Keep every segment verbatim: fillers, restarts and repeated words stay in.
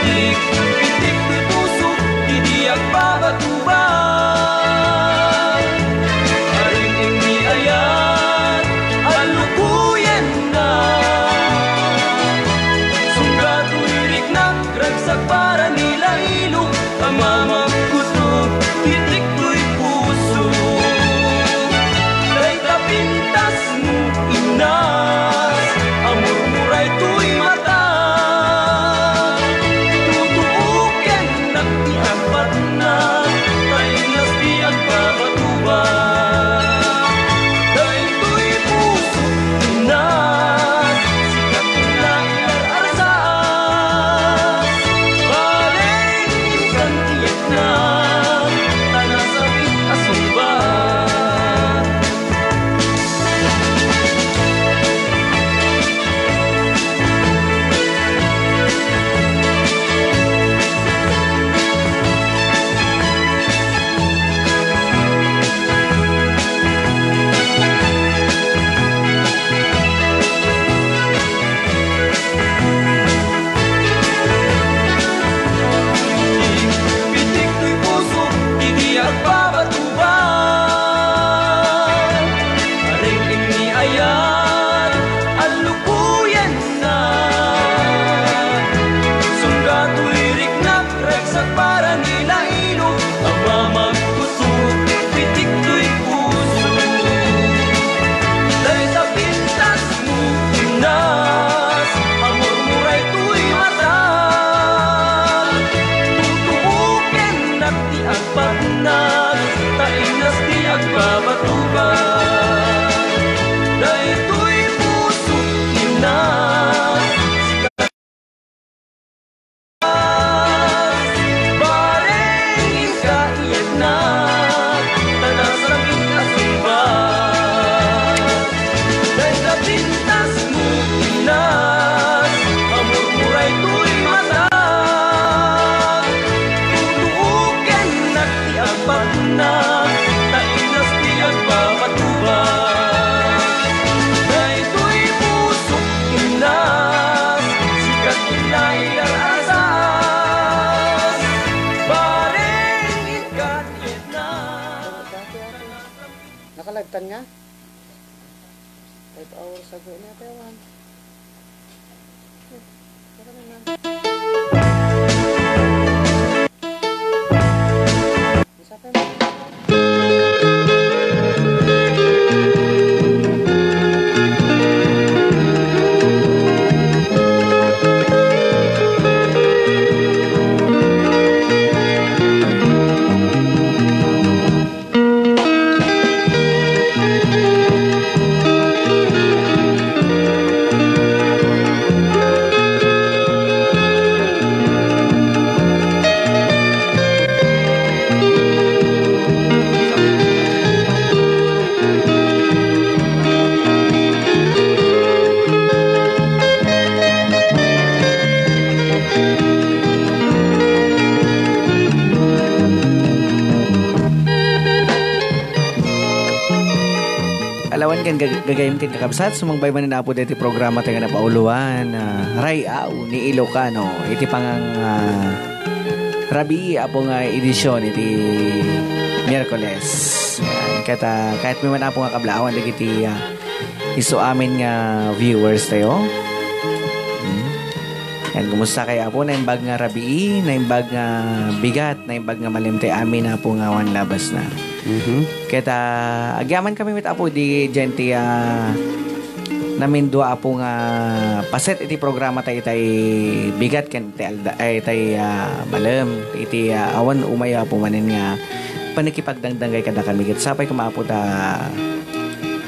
Pitik-pitik ti puso, idi agbabatubang. Aring-ing ni ayat, alukuyenna. Sungga toy riknak, ragsak para ni lailo, a mamagkuto, pitik toy puso. Dayta pintas Inas, amurmuray toy mata. Tutuoken ti agpatna, ta inas ti agpapatuba. Daytoy puso, inas, sikat na ilar-arsas. Bareng inkan ti etna, ta nasapit a sungbat. Pitik toy puso, idi agpapatuba. Aring-ing ni ayat, alukuyenna. Sungga toy riknak, ragsak para ni lailo, a mamagkuto, pitik toy puso. Dayta pintas Inas, amurmuray toy mata. Tutuokennak ti agpatna, ta inas ti agpapatuba. Daytoy puso, inas, Bareng inka ietna, ta nasapit a sungbat. Dayta pintasmo, inas, amurmuray toy mata. Tutuokennak ti agpatna, ta inas ti agpapatuba. Daytoy pusok, inas, sikat ti naiar-asas. Bareng inka ietna. Nakalive tan nga? Five hours ago ini, ate, awan. Eh, tara na lang. Isa pa yung Alawan ken gag-, gagayyem ken kakabsat, sumangpay manen Apo daytoy programa tayo nga napauluan, ah, Ray-aw ni Ilocano, iti pangang, ah, rabii, Apo, nga edisyon iti Miyerkules. Yan. Ket, ah, kayatmi man, Apo, nga kablaawan dagiti, ah, isu amin nga viewers tayo. Hmm. Yan, kumusta kayo, Apo? Naimbag nga rabii, naimbag nga bigat, naimbag nga malem ti amin, Apo, nga awan labasna. Mhm. Ket, ah, agyaman kami met, Apo, di diay ti, ah, namindua, Apo, nga paset iti programa tayo, tay bigat ken ti alda-, ay, tay, ah, malem, iti, ah, awan umay, Apo, manen nga panakipagdangdangay kadakami. Ket sapay koma, Apo, ta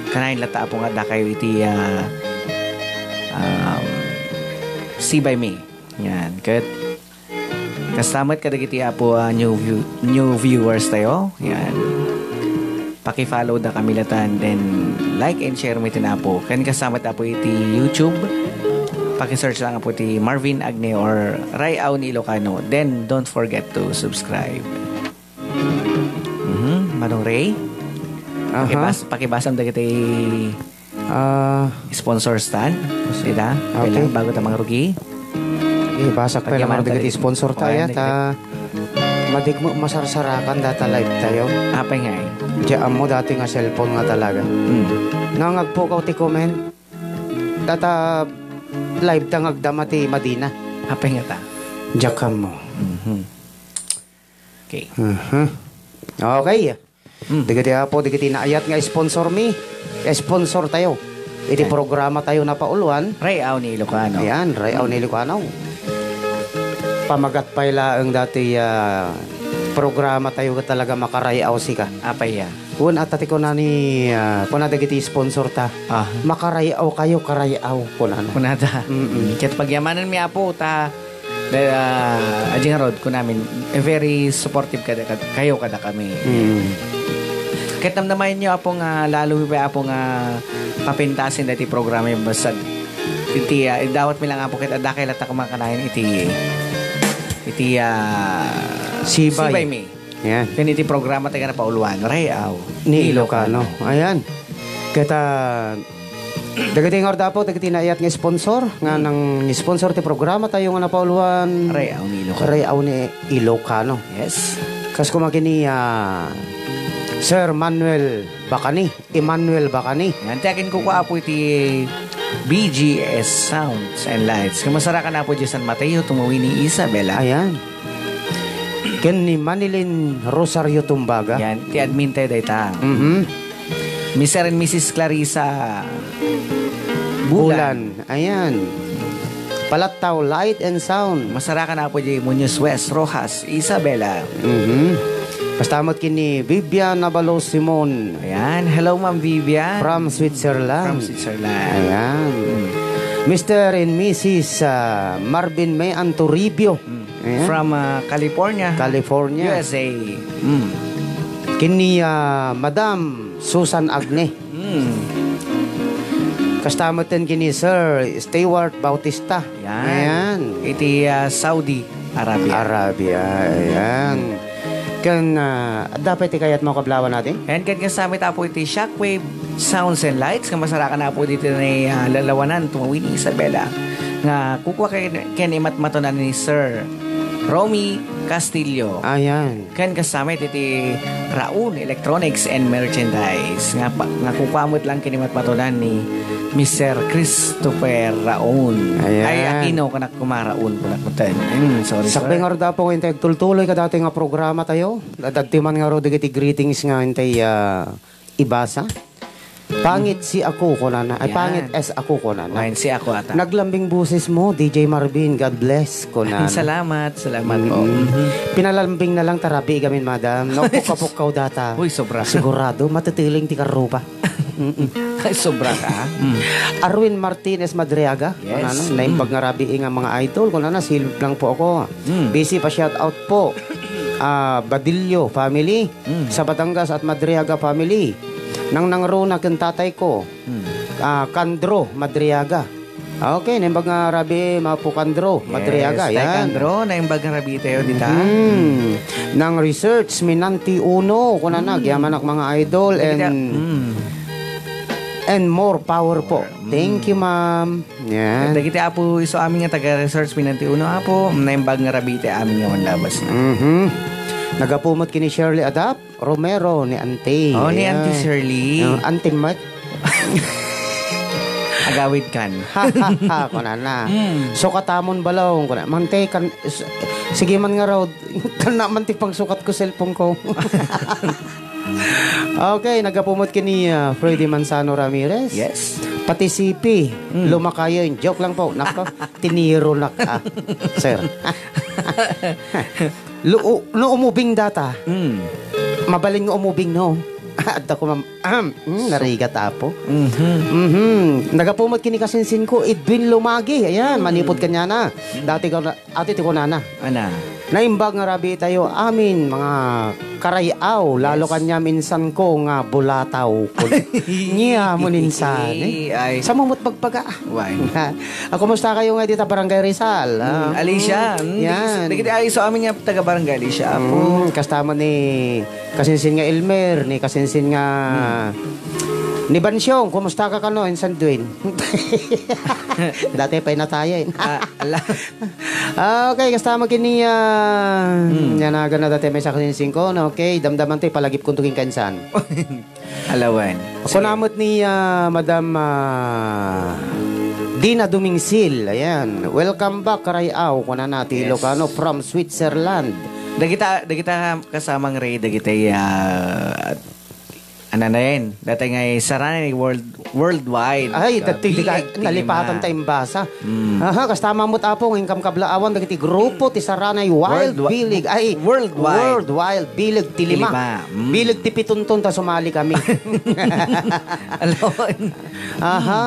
kanayon latta, Apo, nga addakayo iti, ah, um, See by Me. Yan. Ket kasta met kadagiti, Apo, ah, new view-, new viewers tayo. Yan. Paki-follow da kami latta, and then like and share met, Apo. Ken kasta met, Apo, iti YouTube. Paki-search lang po ti Marvin Agne or Ray-aw ni Ilocano. Then, don't forget to subscribe. Mhm, Manong Ray? Aha. Pakibas-, pakibasam dagiti Ah. sponsors tan. Dita? Okay. Kailangan bago ta mangrugi. Eh, basa pa lang Pagyaman dagiti tayo. sponsor tayo, Ayan, ta madigmo masarsarakan data live tayo. Apay nga eh. Diyan mo dati nga cellphone nga talaga. Hmm. Nangagpukaw ti comment. Data live ta nga agdama ti Madina. Apay nga ta? Diyan mo. Mhm. Okay. Mhm. Okay. Mm. Dagiti apo, dagiti naayat nga sponsor mi, sponsor tayo. Iti Yan. programa tayo napauluan. Ray-aw ni Ilocano. Yan, Ray-aw ni Ilocano. Pamagat pay laeng dati, ah, programa tayo nga talaga makaray-aw sika. Apay ya. Wen, ata ti kuna ni, ah, kuna dagiti sponsor ta. Ah. Makaray-aw kayo, karay-aw, kunana. Kunada. Mm-mm. Ket pagyamanan mi, Apo, ta Da, ah, Adjing Rod, kunamin, eh, very supportive kada, kad-, kayo kada kami. Mm. Ket namnamayen yo, Apo, nga lalo mi pay, Apo, nga papintasen daytoy programa yo basta iti, ah, idawat mi lang, Apo, ket adda kay latta kumakanayon iti, iti, ah, Sibay. Sibay mi. Yan. Ken iti programa tayo nga napauluan, Ray-aw. Ni Ilocano. Ayan. Ket, ah, dagiti nga ardapo, dagiti naayat nga sponsor, nga Hmm. nang sponsor ti programa tayo nga napauluan. Ray-aw ni Ilocano. Ray-aw ni Ilocano. Yes. Kas kumakini, ah, Sir Manuel Bacani, Emmanuel Bacani. Yan, ti akin kukua, Apo, iti B G S Sounds and Lights. Kamasarakan, Apo, di San Mateo, tumawin ni Isabela. Ayan. Ken ni Manilyn Rosario Tumbaga. Yan, ti admin tayo dayta. Mhm. Mister and Missus Clarissa Bulan. Bulan. Ayan. Palattaw, light and sound. Masarakan, Apo, di Muñoz West, Rojas, Isabela. Mhm. Basta met ken ni Vivian Abalos Simon. Ayan. Hello, Ma'am Vivian. From Switzerland. From Switzerland. Ayan. Mm. Mister and Missus, ah, Marvin May Antoribio. Mm. Ayan. From, ah, California. California. U S A. Mm. Ken ni, ah, Madam Susan Agne. Mm. Kasta met ken ni Sir Stewart Bautista. Yan. Ayan. Iti, ah, Saudi Arabia. Arabia, ayan. Ken, ah, adda pay ti kayat mo kablawan natin? Ayan, ken kasama tapo iti Shockwave Sounds and Lights, nga masarakan na po dito ni, ah, lalawanan, tumawin ni Isabela, nga kukua ken, ken imatmatunan ni Sir Romy Castillo. Ayan. Ken kasama iti Raon Electronics and Merchandise, nga pa, nga kukua met lang ken imatmatunan ni Mister Christopher Raon. Ayan. Ay, Aquino, kanak Kumaraon, kunak metten. Mm, sorry, Sakbay sir. Nga rod, Apo, intay agtultuloy kadati nga programa tayo. Dadagti man nga rod dagiti greetings nga intay, ah, ibasa. "Pangit si ako," kunana. Ay, Yan. "Pangit as ako," kunana. Pangit si ako ata. "Naglambing boses mo, D J Marvin. God bless," kunana. Salamat, salamat po. Mm-mm. Mhm. Pinalambing na lang tarabi gamin, madam. No, pukapukkaw data. Uy, sobra. Sigurado, matitiling ti karruba. Mm-mm. Ay, sobra ka, ah. Mm. Arwin Martinez Madriaga, Yes. Kunana, naimbag Mm. nga rabii nga mga idol, kunana, silip lang po ako. Mm. Busy pa shout out po. Ah, Badillo family, Mm. sa Batangas at Madriaga family. Nang nangruna ken tatay ko. Mm. Ah, Kandro Madriaga. Okay, naimbag nga rabii, Mapo Kandro Yes, Madriaga, Tay yan. Kandro, naimbag nga rabii tayo dita. Mm. Nang research, Minanti Uno, kunana, Mm. agyamanak mga idol, Dagiti, and, mm. and more power po. More. Mm. Thank you, ma'am. Yan. Dagiti apo isu amin nga taga-research, Minanti Uno, apo, naimbag nga rabii ti amin nga manlabas na. Mhm. Nagapu met ken ni Shirley Adap Romero ni Auntie. Oh, ni Yan. Auntie Shirley. Oh, Auntie Mike. Agawid kan. Ha, ha, ha, kunana. Mm. Sukatamon balaw, kuna. Mante kan, s-, sige man nga raw, kana man ti pangsukat ko cellphone ko. Okay, nagapu met ken ni, ah, Freddy Manzano Ramirez. Yes. Pati C P, Mm. lumakayen. Joke lang po. Nako, tiniro na ka, sir. Lu-, u-, no umubing data, Mm. mabalin nga umubing, no? Adda ko, ma'am. Ahem. Hmm, narigat, apo. Mhm. Mhm. Nagapu met ken ni kasinsin ko, Edwin Lumagi. Ayan, Mm. manipod kaniana. Mm. Dati ka na, ati ti kunana. Ana. Naimbag nga rabii tayo amin, mga karay-aw, lalo Yes. kaniam insan ko nga bulataw. Niya mo ninsan, eh. Ay. Sa mumut magpaga. Why? Ah, kumusta kayo nga dita Barangay Rizal? Mm, Ah, Alicia, mm, mm, yan. dagiti, dagiti ay, so amin nga taga Barangay Alicia, apo. Mm, kasta mo ni kasinsin nga Elmer, ni kasinsin nga Mm. ni Bansyong, kumusta ka kano, insan Dwayne? Dati pa'y natayen. Ah, ala. Ah, okay, kasta mo kini, ah, Mm. yan na gana dati may sa kasinsin ko, no? Okay, damdaman to, ipalagip ko to king kainsan. Alawan. Kunamot ni, ah, Madam, ah, Dina Dumingsil. Ayan. "Welcome back, Karayaw," kunana ti Yes. Ilocano from Switzerland. Dagita, dagita kasamang Ray, dagita, ah, ano na yan? Dati nga, eh, sarana ni world, worldwide. Ay, Ah, dati di ka, bileg ti nalipatan lima. ta imbasa. Mm. Aha, kasta mamut, Apo, nga inkam kablaawan dagiti grupo ti Saranay Wild Worldwi-, Bilig. Ay, worldwide. Worldwide Bilig ti lima. Ti lima. Mm. Bilig ti pitunton ta sumali kami. Alon. Aha.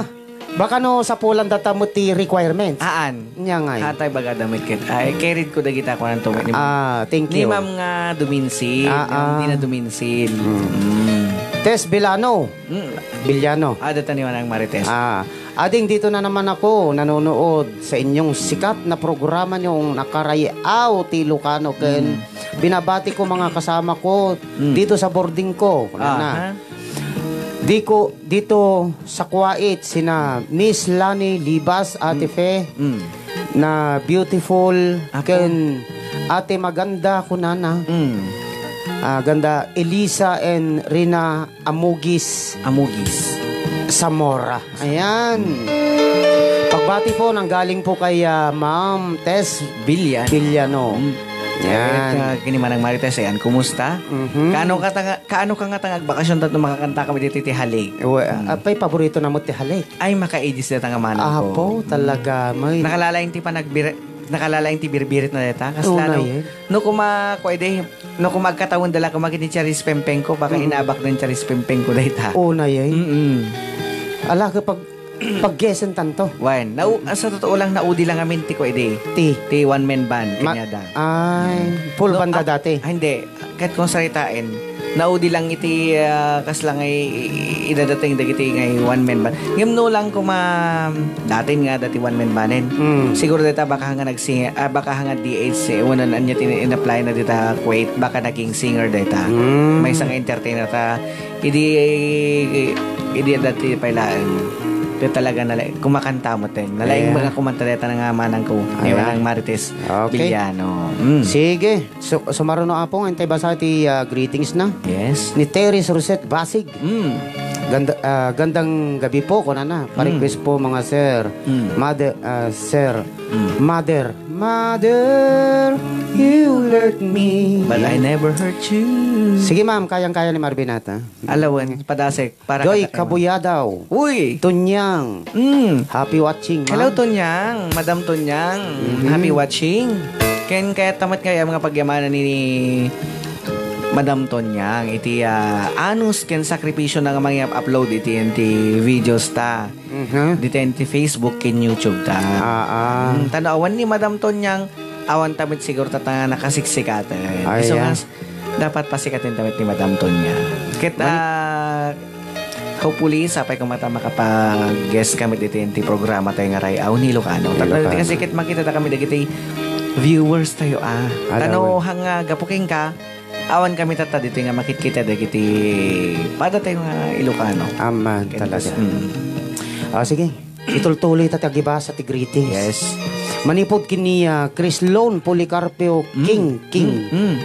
Baka no, sapulan data mo ti requirements. Aan. Nya ngay. Hatay baga damit ket. Ay, carried ko dagita kunan to. Ni, Ah, thank ni you. Ma'am nga duminsin. Ah, Ma'am ah. Dina duminsin. Mm. Mm. Tess Villano. Mm. Villano. Ah, data ni Manang Marites. Ah, ading dito na naman ako nanonood sa inyong sikat na programa niyong Nakarayaw ti Ilocano ken Mm. binabati ko mga kasama ko Mm. dito sa boarding ko. Wala na. Aha. Di ko dito sa Kuwait sina Miss Lani Libas, Ate Mm. Fe, Mm. na beautiful, Apo. ken Ate Maganda kunana. Mm. Ah, ganda Elisa and Rina Amugis. Amugis. Zamora. Ayan. Pagbati po nang galing po kay, ah, Ma'am Tess Bilyan. Bilyano. Mm. Yan. At, ah, kini Manang Marites, ayan, kumusta? Mhm. Kaano ka tanga-, kaano ka nga tanga agbakasyon tapno makakanta kami ditoy ti halik? Wa-, Mm. apay, paborito na mo ti halik. Ay, makaidis data nga manang ko. Apo, talaga, may Nakalalaing ti panagbir-, nakalalaing ti birbirit na data. Kasla Tunay, no, eh. no kuma, kuwede, no kuma agkatawen dala kuma kini Charis Pempeng ko, baka Mm. inabak den Charis Pempeng ko data. Unay, eh. Mm-mm. Ala, kapag, pag-guesten tanto. Wen, nau-, ah, sa totoo lang, naudi lang amin ti kuwede. Ti? Ti one man band, Ma-, kanyada. ay, Mm. full No, banda ah, dati? ah, hindi. Ket kung saritaen, naudi lang iti, ah, kasla nga i-, i-, idadating dagiti nga one man band. Ngem no lang kuma datin nga dati one man banden. Mm. Siguro data baka nga nagsi-, ah, baka nga D H C, unan anya tin-, in-apply na dita Kuwait, baka naging singer data. Mm. Maysa nga entertainer ta, idi, idi dati pay laeng. Ket talaga nala-, kumakanta mo ten. Nalaing Yeah. mga kumanta data nga manang ko, ni Ayan. Manang Marites Okay. Villano. Mm. Sige. So, sumaruno, Apo, nga intay basa ti, ah, greetings na. Yes. Ni Teres Rosette Basig. Mm. Ganda, ah, gandang gabi po, kunana. Mm. Pa-request po, mga sir. Mm. Mother, ah, sir. Mm. Mother. Mother, you hurt me. But I never hurt you. Sige, ma'am. Kayang-kaya ni Marvin ata. Alawen, padasek. Para Joy kadakema. Kabuyadaw. Uy! Tunyang. Mm. Happy watching, Hello, ma'am. Tunyang. Madam Tunyang. Mhm. Happy watching. Ken kayat ta met nga ayan nga pagyamanan ni Madam Tunyang iti, ah, anus ken sakripisyo na nga mangyap-upload iti, iti videos ta. Mhm. Dita iti Facebook ken YouTube ta. Ah, ah. Mm, ta no awan ni Madam Tunyang, awan ta met siguro ta, ta nakasiksikatan. Ay, Isu ah. nga, dapat pasikaten ta met ni Madam Tunyang. Ket, Mani- ah, hopefully, sapay koma ta makapag-guest kami ditoy iti programa tayo nga Ray-aw ni Ilocano. Ilocano. Kasi ket makita ta kami dagiti viewers tayo, ah. Alawen. Tano hang, ah, gapu kenka, awan kami tatta ditoy nga makitkita dagiti pada tayo nga Ilocano. Aman Ket talaga. kas-, mm. Ah, sige. Itultuloy ta ti agibasa ti greetings. Yes. Manipud ken ni, ah, Chris Lone Policarpio Mm. King, King. Mm, mm.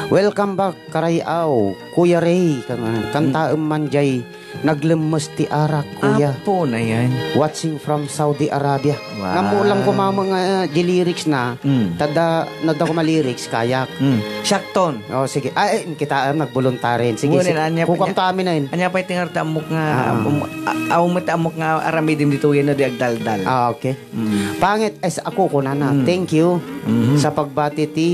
Welcome back, Karayaw, Kuya Ray. Kan-, kantaem man jay naglemmes ti arak, Kuya. Apo na yan. Watching from Saudi Arabia. Wow. Namulang ko mama nga, ah, di lyrics na. Mm. Tada, nada ko ma-lyrics, kayak. Mm. Siakton. Oh, sige. Ay, ay, kita, ah, nagboluntarin. Sige, Ngunit sige. anya pa Kukuam niya, ta amin na yun. anya pa iti nga ammok nga, Ah. um, a-, aw met ammok nga aramidem ditoy no di agdaldal. Ah, okay. Mm. Pangit as ako, kunana. Mm. Thank you Mhm. sa pagbati ti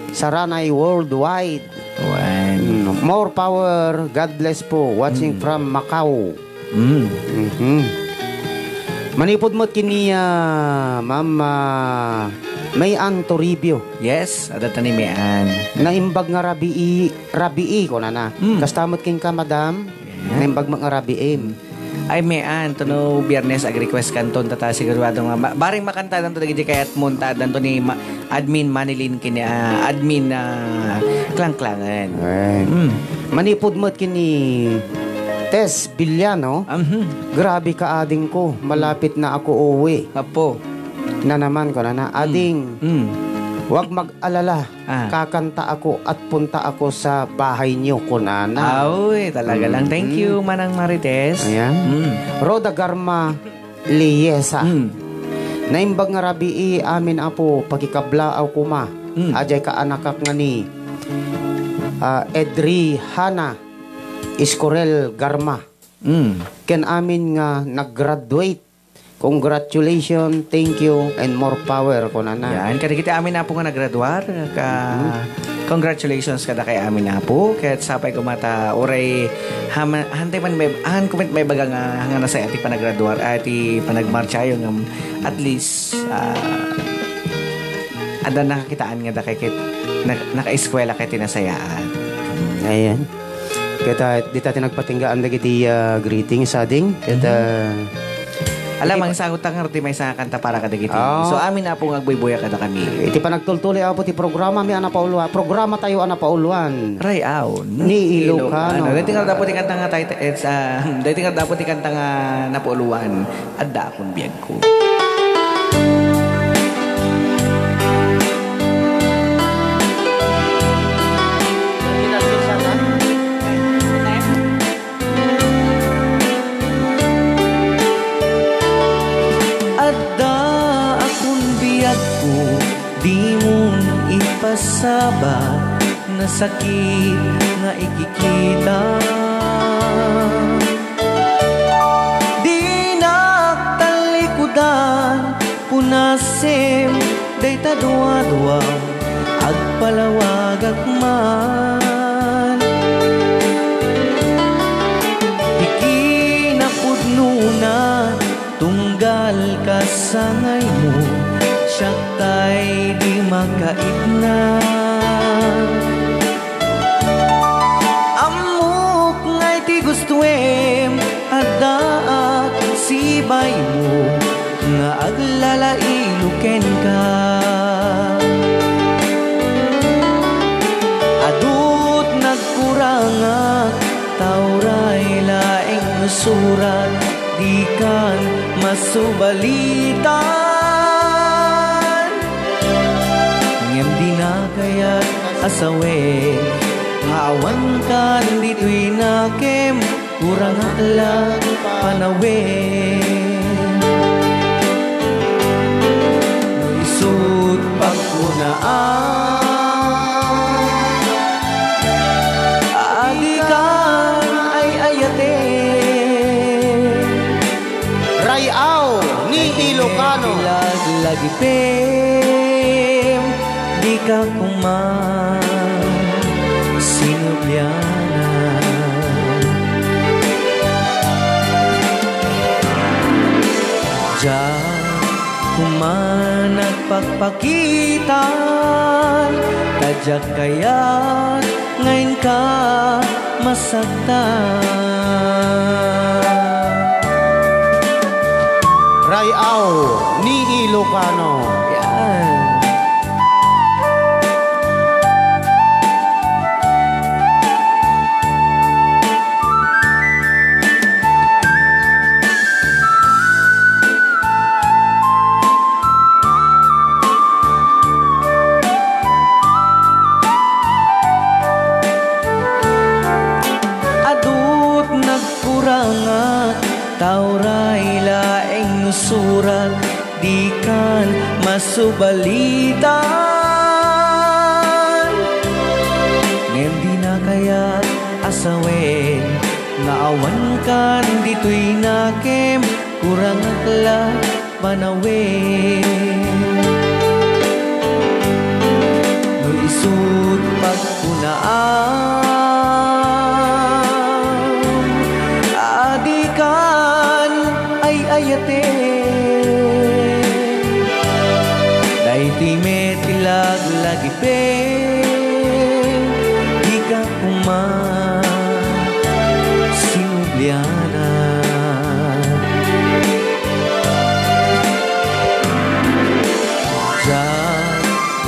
Saranay Worldwide. Wen. Mm, more power. God bless po. Watching Mm. from Macau. Mm. Mhm. Manipud met kini, ah, Ma'am, ah, May Ann Toribio. Yes, adda ta ni May Ann. Naimbag nga rabii, rabii, kunana. Mm. Kasta met kenka, madam. Yeah. Naimbag met nga rabiim. Ay, May Ann, to no Biyernes, ag-request kanton, tata, sigurado nga, ma-, bareng makantadanto dagiti kayatmo, ta addanto ni ma-, Admin Manilyn ken, ah, Admin, ah, Klangklangen. Ay. Mm. Manipud met ken ni Tess Villano. Mhm. Grabe ka, adingko, malapit na ako uwi. Apo. Na naman, kunana, "Ading, mm, mm, huwag mag-alala. Ah. Kakanta ako at punta ako sa bahay niyo," kunana. Aw, eh, talaga lang. Thank you, mm, Manang Marites. Ayan. Mm. Rhoda Garma Liesa. Mm. Naimbag nga rabii amin, Apo, pakikablaaw koma. Mm. Ajay kaanakak nga ni, ah, Edrihana Escorel Garma. Mm. Ken amin nga nag-graduate. Congratulations, thank you, and more power, kunana. Yan, kadagiti amin, Apo, nga nagraduar, ka-, mhm, congratulations kadakay amin, Apo. Ket sapay koma ta uray ham-, hantay man may, han kumet may baga nga, nga nasaya ti panagraduar, ah, ti panagmarchayo ngem at least, ah, adda nakakitaan nga dakay ket na-, nakaeskwela ket ti nasayaan. Ayan. Ket, ah, dita ti nagpatinggaan dagiti, ah, greetings, ading. Ket, mhm, ah, alam, iti pa- mangsangot ta ngarud ti maysa nga kanta para kadagiti. Ah. So, amin, Apo, nga agbuybuya kadakami. Iti panagtultuloy, Apo, ti programa mi a napauluan. Programa tayo a napauluan. Ray-aw ni Ilocano. Daytoy ngarud, Apo, ti kanta nga tit-, it's, ah, daytoy ngarud, Apo, ti kanta nga napauluan. Adda akon biagko. Adda akon biagko, dimon ipasaba, nasakit nga ikikita. Dinak tallikudan, punasem dayta duadua, agpalawagak man. Ti kinapudnona, tunggal kasangaymo, siak tay di makaipna. Ammok nga iti gustoem, addaak sibaymo nga aglalailu kenka. Adut nagkurangak, ta uray laeng no surat, dikan masubalitan. Ngem dina kayat a sawen nga awankan ditoy nakem, kurangak la panawen. No isut' pagkunaan, adikan ay-ayaten. Ray-aw ni Ilocano. Laglagipem, dika koma sinublianan. Diak koma nagpakpakitan, ta diak kayat nga inka masaktan. Ray-aw ni Ilocano. Yan. Adut nagkurangak, ta uray laeng no surat, dikan masubalitan. Ngem dina kayat a sawen nga awankan ditoy nakem, kurangak la panawen. No isut' pagkunaan, adikan ay-ayaten. Daytoy Dika koma sinubliana. Diak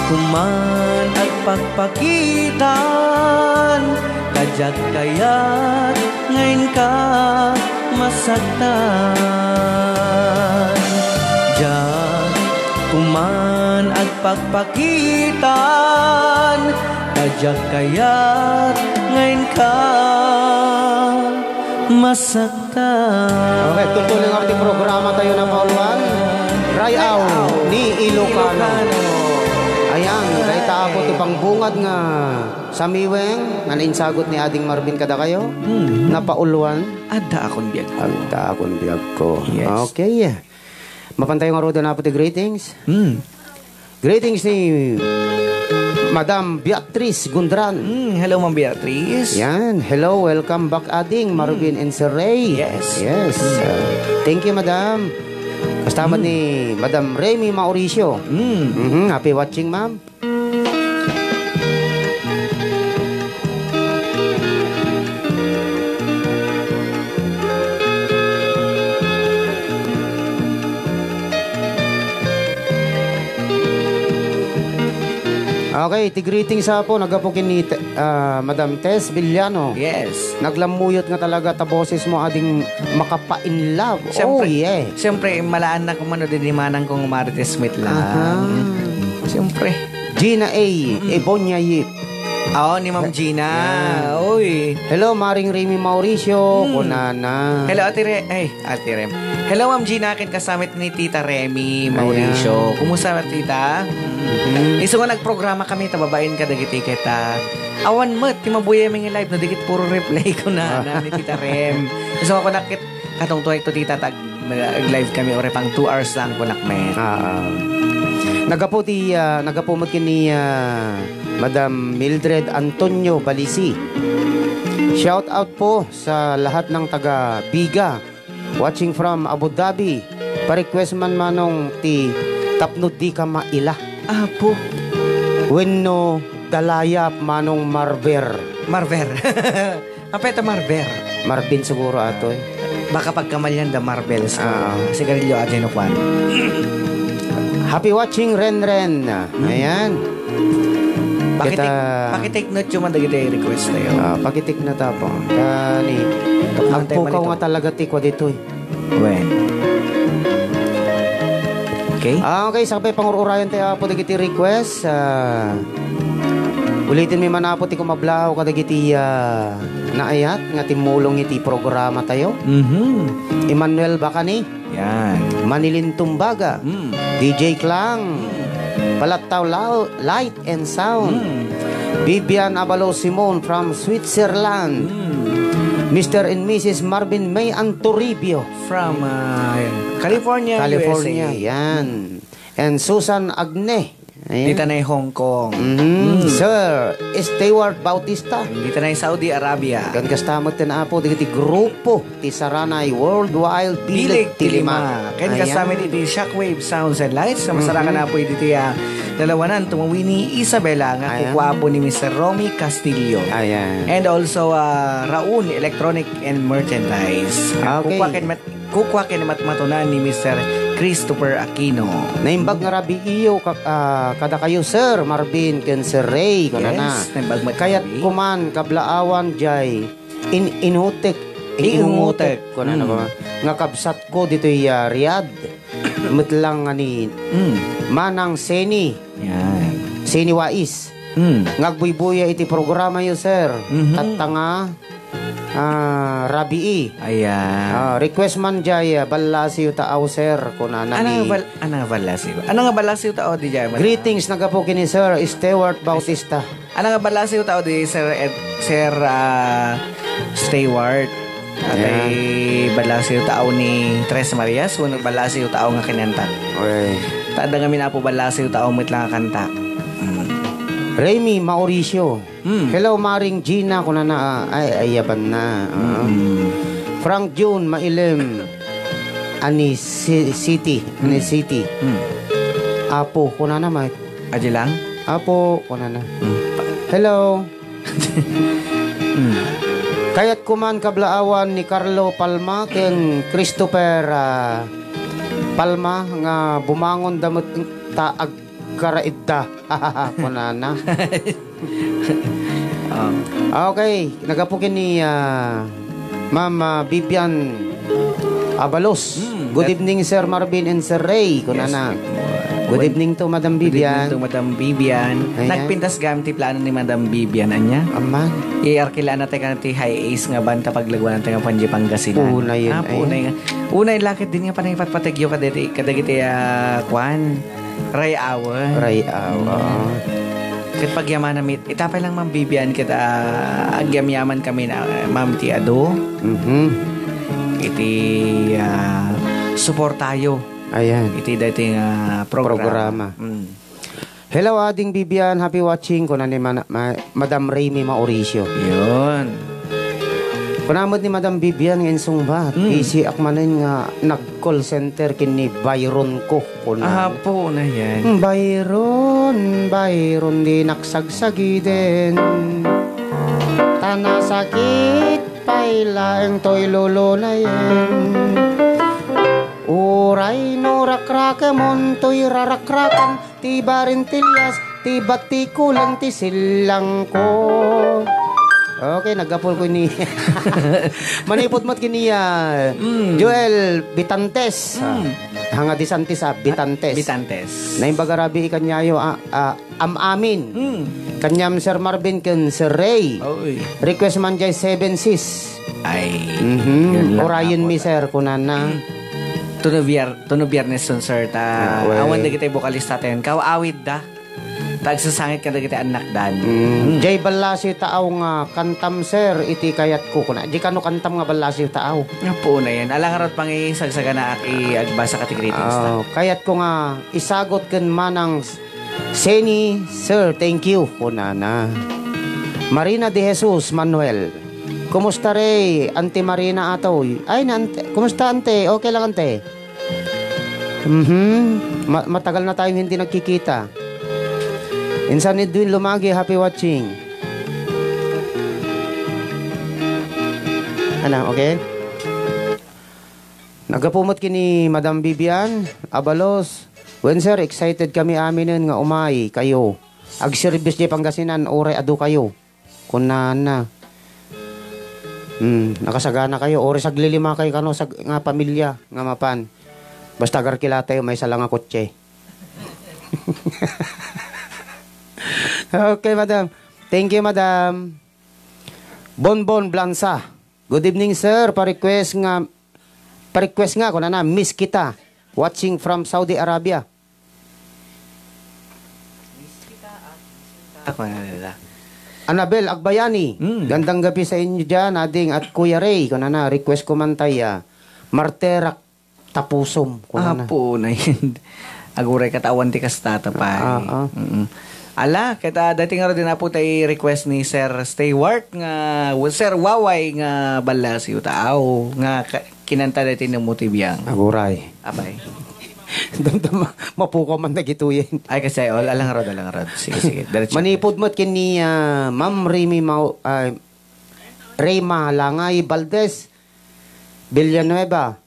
koman agpakpakitan, ta diak kayat nga inka masaktan. Diak koman agpakpakitan, ta diak kayat nga inka masaktan. Okay, tultuloy nga ti programa tayo na pauluan. Rayaw ni Ilocano. Ayan, dayta apo ti pangbungad nga samiweng nga nainsagot ni Ading Marvin kadakayo. Hmm. Napauluan. Adda akon biag. Adda akon biag ko. Yes. Okay. Mapantayo nga rudan apo ti greetings. Hmm. Greetings ni Madam Beatrice Gundran. Hmm, hello, Ma'am Beatrice. Yan. Hello, welcome back, Ading Marvin and Sir Ray. Yes. Yes. Uh, thank you, Madam. Kasama ni Madam Remy Mauricio. Hmm. Mhm, happy watching, Ma'am. Okay, ti greetings apo, naggapu ken ni Te-, ah, Madam Tess Villano. Yes. Naglammuyot nga talaga ta boses mo, Ading makapa-in love. Oh, siyempre, yeah. Siyempre, malaan na kung ano din ni manang kong Marites Smith lang. Aha. Siyempre. Gina A, Ebonia Yip. Oo, ni Ma'am Gina. Yeah. Oy. Hello, Maring Remy Mauricio, kunana. Hello, Ate Re-, ay, Ate Rem. Hello, Ma'am Gina, ken kasamit ni Tita Remy Mauricio. Ayan. Kumusta, Tita? Mm. Isu nga nagprograma kami, tababain kadagiti ket, ah, awan met ti mabuya mi nga live no di ket puro replay kunana ni Tita Rem. Isu nga kunak ket katungtoy to, Tita, tag-live kami, uray pang two hours lang kunak met. Ah, ah. Naggapu ti, ah, naggapu met ken ni, ah, Madam Mildred Antonio Balisi. Shout out po sa lahat ng taga Biga. Watching from Abu Dhabi. Pa-request man manong ti Tapno Dika Maila. Apo. Wenno Dalayap manong Marver. Marver. Apay ta Marver? Marvin siguro atoy. Baka pagkamalian da Marvels ko. Ah. Sigarilyo atoy no kwan. Happy watching, Ren Ren. Hmm. Ayan. Pakitake, kita pakitake note yo man dagiti request tayo. Ah, pakitake note apo. Kani, agpukaw nga talaga ti kua ditoy. Wen. Okay. Ah, okay, sakbay pangur-urayan tayo apo dagiti request. Ah, ulitin mi man apo ti kumablaw kadagiti, ah, naayat nga timmulong iti programa tayo. Mhm. Emmanuel Bacani. Yan. Manilin Tumbaga. Mm. D J Klang. Mm. Palattaw Lau-, Light and Sound. Mm. Vivian Abalo Simon from Switzerland. Mm. Mister and Missus Marvin May Antoribio. From, uh, California, California, U S A. Yan. And Susan Agne. Ayan. Dita na Hong Kong. Mhm. Mm. Sir Stewart Bautista. Dita na Saudi Arabia. Ken kasta met ten apo, dagiti grupo ti Saranay Worldwide Bileg ti Lima. Ken kasta met iti Shockwave Sounds and Lights, nga masarakan apo iti, ah, lalawanan, tumawini Isabela, nga kukua apo ni Mister Romy Castillo. Ayan. And also, ah, Raun Electronic and Merchandise. Okay. Kukua ken met-, kukua ken matmatunan ni Mister Christopher Aquino. Naimbag nga rabiiyo ka-, ah, kadakayo, Sir Marvin ken Sir Ray, kunana. Yes, naimbag met. Kayat kuman kablaawan jay in-, inutek, inutek, kunana ko, nga kabsatko ditoy, ah, Riyadh. Met lang nga ni Manang Seni. Yan. Seni Wais. Mm. Nga agbuybuya iti programa yo, sir. Mhm. Tatta nga, ah, rabii. Ayan. Ah, request man jay, ah, ballasiw taaw, sir, kunana ni. Ano nga bal-, ano nga ballasiw? Ano nga ballasiw taaw di jay, madam? Greetings, nagapu kini Sir Stewart Bautista. Ano nga ballasiw taaw di Sir Ed-, Sir, ah, Stewart? Atay ballasiw taaw ni Tres Marias, wenno ballasiw taaw nga kinantak? Okay. Ta adda ngamin apo ballasiw taaw met lang a kanta. Mm. Remy Mauricio. Mm. Hello, Maring Gina, kunana, ah, ay, ayaban na. Ah. Mm. Frank June, Mailem, Ani Si-, City, Ani City. Mm. Apo, kunana, ma-, Adi lang? Apo, kunana. Mm. Hello. Hmm. Kayatko man kablaawan ni Carlo Palma ken Christopher, ah, Palma nga bumangon da met ta agkaraidda. Kunana. Oh. Okay, naggapu ken ni, ah, Ma'am, ah, Vivian Abalos. Mm, good evening, Sir Marvin and Sir Ray. Kunana. Yes, good morning. Good evening to Madam Vivian. Good evening to Madam Vivian. Ayan. Nagpintas gayam ti plano ni Madam Vivian, ania? Amman. Iarkilaan tayo kan ti High Ace nga banda paglaguan tayo nga panji Pangasinan. Unay yun, ah, ay. Unay nga. Unay lakit din nga panangipatpategyo kadagiti, kadagiti, ah, kwan. Ray-awa. Ray-awa. Mm. Ket pagyamana met, ita pay lang, Ma'am Vivian, ket, ah, agyamyaman kami na, eh, Ma'am, ti adu. Mhm. Iti, ah, suportayo. Ayan. Iti daytoy nga programa. Programa. Mm. Hello, Ading Vivian. Happy watching, kuna ni Mana-, Ma-, Madam Remy Mauricio. Yun. Kuna met ni Madam Vivian nga insungbat, mm, busy ak manen nga nag-call center ken ni Byron ko, kunana. Apo na yan. Byron, Byron, di naksagsagiden. Ta nasakit pay laeng toy lulunayen. Uray no rakrakemon toy rarakrakan, ti barintilias, ti batikulan, ti silangko. Okay, naggapu ko ni manipud met kini, ah, mm, Joel Bitantes. Mm. Ah, nga Disantis, ah, Bitantes. Bitantes. Naimbag a rabii kaniayo, ah, ah, am-amin. Mm. Kaniam Sir Marvin ken Sir Ray. Oy. Request man jay Seven Sis. Ay, mhm, yun lang. Orayon mi, sir, kunana. Mm. Tuno biar-, tuno Biyernes yun, sir, ta, ah, well, awan dagiti bokalista tayo. Kaw-awid da. Ta agsasangit kadagiti annakdan. Mm. Mm. Jay ballasiw taaw nga kantam, sir, iti kayatko, kuna. Di kano kantam nga ballasiw taaw. Apo na yan. Alangarot pangisagsaganaak i agbasa ka ti greetings ta. Ah, kayatko nga isagot ken Manang Seni, sir, thank you, kunana. Marina de Jesus Manuel. Kumusta, Ray? Ante Marina atoy. Ay, na, ante. Kumusta, ante? Okay lang, ante. Mhm. Ma-, matagal na tayong hindi nagkikita. Insan Edwin Lumagi, happy watching. Ano, okay? Naggapu met kini Madam Vivian Abalos. Wen, sir, excited kami aminen nga umay kayo. Agserbis di Pangasinan, uray adu kayo. Kunana. Hmm, nakasagana kayo. Uray saglilima kayo kano sag-, nga pamilya nga mapan. Basta agarkila tayo, may sala nga kotse. Okay, madam. Thank you, madam. Bonbon Blansa. Good evening, sir. Pa-request nga, pa-request nga, kunana, miss kita. Watching from Saudi Arabia. Ako na nila. Annabel Agbayani, mm, gandang gabi sa inyo dyan, Ading at Kuya Ray. Kunana, request ko man tayo, Martera Tapusom, kunana. Apo na yun. Aguray katawan ti kasta, tapay. Ah, ah. Mm-mm. Ala, kita, dati nga rin po tayo request ni Sir Stewart nga, Sir Waway nga ballasiw taaw nga ka-, kinanta dati ni Muti Biang. Aguray. Abay. Damdama, mapukaw man dagitoyen. Ay, kasi, all, alang rod, alang rod. Sige, sige. Diretso. Manipud met ken ni, ah, Ma'am Remy Mau-, ah, Rema Langay Valdez, Villanueva.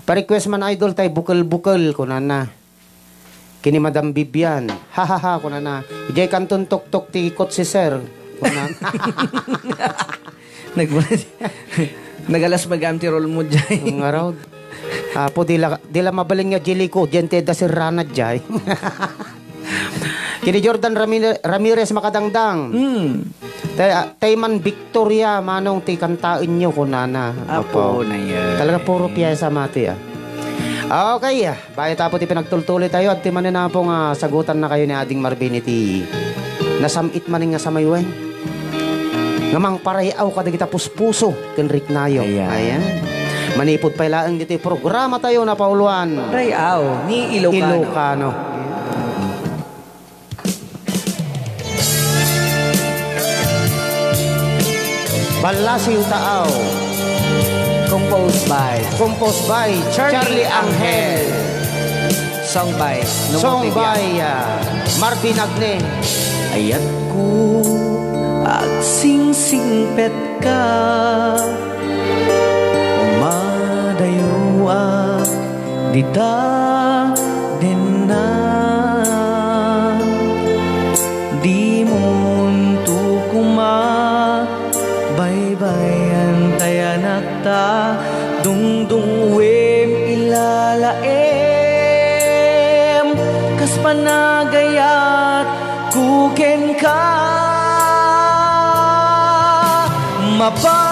Pa-request man, idol, tay bukel-bukel, kunana. Kini Madam Vivian. Ha, ha, ha, kunana. Ijay kanton tuktok ti kotse, sir. Kunana. Nag-, nagalas magam ti role mo, jay. Ngarod. Apo, dila, dila mabalin nga jili ko, diyan ti da sirrana, jay. Kini Jordan Ramire-, Ramirez Makadangdang. Hmm. Tay-, tay man Victoria, manong ti kantaenyo, kunana. Apo. Apo na yan. Talaga puro piyesa mati, ah. Okay, ah. Bayo tapo ti pinagtultuloy tayo, at ti manen apo nga sagutan na kayo ni Ading Marvin iti nasam-it manen nga samaywen. Nga mangparay-aw kadagita puspuso ken riknayo. Ayan. Ayan. Manipud pay laeng ditoy programa tayo, napauluan. Ray-aw ni Ilocano. Ilocano. Ballasiw Taaw. Composed by Composed by Charlie Charlie Angel. Angel. Song by Song Numuti by, Biang. Ah, Marvin Agne. Ayat ko. Agsingsingpetka, umadayoak dita denna. Dimonto koma baybay-an ta yanakta, dungdungngoem ilalaem, kas panagayat ko kenka. Mapanakon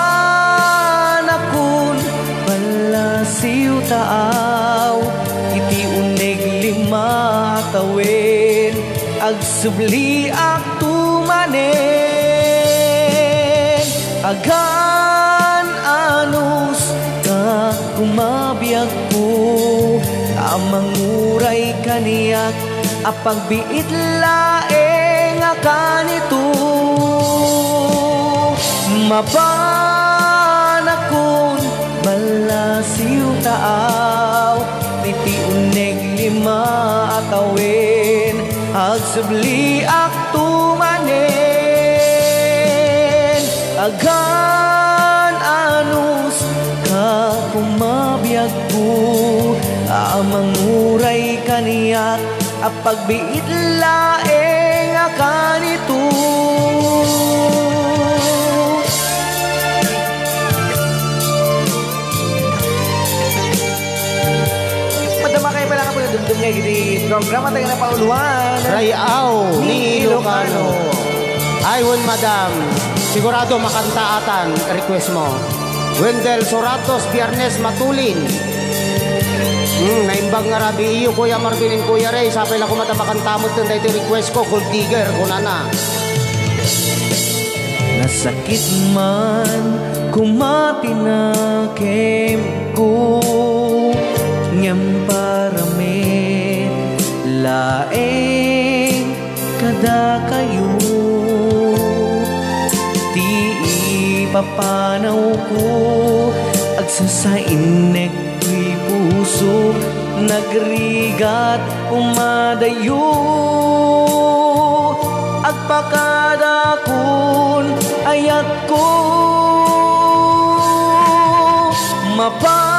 ballasiw taaw, iti uneg lima a tawen, agsubliak to manen. Agan-anus ka koma biagko, a manguray kaniak, a pagbiit laeng a kanito. Mapanakon ballasiw taaw, iti uneg lima a tawen, agsubliak to manen. Agan-anus ka koma biagko, a manguray kaniak, a pagbiit laeng a kanito. Madama kayo pala nga pagdumdum nga iti programa tayo na pauluan. Ray-aw ni Ilocano. Ay, wen, madam. Sigurado makantaatan, request mo. Wendell Soratos, Biyernes Matulin. Hmm, naimbag nga rabii, Kuya Marvin and Kuya Ray. Sapay la koma ta makanta met daytoy request ko, Gold Digger, kunana. Nasakit man koma ti nakemko, ngem para met laeng kadakayo. Ti ipapanawko, agsasainnek ti puso, nagrigat umadayo, agpakadakon ayatko. Mapanakon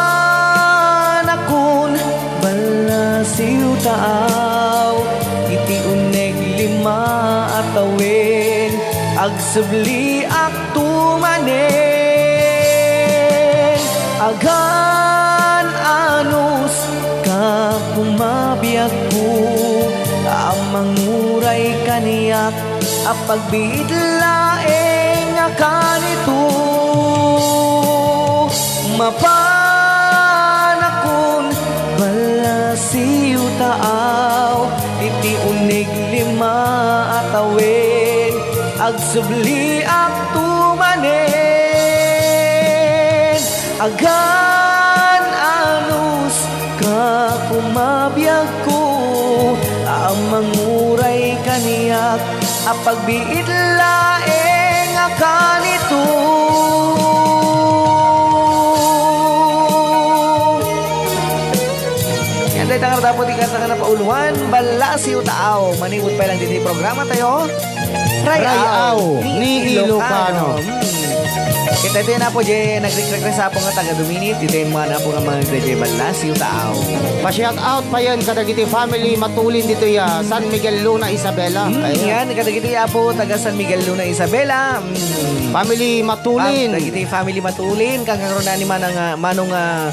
ballasiw taaw, iti uneg lima a tawen, agsubliak to manen. Agan-anus ka koma biagko, a manguray kaniak, a pagbiit laeng a kanito. Mapanakon ballasiw taaw, iti uneg lima a tawen, agsubliak to manen. Agan-anus ka koma biagko, a manguray kaniak, a pagbiit laeng a kanito. Yan, dahil tangar dapat ikanta nga napauluan, ballasiw taaw. Manipud pay lang ditoy programa tayo. Ray-aw ni Ilocano. Hmm. Kita ito yun, Apo Jay, nag-request, Apo, nga taga Duminit. Ito yung mga, Apo, nga mga D J Ballasiw taaw. Pa-shout out pa yan kadagiti family Matulin ditoy, ah, San Miguel Luna, Isabela. Hmm, ayan. Yan, kadagiti, Apo, taga San Miguel Luna, Isabela. Hmm. Family Matulin. Fam-, dagiti family Matulin. Kang karon na ni Manang, ah, Manong, ah,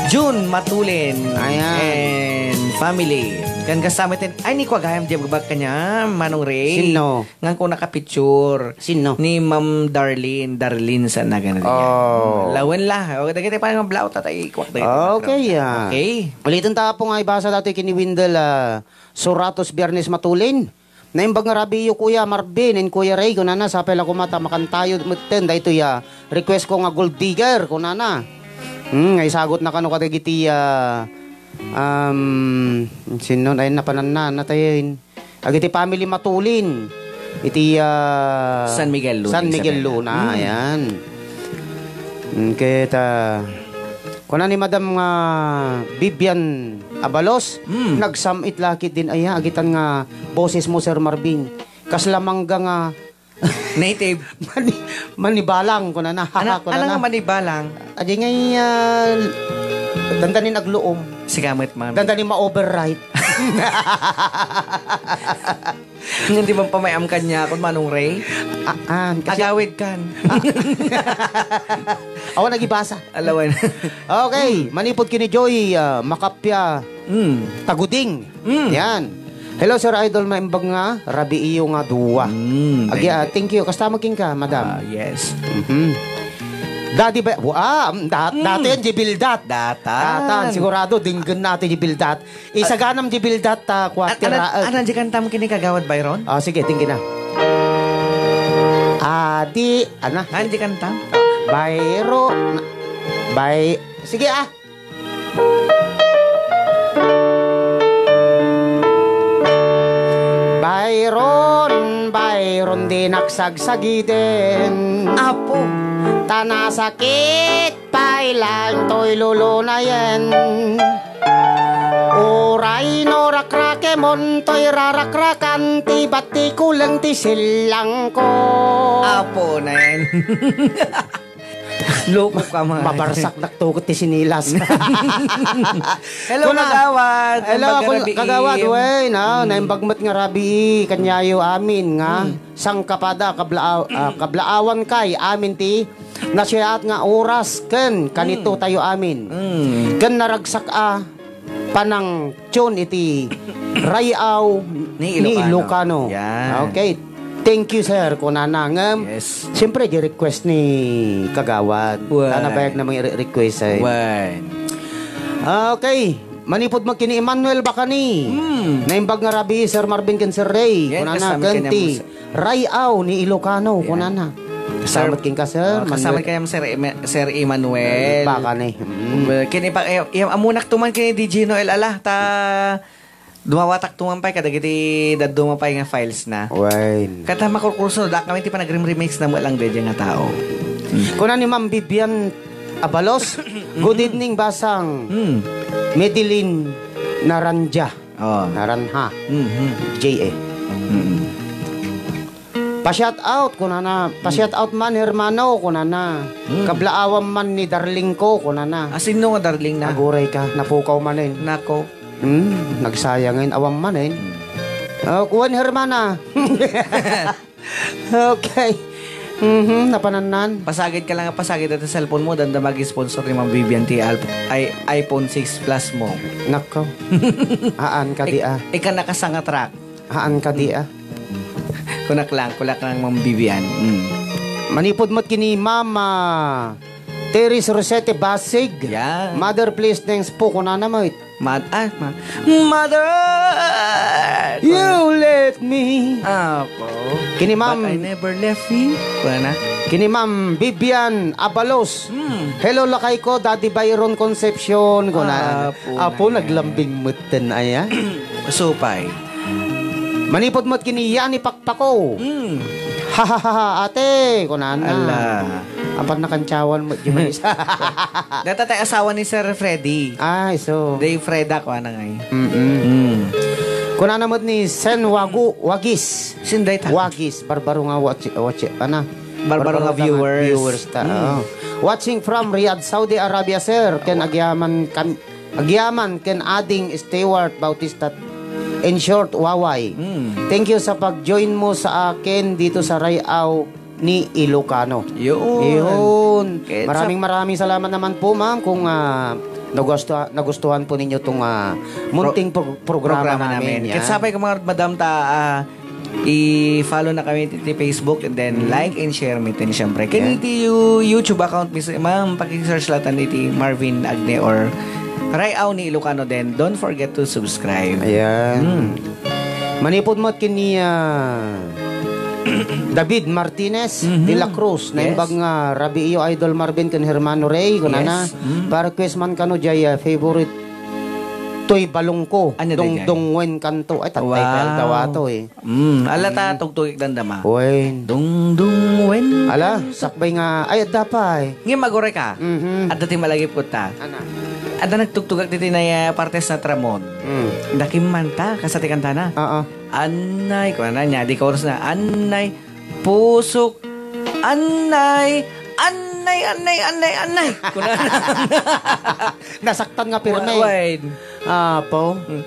June Matulin. Ayan. And family. Kan kasama tin-, ay, ni Kuya Gayam, di ba kanya, Manong Ray? Sino? Ngan ko nakapicture. Sino? Ni Ma'am Darlene. Darlene sa nagan na. Oh. Lawen la. O, dagiti pa nga blaw, tatay, ikwak dagiti. Okay, ah. Okay. Ulitin ta po nga ibasa dati kini Windel, ah, Suratos Biyernes Matulin. Naimbag nga rabiyo, Kuya Marvin and Kuya Ray, kunana, sapay la koma ta makantayo metten daytoy, ah, request ko nga Gold Digger, kunana. Hmm, nga isagot na kano kadagiti, ah, um, sino, ay, napananna, natayen. Agiti family Matulin. Iti, ah, San Miguel Luna, San Miguel Isabela. Luna, hmm. Ayan. Mm, ket, ah, kuna ni Madam nga Vivian Abalos, hmm. Nagsam-it lakit din aya, agitan nga boses mo, Sir Marvin. Kasla mangga nga Native. Mani-, manibalang, kunana. Haha, Ana-, kunana. Anang manibalang? Adi ngay, ah, dandanin agluom. Sigamet, ma'am. Dandanin ma-override. Hindi man pamayam kanya, kun Manong Ray. Ah, ah, kasi Agawid kan. Awan nagibasa. Alawan. Okay, manipod kini Joy, ah, Makapya, Mm. Taguding. Mm. Yan. Hello, Sir Idol, maimbag nga rabii nga dua. Mm, Agi, thank ah, you. Thank you. Kasta maging ka, madam? Ah, yes. Mhm. Daddy ba? Wa-, ah, mm, dat-, Mm. dati yan, di bildat. Datan. Datan. Sigurado, dinggen natin di bildat. Isaganam di bildat, ta, An-, kwatira, anan, eh. Anan di kantam kini Kagawad Byron? Ah, sige, tinggi na. Adi, ana? Anan di kantam? Bayro, na, bay-, sige, ah. Bayron, Bayron, di naksagsagiden. Apo. Ta nasakit pay lang toy lulunayen. Uray no rakrakemon toy rarakrakan ti bati kuleng ti silangko. Apo na yan. Loko ka, mga. Mabarsak naktugot ti sinilas. Hello, Kuna-, kagawad. Hello, Naimbag nga kul-, rabii. Kagawad, wen, ah, Mm. naimbag met nga rabii, kanyayo amin nga, Mm. sangkapada, kablaaw-, ah, Mm. kablaawan kay amin ti nasiaat nga oras, ken kanito Mm. tayo amin. Mm. Ken naragsak a, panangtion iti Ray-aw ni Ni Ilocano. Ilocano. Yan. Okay. Thank you, sir, kunana. Ngem, Yes. siyempre, di request ni Kagawad. Why? Tana bayag namang i-re-, request ay. Why? Ah, okay. Manipod mo kini Emmanuel Bacani. Hmm. Naimbag nga rabii, Sir Marvin ken Sir Ray. Yan, Kunana, kasama ken kanya ti mo, sir. Ray-aw ni Ilocano, Ayan. kunana. Sir, Salamat king ka, sir. Oh, kasama Manuel. Kayam, Sir Ema-, Sir Emmanuel. Baka ni. Mm. Well, kini pa, eh, eh, amunak tuman kini D J Noel, ala, ta dumawatak tuman pay kadagiti dadduma pay nga files na. Well. Kata makurkurso, da kami ti panagrim-remix na mo lang, D J nga tao. Mm. Kuna ni Ma'am Vivian Abalos, "Good evening, Basang." Mm. Medellin Naranja. Oh. Naranha. Mhm. J A. Mm. "Pa-shout out," kunana. "Pa-shout out man, hermano," kunana. Mm. "Kablaawam man ni darling ko," kunana. Ah, sino nga darling na? Aguray ka, napukaw manen. Nako. Hmm, nagsayangen, awam manen. Hmm. Ah, kuwan, hermana. Okay. Mhm, napanannan. Pasagid ka lang, pasagid at cellphone mo, danda mag-sponsor ni Ma'am Vivian ti Alp-, ay, iPhone six Plus mo. Nako. Haan ka di, Ik-, ah. Ika nakasanga track. Haan ka di, ah. Kunak lang, kunak lang, Ma'am Vivian. Mm. Manipod met kini Mama Teres Rosete Basig. Yan. "Mother, please, thanks po," kunana met. Mad-, ah, ma-, Mother! You left me. Apo. Kini Ma'am. But I never left you. Wala na. Kini Ma'am Vivian Abalos. Hmm. "Hello, lakay ko, Daddy Byron Concepcion," kuna. Apo, Apo, na. Naglambing metten, aya. Supay. Manipod met kini Yani Pakpako. Hmm. "Ha, ha, ha, ha, ate," kunana. Ala. Apan nakantiawan met di manis. Data tay asawa ni Sir Freddy. Ah, iso. Day Freda ko anang ay. Mm-mm. Mm. Kunana met ni Sen Wagu-, Wagis. Sinday ta? Wagis, barbaro nga watch, watch, ana? Barbaro nga viewers. Viewers ta, Mm. oh. "Watching from Riyadh, Saudi Arabia, sir. Ken agyaman kam-, agyaman ken ading Stewart Bautista. In short, Waway. Mm. Thank you sa pag-join mo sa akin dito sa Rayaw ni Ilocano." Yun. Yun. Kaya sa Maraming, maraming salamat naman po, ma'am, kung, ah, nagustuha-, nagustuhan po ninyo tong, ah, munting pro-, programa Programa namin, namin. Yan. Kaya sabay ko, mga madam, ta, ah, i-follow na kami ti, ti Facebook, and then Mm. like and share mi tin, syempre. Kini Yeah. ti You-, YouTube account, Miss, ma'am, paki-search lang tan iti Marvin Agne or Rayaw ni Ilocano, then don't forget to subscribe. Ayan. Mm. Manipod met kini, ah, David Martinez Mhm. de la Cruz, Yes. naimbag nga rabii, Idol Marvin ken Hermano Ray, kunana, Yes. Mm. pa-request man kano jay, ah, favorite toy balong ko, Anya daydiay? Dungdung wen kanto. Ay, tatay Wow. kay aldaw ato eh. Mm, ala ta, Mm. tugtugik dandama. Wen. Dungdung wen Ala, kanto. Sakbay nga, ay, adda pa eh. Ngayon, maguray ka. Mhm. Adda ti malagip ko ta. Ana? Adda nagtugtugak diti na, ah, partes na Tramon. Mm. Dakim man ta, kasati kantana. Oo. Anay, kuana niya, di ka oras na, anay, Pusok, anay, anay, anay, anay, anay. Kunana. Nasaktan nga pirmi. Wa-, wine. Apo. Hmm.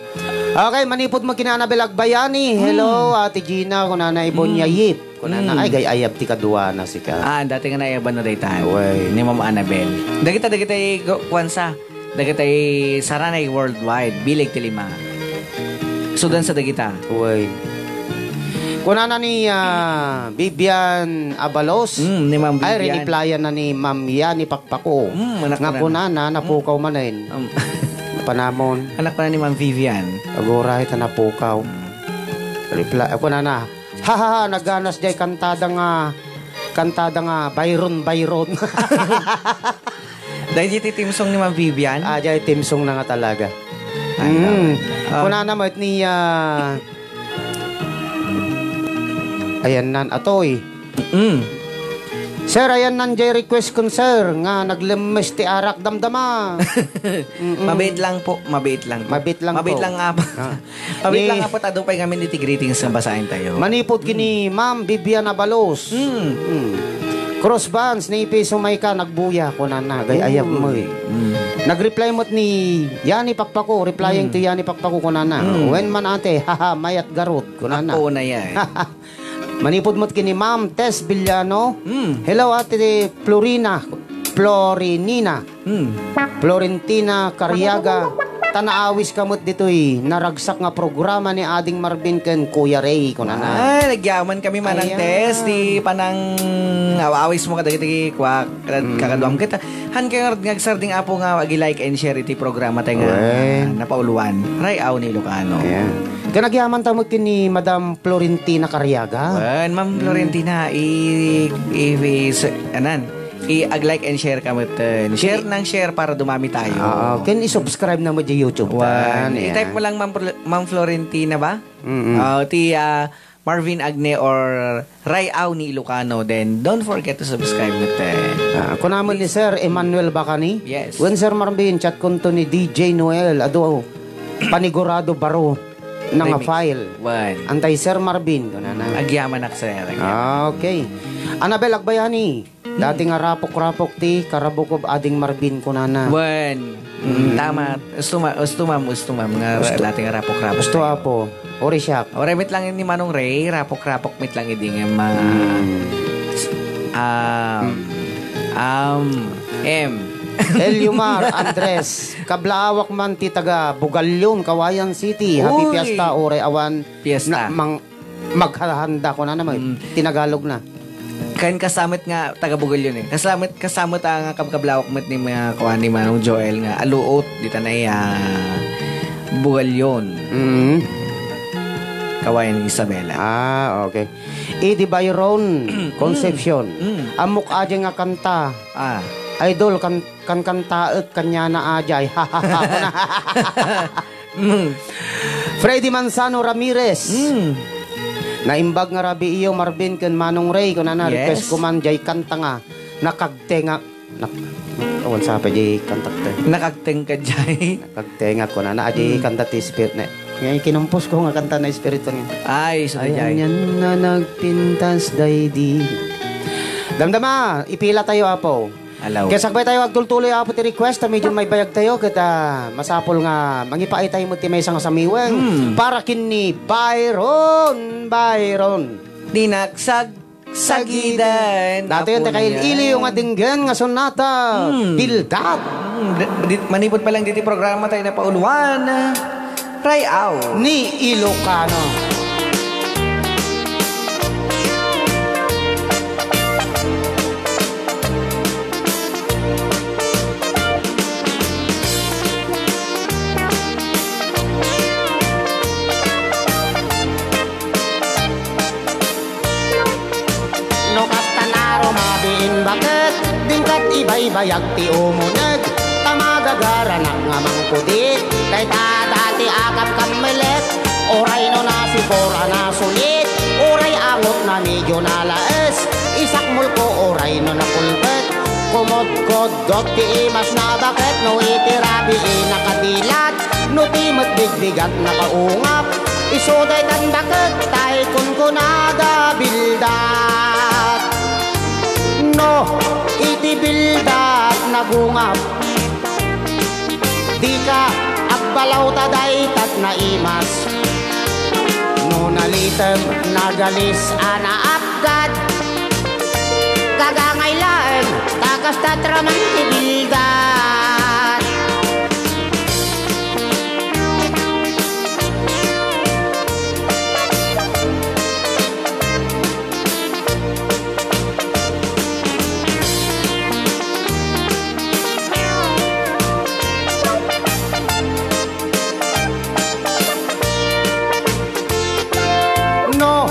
Okay, manipud mo kina Annabel Agbayani. Hello, Hmm. Ate Gina, kunana Ibonya Hmm. Yip. Kunana, Hmm. ay, gay-ayab ti kaduana sika. Ah, dati nga naayaban na daytan. Uy. Ni Ma'am Annabel. Dagita, dagita, ku-, kuwansa. Dagitay saranay worldwide, bileg ti lima. Sudan sa dagita. Uy. Kunana ni, ah, Vivian Abalos. Mm, ni Ma'am Ay, Vivian. Riniplayan na ni Ma'am Yani Pakpako. Mm, anak Nga ko na. Kunana, napukaw Mm. manen. Um, Panamon. Anak ko na ni Ma'am Vivian. Aguray ta napukaw. Mm. Reply, ako na na. Ha, ha, ha, naganas jay kantada nga, kantada nga, Byron, Byron. Dahil iti theme song ni Ma'am Vivian? Ah, jay theme song na nga talaga. Ay, Mm. okay. Ah. Kunana met ni, ah, ayan nan, atoy. Mm. Sir, ayan nan jay request kun, sir, nga naglemmes ti arak damdama. Mm-mm. Mabait lang po, mabait lang po. Mabait lang Mabait po. lang nga po. Ah. Awit Ni lang apo, tadu pay ngamin iti greetings nga basaen tayo. Manipud kini Ma'am Vivian Abalos. Mm. Mm. Cross bands ni Ipiso Mayka nagbuya, kunana, gay ayab Uy. mo eh. Mm. Nag-reply met ni Yani Pakpako, replying Mm. to Yani Pakpako, kunana. Mm. Wen man ate, haha, mayat garot, kunana. Apo na yan. Manipud met kini Ma'am Tess Villano. Mm. Hello, Ate Florina. Florinina. Hmm. Florentina Cariaga, ta naawis ka met ditoy naragsak nga programa ni Ading Marvin ken Kuya Ray, kunana. Ay, nagyaman kami, Manang Ayan. Tess, ti panang aw-awis mo kadagiti kuak, kad-, Mm. kakaduam ket, han kayo nga agsarding apo nga agi-like and share iti programa tayo nga Wen. napauluan. Ray-aw ni Ilocano. Ayan. Ken nagyaman ta met ken ni Madam Florentina Cariaga. Wen, Ma'am Mm. Florentina, i-, i-, i-, s-, anan, I-, ag-like and share ka met, eh. Share Kini- nang share para dumami tayo. Oo, ken i-subscribe na mo di YouTube Wan. tan, yeah. I-type mo lang Ma'am Pro-, Ma'am Florentina ba? Mm-mm. Ah, ti, ah, Marvin Agne or Ray Aw ni Ilocano, then don't forget to subscribe met, eh. Ah, kunamon ni Sir Emmanuel Bacani? Yes. Wen, Sir Marvin, chat kunto ni D J Noel, adu, panigurado baro na nga Remix. file. Wan. Antay Sir Marvin, kunana. Agyamanak, sir. Agyamanak. Ah, okay. Annabel Agbayani. Dati nga rapok-rapok ti karabukob Ading Marvin kunana. Wen. Mm, Mm. tama. Usto ma-, usto, ma'am, usto, ma'am, nga Usto. dati nga rapok-rapok. Usto, apo. Ori siak. Ori met lang ni Manong Ray, rapok-rapok met lang idi nga ma-, Mm. s-, um, Mm. um, M. Eliomar Andres, kablaawak man ti taga Bugallon, Cauayan City. Happy Uy. Fiesta, oray awan Fiesta. na-, mang-, Maghahanda ko na naman. Mm. Tinagalog na. Kan kasamit nga taga Bugallon eh. Kasamit, kasamit ang kabkablawak met ni mga kuan ni Manong Joel nga aluot dita na iya Bugallon. Mm. Kawayan ni Isabela. Ah, okay. Idi Byron Concepcion. Mm. Amok aja nga kanta. Ah. Idol, kan-, kankantaek kaniana ajay. Mm. Freddy Manzano Ramirez. Mm. Naimbag nga rabii yo, Marvin ken Manong Ray, kunana, Yes. request ko man jay kanta nga, nakagtenga, nak-, awan sa pa jay kanta te. Nakagteng ka jay. Nakagtenga, kunana, ajay Mm. kanta ti spirit na. Ngay kinumpos ko nga kanta na espiritu niya. Ay, so Ay, jay. anyan na nagpintas daydi. Damdama, ipila tayo, apo. Alaw. Kaya sakbay tayo agtultuloy, apo, ti request, ta medyo may bayag tayo, ket, ah, masapul nga mangipaay tayo met ti maysa nga samiweng Hmm. para ken ni Byron, Byron. Di nagsag-, sagidan. Dati yun, Apo takay niya. Iliw nga denggen nga sonata. Hmm. Bildad. Hmm, di-, di-, manipod pa lang diti programa tayo na pauluan. Ray-aw. Ni Ilocano. No kasta na rumabiin baket, dingkat ibaybayag ti umuneg, ta magagaranak nga mangkudik. Dayta dati a kapkammelet, uray no nasipor a nasulit, uray angot na medyo nalaes, isakmol ko uray no napulpet. Kumodkoddot ti imas na baket, no iti rabii nakadilat, no ti met bigbigat nakaungap. Isu daytan baket tay kunkunada bildat. No, iti bildat nagungap. Dika agbalaw ta daytat naimas. No nalitem, nagalis a naapgad. Kagangay laeng, ta kasta traman ti bildat. No,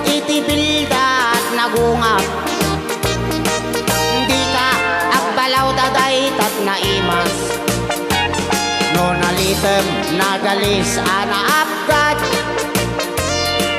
iti bildat nagungap. Dika agbalaw ta daytat naimas. No nalitem, nagalis a naapgad.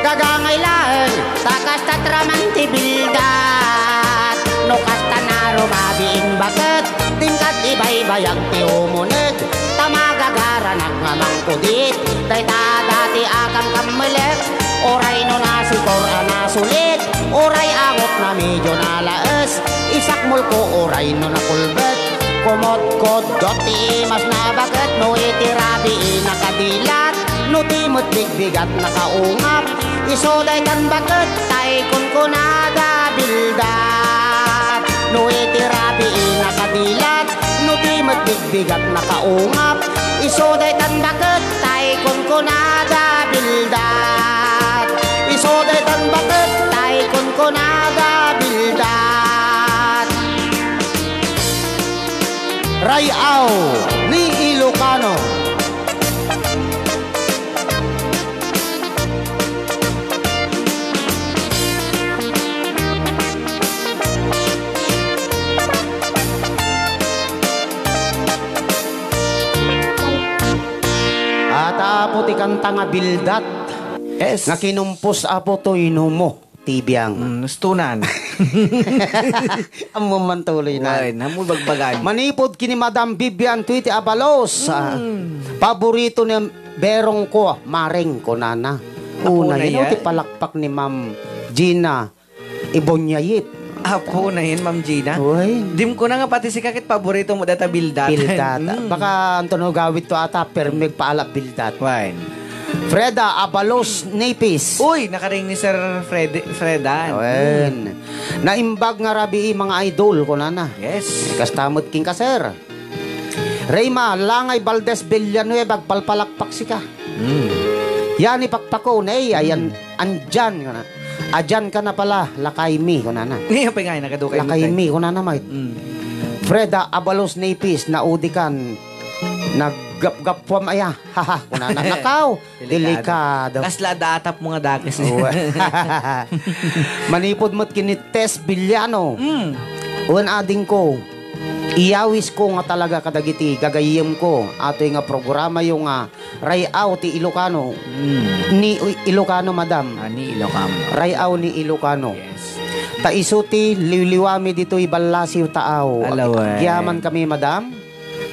Gagangay laeng, ta kasta traman ti bildat. No kasta na rumabiin baket, dingkat ibaybayag ti umuneg. Ta magagaranak nga mangkudit, dayta dati a kamkammelek. Uray no nasikor a nasulit, uray angot na medyo nalaes. Isakmolko uray no nakulbet. Kumotkoddot ti imas na baket, no iti rabii nakadilat, no ti met bigbigat nakaungap. Isu daytan baket tay kunkunada bildat. No iti rabii nakadilat, no ti met bigbigat nakaungap. Isu daytan baket tay kunkunada bildat. Isu daytan baket tay kunkunada bildat. Ray-aw ni Ilocano. At, Apo, ti kanta nga bildat. Yes. Nga kinumpos, Apo, toy numo. Tibiang. Mm, nustunan. Ammo man tuloy na. Wen, ammo bagbagan. Manipud kini Madam Vivian Tuiti Abalos, ah, Mm. paborito ni berong ko, maring, kunana. Apo na yan, yan, ti palakpak ni Ma'am Gina Ibonyayit. Apo na yan, Ma'am Gina. Uy. Dim ko na nga pati sika ket paborito mo data bildat. Bildat. Mm. Baka Antonio Gawit to ata, permi agpaalap bildat. Wen. Freda Abalos Napis. Uy, nakaring ni Sir Fred, Freda. Awen. Naimbag nga rabii, mga idol, kunana. Yes. Kasta met kenka, sir. Reyma, Langay Valdez Villanueva, agpalpalakpak sika. Mm. Yan, ipakpako, nay, ayan, Mm. andyan, kuna. Adyan ka na pala, lakay mi, kunana. Ngayon pa nga, nakadukay mo Lakay tayo. mi, kunana, mait. Mm. Freda Abalos Napis, naudikan, naggapgapwam aya. Haha, kunana, nakaw. Delikado. Delikado. Kasla adda atap mo nga dakes. Uwe. Manipud met ken ni Tess Villano. Mm. Wen adingko, iyawisko nga talaga kadagiti gagayyemko, atoy nga programayo nga Ray-aw ti Ilocano. Mm. Ni Ilocano, madam. Ah, ni Ilocano. Ray-aw ni Ilocano. Yes. Ta isu ti liwliwami ditoy ballasiw taaw. Ala, wen. Agyamankami, madam.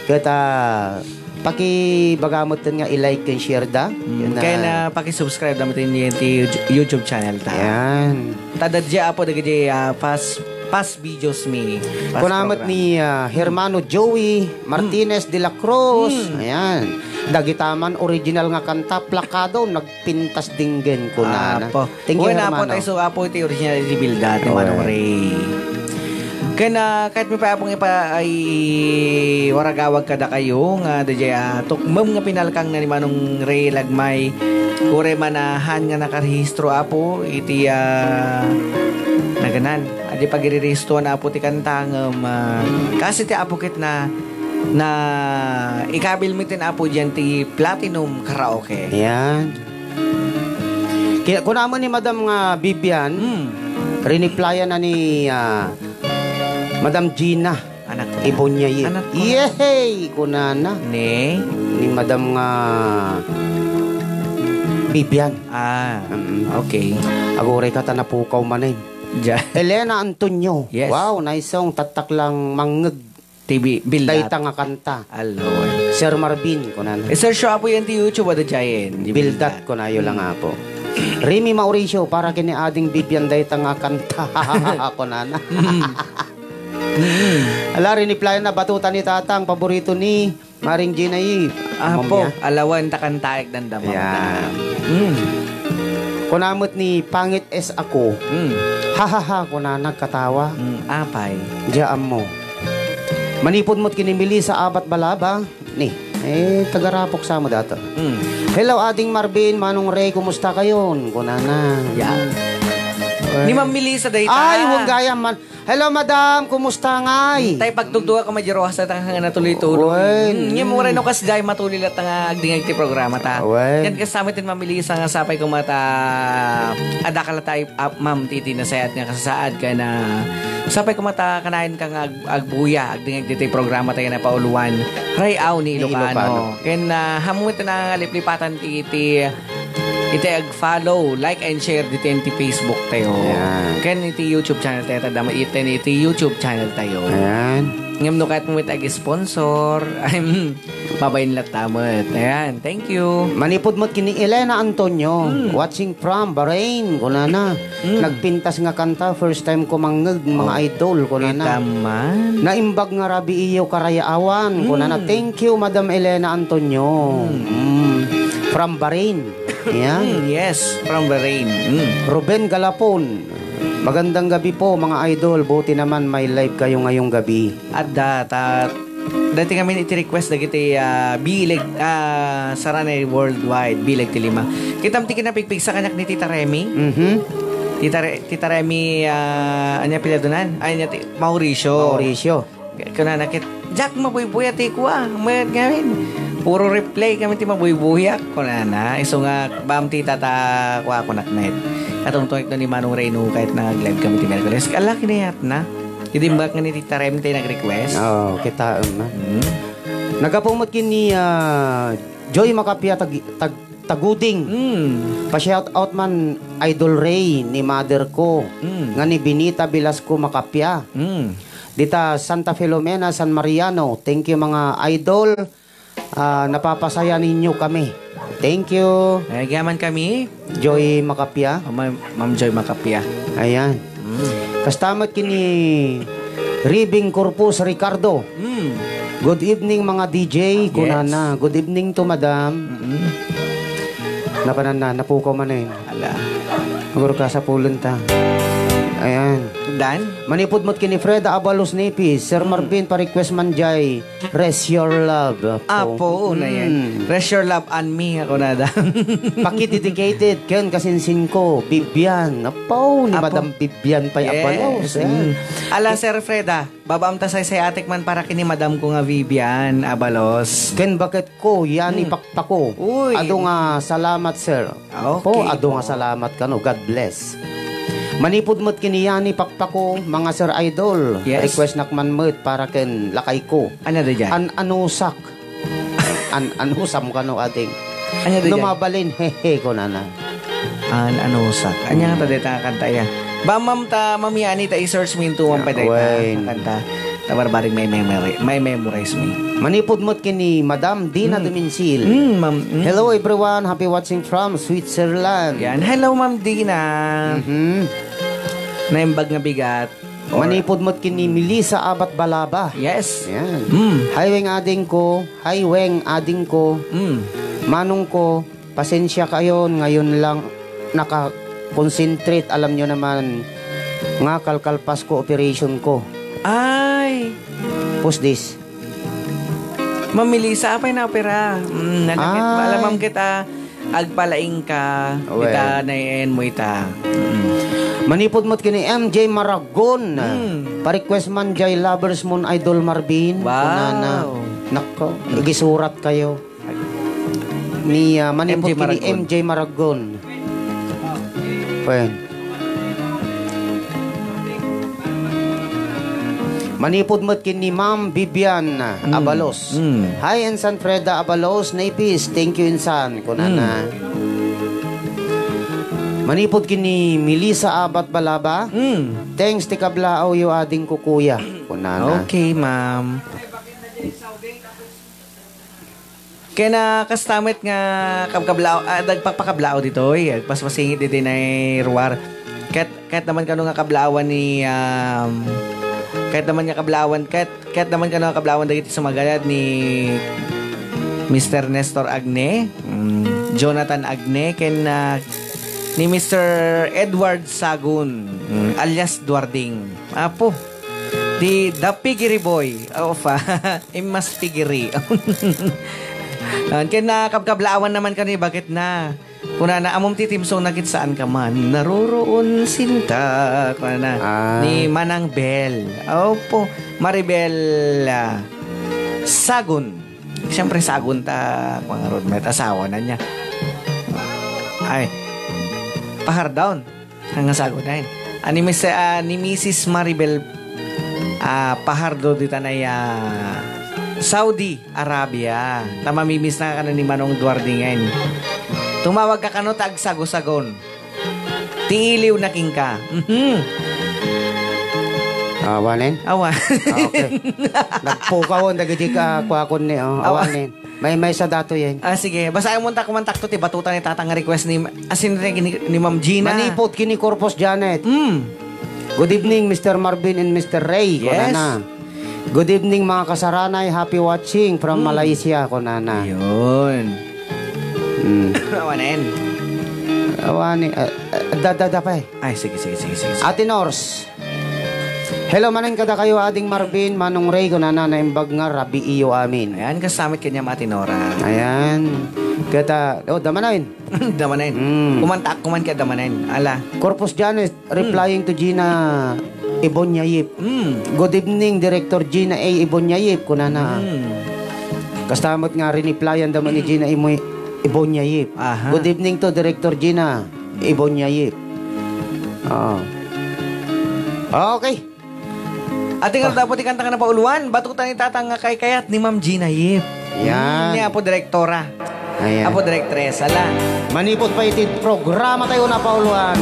Ket, ah, pakibaga metten nga i-like ken share da. Mm, Yun na. Ken, ah, pakisubscribe da metten iti YouTube, YouTube channel ta. Yan. Ta dadya, apo, dagiti, ah, past, past videos mi, past Kuna met program. ni, ah, Hermano Joey Martinez de la Cruz. Mm. Ayan. Dagita man original nga kanta, plakado, nagpintas dinggen, kunana. Apo. Thank you, Wen, apo, hermano. Tayo, so, apo, iti original ni Bilda, ti Oy. Manong Ray. Ken, ah, kahit mi pa apong ipa-, ay, waragawag kadakayo, nga, dayjay, ah, tukmem nga pinalkang na ni Manong Ray Lagmay, uray manahan nga nakarehistro, apo, iti, ah, naganan. Adi pagirirehistruan, apo, ti kanta, ngem, ah, kasi ti apo ket na, na ikabil mi tin apo diyan ti Platinum Karaoke. Yan. Kaya, kuna mo ni Madam nga Vivian, Hmm. riniplyan na ni, ah, Madam Gina Anak ko. Ibonyayit. Anak ko. Yehey! Kunana. Ni? Ni Madam nga Vivian. Ah, Mm. okay. Aguray ka ta napukaw manen. Ja. Elena Antonio. Yes. Wow, nice song. Tattak lang mangngeg T V, Bildat. Dayta nga kanta. Aloy. Sir Marvin, kunana. I-search yo, Apo, yan ti YouTube, ada dyan. Bildat, kunayo lang, Apo. Remy Mauricio, para kini Ading Vivian dayta nga kanta, kunana. Ala, riniply na, batuta ni Tatang, paborito ni Maring Gina Eve. Apo, alawan ta kantaek dandamam. Yan. Mm. Kuna met ni Pangit S ako. Mm. Hahaha, kuna nagkatawa. Mm, apay. Diya ammo. Manipud met kini Melissa Abat Balaba. Ni, eh, taga Rapok sa mo data. Mm. Hello, Ading Marvin, Manong Ray, kumusta kayon? Kunana. Yan. Ni Ma'am Melissa dayta. Ay, huwag gayam man. Hello, madam. Kumusta ngay? Tay pagtugtuga ko, Major Rojas, ta nga natuloy-tuloy. Wen. Hmm, yung mura no kas jay matuloy lahat nga agdingag ti programa ta. Wen. Yan kasama tin mamili sa nga sapay ko mata adakal tayo, ah, ma'am, titi nasayat nga kasasaad ka na sapay ko mata kanayon ka nga ag-, agbuya, agdingag ti programa tayo na pauluan. Rayaw ni Ni Ilocano. Ilocano. Ken, ah, hamu iti nangaliplipatan ti, ti, iti ag-follow, like, and share diti iti Facebook tayo. Ayan. Ken iti YouTube channel tayo, tadama iti, iti YouTube channel tayo. Ayan. Ngem no kayat mo iti ag-sponsor, I'm babain latta met. Ayan, thank you. Manipud met kini Elena Antonio, Hmm. watching from Bahrain, kunana. Mm. Nagpintas nga kanta, first time ko mangngeg, mga Oh. idol, kunana. Kita man. Naimbag nga rabii iyo karayaawan, Mm. kunana. Thank you, Madam Elena Antonio. Mm. Mm. From Bahrain. Yan. Mm, yes, from Bahrain. Mm. Ruben Galapon. Magandang gabi po, mga idol. Buti naman may live kayo ngayong gabi. Adda, ta-, dati kami iti request dagiti, ah, bileg, ah, Saranay Worldwide, bileg ti lima. Kitam ti kinapigpigsa kaniak ni Tita Remy. Mhm. Tita Re-, Tita Remy, ah, ania piladunan? Ay, ania ti, Mauricio. Mauricio. Kunana ket, "Jack, mabuybuya ti kua." Mayat ngamin. Puro replay kami ti mabuybuya. Kunana, isu nga, bam ti tata, kua, kunak met. Katungtungik no ni Manong Reno, kahit nag-live kami ti Miyerkules. Ala, kinayatna. Idi imbag nga ni Tita Rem tayo nag-request. Oo, kitaem na. Hmm. Nagapu met ken ni, ah, Joy Macapia Tag-, Tag-, Taguding. Hmm. Pa-shout out man, Idol Ray, ni mother ko, Hmm. nga ni Benita Velasco Macapia. Hmm. Dita Santa Filomena, San Mariano. Thank you, mga idol. Ah, napapasaya ninyo kami. Thank you. Nagyaman kami. Joy Macapia. Oh, Ma'am, Ma'am Joy Macapia. Ayan. Mm. Kasta met ken ni Ribing Corpus Ricardo. Mm. Good evening, mga D J. Yes. Kunana. Good evening to, madam. Mm-mm. Napanan na, napukaw man eh. Ala. Siguro kasapulan ta. Ayan. Dan? Manipud met ken ni Freda Abalos Nipis. Sir Mm. Marvin, pa-request man jay. Rest Your Love. Apo, una yan. Mm. Rest Your Love on Me, ako na da. Paki-dedicated ken kasinsin ko, Vivian. Apo, ni Apo. Madam Vivian pay Yes. Abalos, eh. Mm. Ala, Sir Freda, babaam ta saysayatek man para kini madam ko nga Vivian Abalos. Ken baket ko, yani Mm. pakpako. Uy. Adu nga salamat, sir. Okay. Po, adu nga salamat kano. God bless. Manipud met ken ni Yani Pakpako, mga Sir Idol. Yes. Request nak man met para ken lakay ko. Ano da dyan? An-anusak. An-anusam kano, ading. Ano da No dyan? mabalin, hehe, kunana. An-anusak. Anya nga ta deta nga kanta iya? Ba, ma'am, ta, Ma'am Yani, ta i-search mo yung tuwang Yeah, pa deta when nga kanta. Tabarbaring may memory, may memorize mi. Manipud met ken ni Madam Dina Mm. Duminsil. Mm, ma'am. Mm. Hello everyone, happy watching from Switzerland. Yan. Hello, Ma'am Dina. Mhm. Naimbag nga bigat. Or Manipud met ken ni Melissa Abat Balaba. Yes. Yan. Mm. Hi, Weng ading ko. Hi, Weng ading ko. Mm. Manong ko. Pasensya kayo, ngayon lang naka-concentrate. Alam nyo naman nga kalkalpas ko operation ko. Ay! Who's this? Ma'am Melissa, apay na opera? Mm, nagakit, Ay. alam mo kita, agpalaing ka, Well. kita na mo ita. Mm. Manipud met ken ni M J Maragon. Mm. Pa-request man jay Lovers Moon Idol Marvin. Wow. Kunana. Nako, igisurat kayo. Ni, ah, manipud M J ken ni Maragon. M J Maragon. Pwen. Manipud met ken ni Ma'am Vivian Mm. Abalos. Mm. Hi, Insan Freda Abalos, Napis. Thank you, Insan. Kunana. Mm. Manipud ken ni Melissa Abat Balaba. Mm. Thanks, ti kablaaw yo, ading ko, kuya. Kunana. Okay, ma'am. Ken, ah, kasta met nga kabkablaaw, ah, nagpakpakablaaw ditoy, agpaspasingi ditoy nay ruar. Ket, ket naman kano nga kablaawan ni, um, ket naman nga kablaawan, ket, ket naman kano nga kablaawan dagiti sumagayad ni Mister Nestor Agne, mm, Jonathan Agne, ken, ah, ni Mister Edward Sagun, mm, alias Duarding. Apo, di The Piggery Boy. Oo, pa. Immas Piggery. Awan, ken nakabkablaawan naman kano, bakit na? Kunana, "Ammom ti theme song na ket saan ka man naroroon, sinta." Kunana, Ah. ni Manang Bel. Opo, Maribel, ah, Sagun. Siyempre, Sagun ta, mga roadmate, asawa na niya. Ay, pahar down. Ang asawa na yun. Ah, ni Miss, ah, ni Missus Maribel, ah, Pajardo dita na ya Saudi Arabia. Ta mamimiss na kano ni Manong Duarte ngayon. Tumawag ka kano ta agsago-sagon. Ti iliw na king ka. Mhm. Awanen? Awa. Ah, okay. Nagpukawon dagiti ka, kuakon ni, oh. Awa. Awanen. May, may sa dato yan. Ah, sige. Basaen mo ta, kumantakto ti batuta ni Tatang nga request ni, asin ni, ni Ma'am Gina. Manipod kini Corpus Janet. Mm. "Good evening, Mister Marvin and Mister Ray," Yes. kunana. "Good evening, mga kasaranay. Happy watching from Mm. Malaysia," kunana. Yun. Mm. Awanen. Awani, ah, ah, da, da, da pa eh. Ay, sige, sige, sige, sige, sige. Ate Nors. "Hello manen kadakayo, Ading Marvin, Manong Ray, kunana, naimbag nga rabiiyo amin." Ayan, kasamit kanya, Ate Nora. Ayan. Kata, oh, damanen. Damanen. Mm. Kumantaak kuman kaya damanen. Ala. Corpus Janet replying to Gina Ibonyayip. Mm. "Good evening, Director Gina A. Ibonyayip," kunana. Mm. Kasta met nga riniplayan da man ni Gina Imo-, Ibonyayip. Aha. "Good evening to Director Gina Ibonyayip." Ah. Okay. Ati nga Ah. dapat ikanta nga napauluan, batuta ni Tatang nga kaykayat ni Ma'am Gina Yip. Yan. Hmm, ni Apo Direktora. Ayan. Apo Direktres, ala. Manipod pa iti programa tayo napauluan.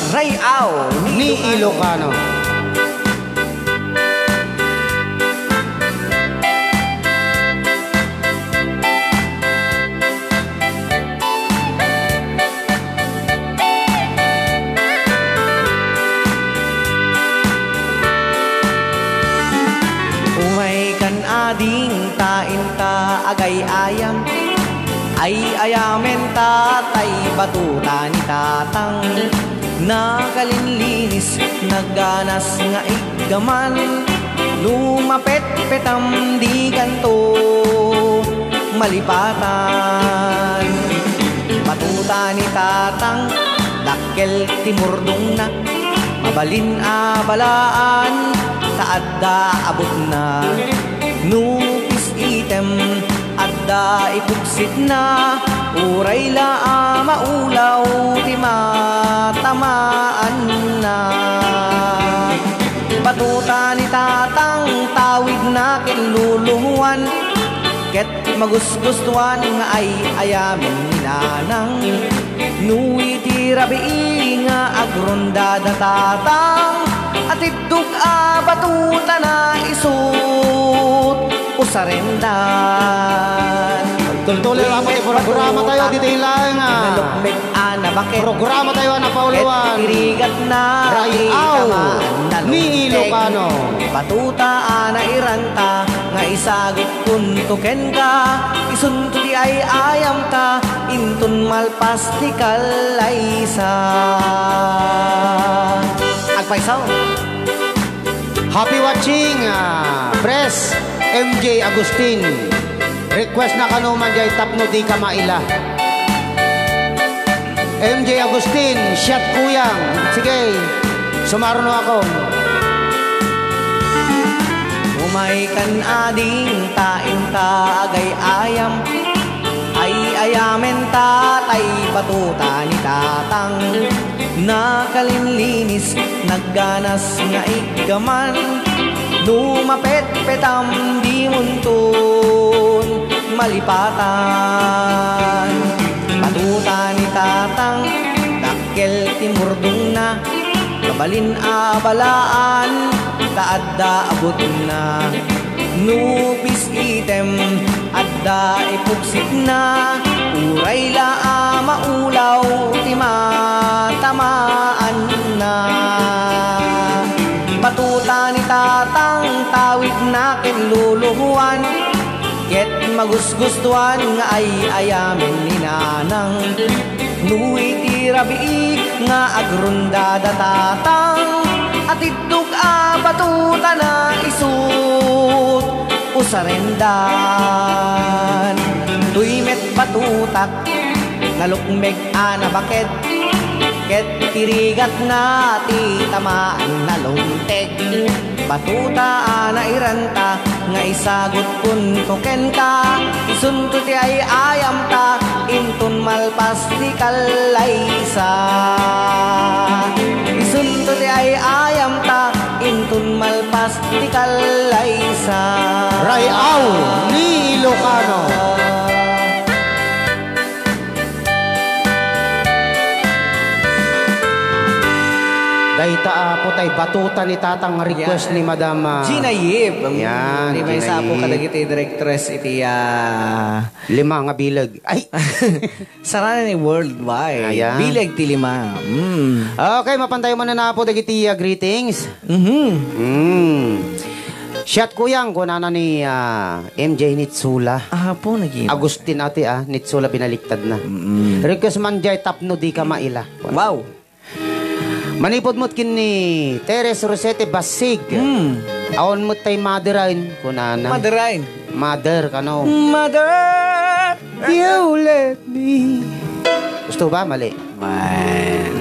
Ray-aw ni Ilocano. Umay kan ading ta inta agay-ayam. Ay-ayamen ta tay batuta ni Tatang. Nakalinlinis, nagganas nga iggaman. Lumapetpetam di kanto malipatan. Batuta ni Tatang, dakkel ti murdongna. Mabalin a balaan, ta adda abutna. No pis-item, adda ipuksitna. Uray la a maulaw ti matamaanna. Batuta ni Tatang, tawidna ken lulumoan. Ket magusgustuan nga ay-ayamen ni Nanang. No iti rabii nga agrondada Tatang, atiddog a batutana isut usarendan. Tultuloy, Uy, apo, ti met programa tayo, batuta, ditoy lang, ah. Nalukmeg a nabaket. Programa tayo, ah, napauluan. Ket irigatna, Ray-aw ikaman, ni nalukmeg. Ilocano. Batuta a nairanta, nga isagut kunto kenka, isunto ti ay-ayamta, inton malpas ti kallaysa. Agpayso. Happy watching, ah, Pres M J Agustin. Request na kano man jay tapno di ka maila. M J Agustin, shot kuyang. Sige, sumarno ako. Umay kan ading ta inta agay-ayam. Ay-ayamen ta tay batuta ni Tatang. Nakalinlinis, nagganas nga iggaman. No mapetpetam, dimonton malipatan. Batuta ni Tatang, dakkel ti murdongna. Mabalin a balaan, ta adda abutna. No bis item adda ipugsikna, uray la a maulaw ti matamaanna. Batuta ni Tatang tawidna ken luluhoan, ket magusgustoan nga ay-ayamen ni Nanang. No iti rabii nga agrundada Tatang, atiddog a batutana isut usarendan. Toy met batutak, nalukmeg a nabaket, ket ti rigatna ti tamaan nalungteg. Batuta a nairanta nga isagutkonto kenka, isunto ti ay-ayamta, inton malpas ti kallaysa. Isunto ti ay-ayamta, inton malpas ti kallaysa. Ray-aw ni Ilocano. Dayta, apo, tay batuta ni Tatang nga request Yeah. ni Madam, ah, Gina Yip. Yan, Di may Gina sapo Yip. kadagiti directress iti, ah, Lima nga bileg. Ay! Sarana ni worldwide. Ayan. Bileg ti lima. Mm. Okay, mapantayo man na po dagiti, ah, greetings. Mhm. Mm. Siat kuyang, kunana ni, ah, M J Nitsula. Ah, po, naging Agustin ati, ah, Nitsula binaliktad na. Mm-mm. Request man jay tapno di ka maila. Wow. Manipud met ken ni Teres Rosete Basig. Hmm. Awan met tay mother ain, kunana. Mother ain. Mother, kano? Mother! You left me. Gusto ba? Mali. Man.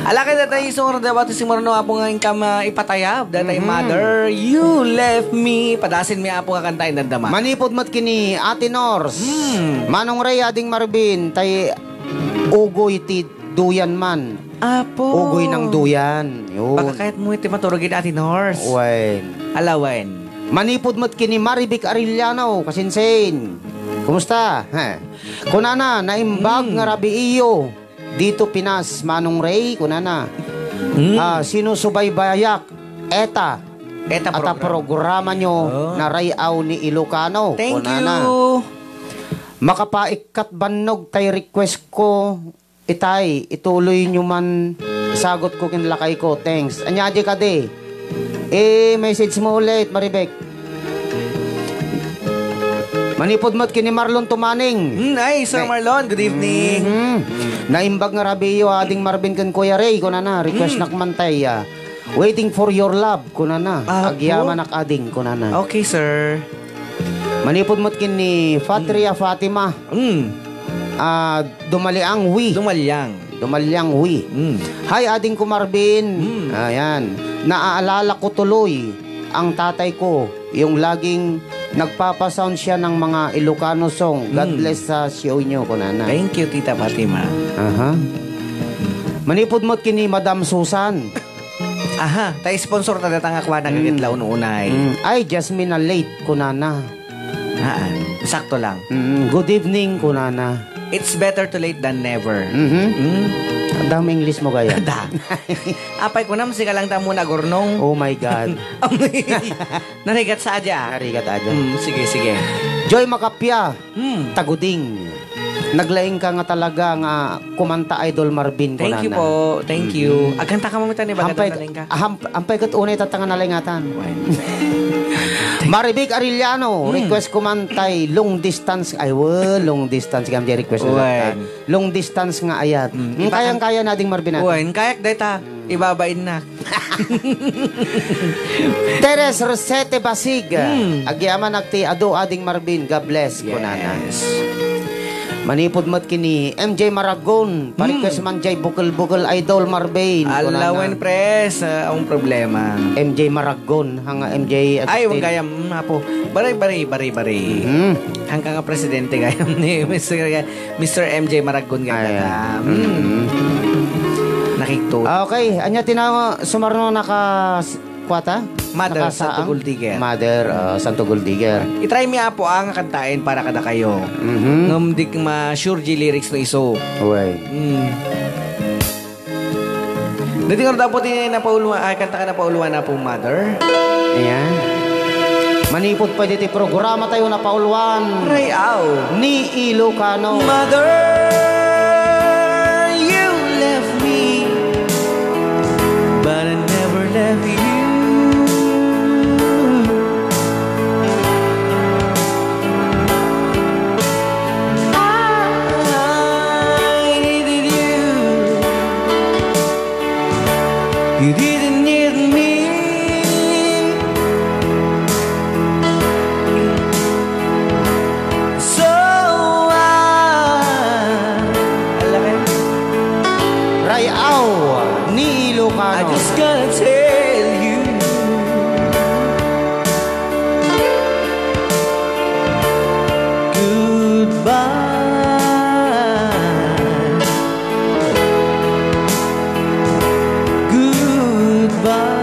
Ala kay datay isong da bati si Marno apo nga inkam, ah, ipatayab. Datay Mhm. mother, you left me. Padasin mi apo nga kanta ay nadama. Manipud met ken ni Ate Nors. Hmm. Manong Ray, Ading Marvin, tay ugoy ti duyan man. Apo. Ugoy ng duyan. Yun. Baka kayat mo iti maturog iti Ate Nors. Wen. Ala, wen. Manipud met ken ni Marivic Arellano, kasinsin. Kumusta? He. Kunana, naimbag Mm. nga rabiiyo. Dito Pinas, Manong Ray, kunana. Mm. Ah, sinusubaybayak. Eta. Eta Ata program. programa nyo Oh. na Ray-aw ni Ilocano. Thank Kunana. you. Makapaikkat bannog tay request ko. Itay, ituloy nyo man sagot ko ken lakay ko. Thanks. Anya di kadi? Eh, message mo ulit, Maribek. Manipud met ken ni Marlon Tumaning. Hmm, ay, Sir Nay- Marlon, good evening. Mhm. Naimbag nga rabiyo, Ading Marvin ken Kuya Ray, kunana, request Hmm. nak man tay, ah, Waiting for your love, kunana. Apo. Agyamanak, Ading, kunana. Okay, sir. Manipud met ken ni Fatria Hmm. Fatima. Hmm. Ah, Dumaliang Wi. Dumaliang. Dumaliang Wi. Hmm. Hi, Ading ko Marvin. Hmm. Ayan. Naaalala ko tuloy ang tatay ko, yung laging nagpapasound siya ng mga Ilocano song. God Hmm. bless sa show nyo, kunana. Thank you, Tita Fatima. Aha. Manipud met ken ni Madam Susan. Aha, ta sponsor ta data nga kuana Mm. ket la ununay. Mm. Ay, Jasmine na late, kunana. Haan, sakto lang. Mm, good evening, kunana. It's better to late than never. Mhm. Mm. Damo English mo gaya. Da. Apay ko nam, sika lang ta muna, Gornong. Oh my God. Narigat sa adya. Narigat adya. Mm, sige, sige. Joy Makapia, Hmm. Taguding. Naglaing ka nga talaga nga kumanta, Idol Marvin, Thank you kunana. po. Thank you. Mm-mm. Agkanta ka, Mami Tani, baga Hampay, naglaing ka. Hamp-, hampay kat unay tatta nga nalaingatan. Wen. Maribik Arellano, Hmm. request kumantay, long distance. Ay, well, long distance. Kaya di request na Wen. tatta. Long distance nga ayat. Hmm. Mm, Ipa- kayang-kaya na ding Marvin natin. Wen, kayak deta. Ibabain na. Teres Rosete Basig. Hmm. Agyamanak ti adu, Ading Marvin. God bless, kunana. Yes. Manipud met kini M J Maragon. Parequest Hmm. man jay bukel-bukel, Idol Marvin, kunana. Alawen, pres, ah, ang problema. M J Maragon, hanga M J Ay, Agustin. Wangkayam, mm, apo. Bari, bari, bari, bari. Mhm. Hangka nga presidente gayam ni Mister Mister M J Maragon nga Ayan. kata. Mm. Mm. Nakikto. Okay, anya ti na sumarno naka s-, kuwata? Mother, Nakasaang? Santo Gold Digger. Mother, uh, Santo Gold Digger. I-try mi, apo, ang kantaen para kada kayo. Mhm. Ngem di ma-sure di lyrics no iso. Uway. Mm. Dati nga dapat ini napauluan, ay, kanta ka napauluan na po, mother. Ayan. Manipud pay ditoy programa tayo napauluan. Ray-aw. Ni Ilocano. Mother, you left me, but I never left you. I needed you. You didn't need me. So I, ang laki. Ray-aw ni Ilocano. I just gotta tell you goodbye. Goodbye.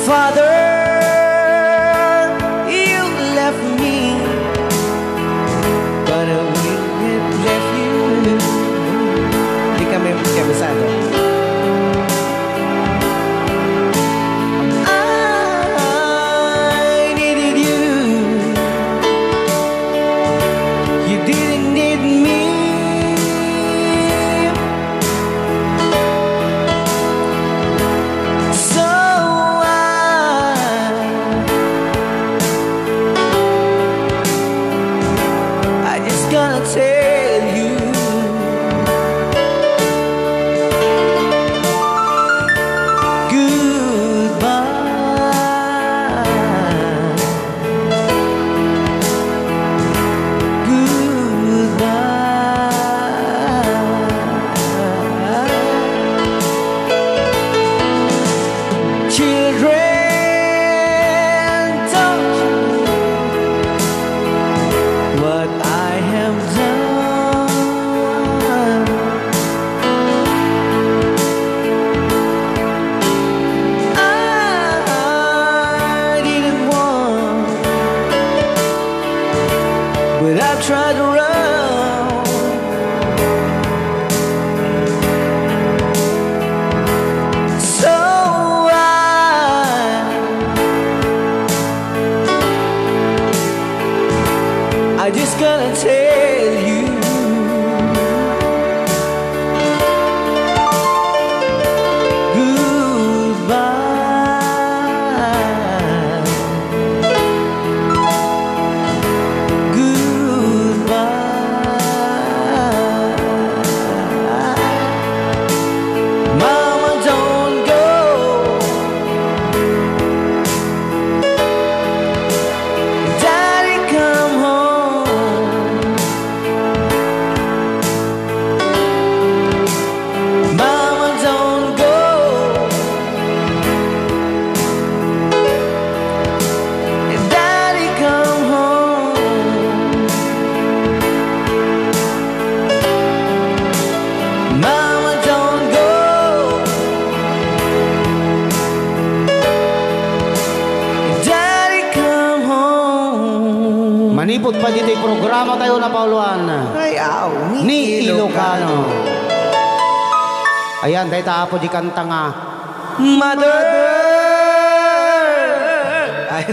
Father, you left me, but I wouldn't have left you. Di kami kabisado. I needed you. You didn't need me. So I, I just gotta tell you goodbye. Goodbye. Children, don't you know what I have done? I didn't want, but I tried to run. So I, I just gotta tell you goodbye. Goodbye. Mama, don't go. Daddy, come home. Mama, don't go. Daddy, come home. Mama, don't go. Daddy, come home. Manipud pa ditoy programa tayo napauluan. Ay, aw, ni Ilocano. Ayan, dayta, Apo, di kanta nga, Mother! Ay.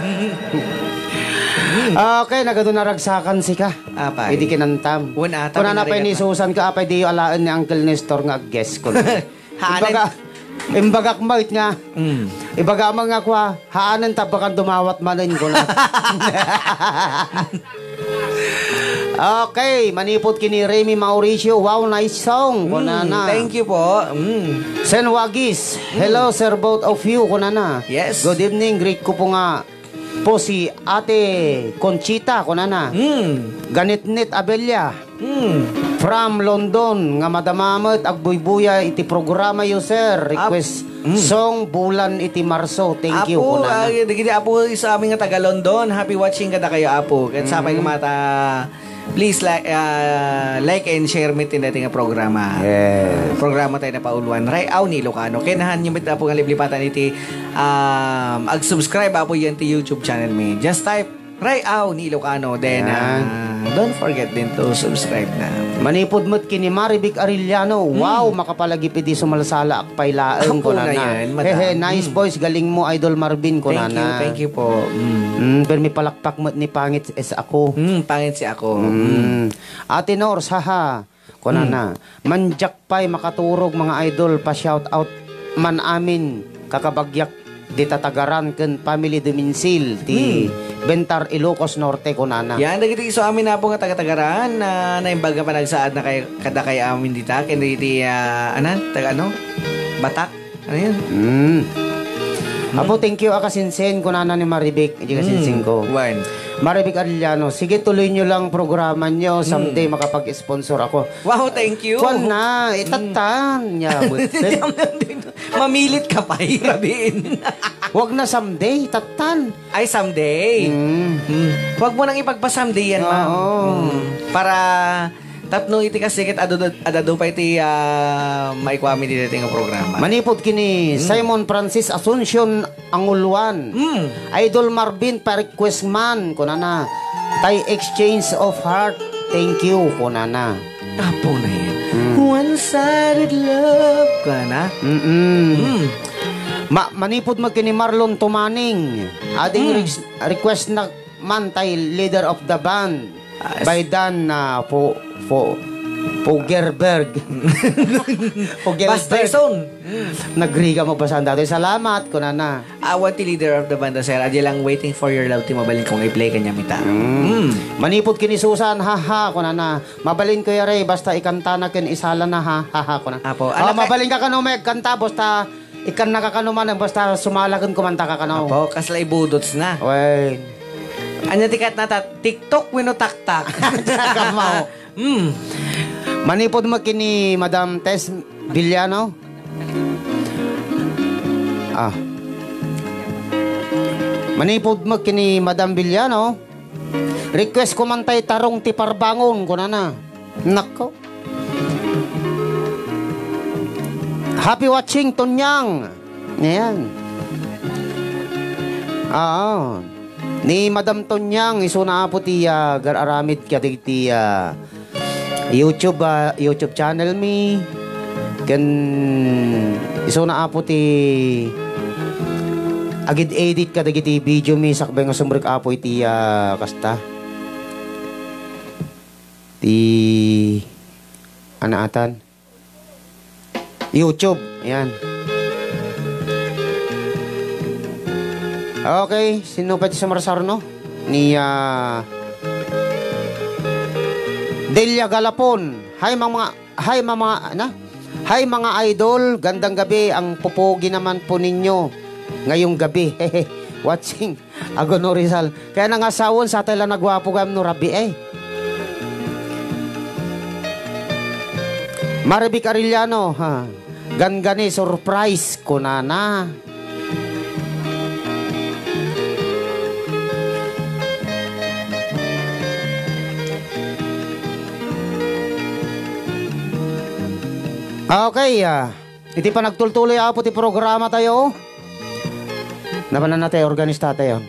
Okay, nagadu naragsakan sika. Apay. Idi kinantam. Wen ata, kunana pay ni Susan ka, apay diyo alaen ni Uncle Nestor nga ag-guest ko. Haanen. Imbaga, imbagak met nga. Mm. Ibaga man nga kua, haanen tabakan dumawat manen ko na. Okay, manipud kini Remy Mauricio, wow, nice song, mm, kunana. Thank you po. Mm. Sen Wagis, hello, sir, both of you, kunana. Yes. Good evening, greet ko po nga po si Ate Conchita, kunana. Mm. Ganitnit Abella. Mm. From London, nga madama met agbuybuya iti programa yo, sir. Request song, Bulan iti Marso. Thank you, Apo, kunana. Ah, dagiti Apo sa amin nga taga London, happy watching kadakayo, Apo. Ket sapay nga mata, please, like, ah, like and share met ti daytoy nga programa. Yes. Programa tayo napauluan. Ray-aw ni Ilocano. Ken nahanyo met, Apo, nga liplipatan iti, um, ag-subscribe, Apo, yan ti YouTube channel mi. Just type Ray-aw ni Ilocano. Then, ah, Don't forget din to subscribe na. Manipud met ken ni Marivic Arellano. Hmm. Wow, makapalagip idi sumalsalaak pay laeng, Apo na kunana. Yan, madam. Hehe, nice Hmm. voice, galing mo, Idol Marvin, Thank you, kunana. thank you po. Hmm. Hmm, permi palakpak met ni pangit es ako. Hmm, pangit si ako. Hmm. Hmm. Ate Nors, haha. Kunana, Hmm. mandiak pay makaturog, mga idol, pa-shout out man amin, kakabagyak, dita Tagaran ken family Duminsil, ti Hmm. Bentar, Ilocos Norte, kunana. Yan, dagiti isu amin, Apo, nga taga-Tagaran, na naimbag nga panagsaad na kay, kadakay amin dita, ken dagiti, ah, anan, taga ano? Batak? Ano yan? Mm. Apo, thank you, a kasinsin, kunana ni Marivic, iti kasinsin Mm. ko. Wen. Marivic Arellano, sige, tuloy nyo lang programa nyo, someday Mm. makapag-sponsor ako. Wow, thank you. Kuan na, Mm. itatan. Ya, buti. Mamilit ka pa, rabiin. Wag na someday, itatan. Ay, someday. Mm. Mm. Wag mo nang ipagpa-someday yan, ma'am. Oo. Mm. Para tapno iti kasdiay ket adu, ad-adu pay ti, ah, maikuami ditoy nga programa. Manipud ken ni Mm. Simon Francis Asuncion Anguluan. Mm. Idol Marvin, pa-request man, kunana. Tay exchange of heart, thank you, kunana. Apo na yan. Mm. One-sided love, kana? Mm-mm. Mm. Ma-, manipud met ken ni Marlon Tumaning. Ading Mm. rex-, request na man tay leader of the band. Ah, s- By Dan, ah, Fo-, Fo-, Fogelberg. Fogelberg. Basta ison. Mm. Nagriga mo basan datoy. Salamat, kunana. Awan ti leader of the band, sir. Adi lang Waiting for Your Love ti mabalin kong i-play kaniam ita. Mm. Mm. Manipud ken ni Susan, haha, kunana. Mabalin, Kuya Ray, basta ikantana ken isalana, ha, haha, kunana. Apo. Oh, Anak, mabalin ka kano, may kanta, basta Ikan nakakano man, basta sumalagen kumanta ka kano. Apo, kasla ibudots na. Wen. Anya ti kat nata, TikTok wenno taktak? Kamaw. Hmm. Manipud mo kini Madam Tess Villano? Ah. Manipud mo kini Madam Villano? Request ko man tay Tarong ti Parbangon, kunana. Nako. Happy watching, Tonyang. Ayan. Oo. Ni Madam Tonyang, isuna apo ti, ah, gar-aramid kadagiti, ah, YouTube, ah, YouTube channel mi. Ken isuna apo ti agid-edit kadagiti video mi sakbay nga sumrek apo iti, ah, kasta. Ti anaatan. YouTube. Ayan. Okay, sino pa ti sumarsarno? Ni, ah, Delia Galapon. Hi, mga, hi, mga, na? Hi, mga idol. Gandang gabi. Ang pupugi naman po ninyo ngayong gabi. Watching. Aguno Rizal. Kaya nangasawen, satay la nagwapo gayam no rabii, eh. Marivic Arellano, ha. Gangani, surprise, kunana. Okay, ah. Iti panagtultuloy, Apo, ti programa tayo. Napanan na tayo, organista tayo.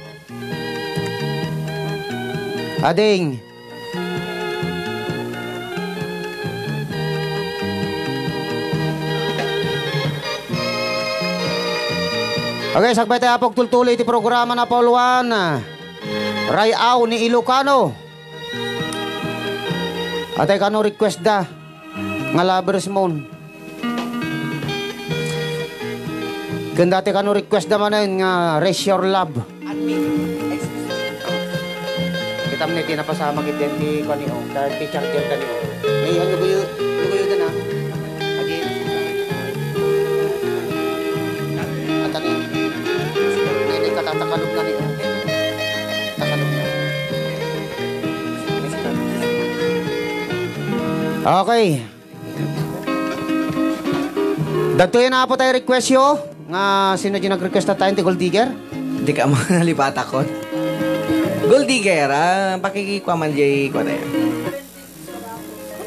Ading. Okay, sakbay tayo, Apo, tultuloy iti programa na Pauluan. Ray-aw ni Ilocano. Atay kano request da nga Lovers Moon. Ken dati kano request da manen nga Raise Your Love. Admin. Kitam ni, ti napasamak iti, ti kuan ni, oh, ta-, ti charger kani, oh. Ay, ano ko yun? Ano ko yun na? Agi. At ano yun? Hindi, katatakalog na ni, oh. Takalog na. Okay. Dagtoy na, Apo, tayo request yo. Nga sino di nag-request na tayo ti Gold Digger? Di ka mga lipatakon. Gold Digger, ah, pakikikuha man jay kuha tayo.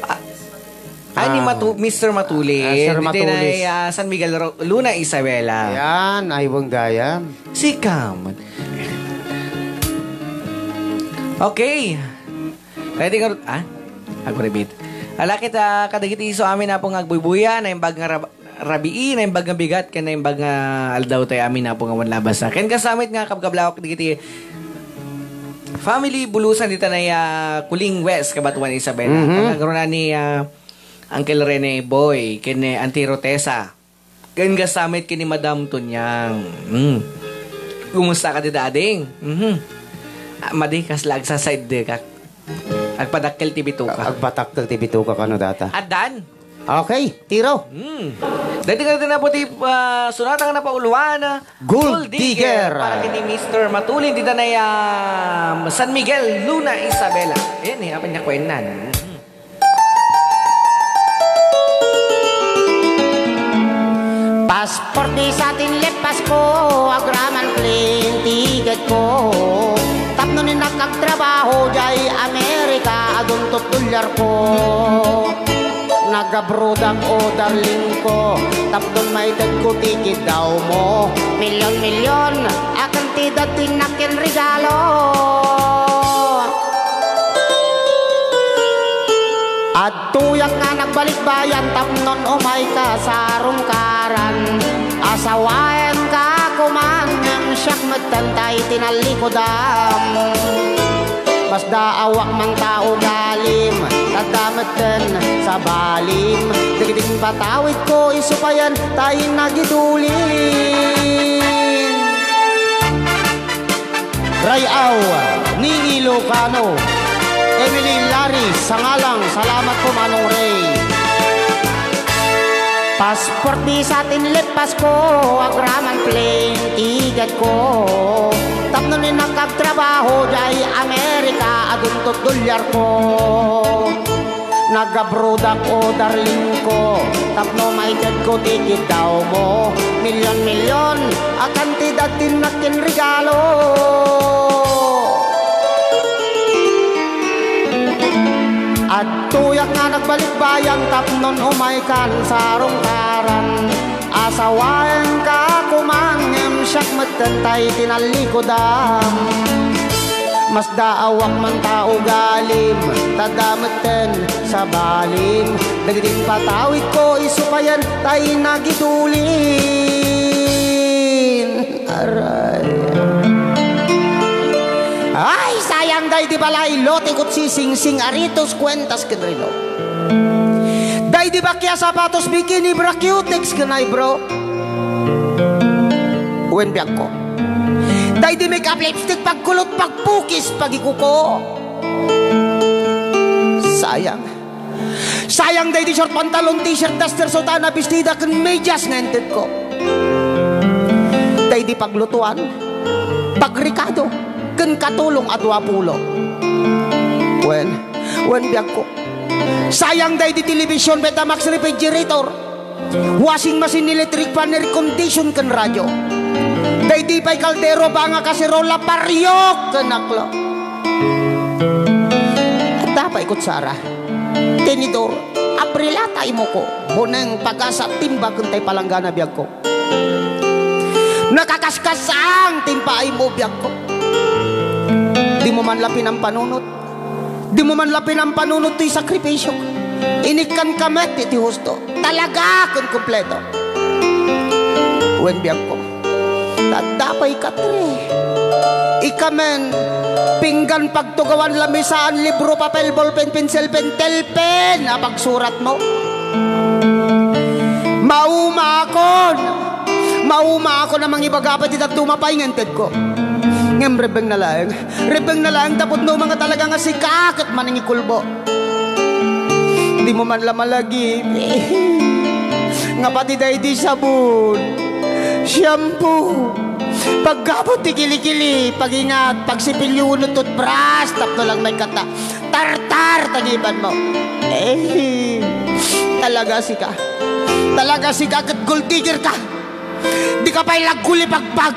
Ah, ah, ni Ah. Matu-, Mister Matulin. Ah, Sir Dito na Matulis. Ay, ah, San Miguel Ro-, Luna, Isabela. Ayan, ay, wang gayam. Si Kam. Okay. Ready ka, ah? Agreement. Ala, kita kadagiti isu amin, Apo, nga agbuybuya, naimbag nga rab-, rabii, naimbag nga bigat, ken naimbag nga aldaw tayo amin, Apo, nga wan labas, ah. Ken kasamit nga kabkablawak dagiti family bulusan dita na, ah, Kuling West, Cabatuan, Isabela. Mhm. Kag agaruna ni, ah, Uncle Rene Boy, ken ni Auntie Rotesa. Ken gasamit ken ni Madam Tunyang. Mm. Kumusta ka dita, ading? Mhm. Ah, madi, kasla agsaside ka. Agpadakkel ti bituka. Agpadakkel ti bituka kano data. Addan? Okay, tiro. Hmm. Dati nga din na po ti, ah, sonata nga napauluan, ah, Gold Gold Digger. Digger. Para kini Mister Matulin, dita na, ah, San Miguel, Luna, Isabela. Ayan eh, apan niya kwenan. Hmm. Passport, visa, tinlepas ko, agraman plane ticket ko. Tapno ni nakagtrabaho jay Amerika, adun tot dolyar ko. Nagabrodak, o darling ko, tapno maited ko ti kiddaw mo. Milyon-milyon, a kantidad ti nakin regalo. Adtoyak nga nagbalikbayan tapnon umayka sa arungkaran. Asawaenka koman ngem siak metten tay tinallikudam. Masdaawak man ta ugalim, adda metten sa balim. Dagiti patawidko isu payen tay nagidulin. Ray-aw ni Ilocano, Emily Laris Sangalang, salamat po, Manong Ray. Passport, visa, tinlepas ko, agraman plane ticket ko. Tapno ni nakagtrabaho jay Amerika, adun tot dolyar ko. Nagabrodak, o darling ko, tapno maited ko ti kiddaw mo. Milyon-milyon a kantidad ti nakin regalo. Adtoyak nga nagbalikbayan tapnon umaykan sa arungkaran. Asawaenka koman ngem siak metten tay tinallikudam. Masdaawak man ta ugalim, ta adda metten sa balim. Dagiti patawidko isu payen tay nagidulin. Aray. Ay, sayang daydi balay, lote kutsi, singsing, aritos, kuentas, ken relo. Daydi bakia, sapatos, bikini, bra, cutex, ken eyebrow. Wen biagko. Daydi makeup, lipstick, pagkulot, pagpukis, pagikuko. Sayang. Sayang daydi short pantalon, t-shirt, duster, sutana, bestida, ken medias nga intedko. Daydi paglutuan, pagrekado, ken katulong a dua pulo. Wen, wen biagko. Sayang daydi television, Betamax, refrigerator, washing machine, electric fan, air condition, ken radio. Daydi pay kaldero, banga, kaserola, pariok, ken aklo. Adda pay kutsara, tinidor, abrilata, imuko, buneng, pagasa, timba, ken tay palanggana biagko. Nakakaskasang ti impaaymo biagko. Dimo man la pinampanunot. Dimo man la pinampanunot ti sakripisio. Inikkanka met iti husto. Talaga ken kompleto. Wen biagko. Ta adda pay katre. Ikamen, pinggan, pagtugawan, lamisaan, libro, papel, ballpen, pinsel, pentel, pen a pagsuratmo. Maumaakon. Maumaakon a mangibaga pay ti dadduma pay nga intedko. Ngem rebbengna laeng. Rebbengna laeng tapno uma nga talaga nga sika ket manangikulbo. Dimo man la malagip nga pati daydi sabon, shampoo, paggapu ti kilikili, pagingat, pagsipilyo wenno toothbrush, tapno lang maikkat ta tartar ta gibanmo. Eh, talaga sika. Talaga sika ket gold digger ka. Dika pay la aggulipagpag.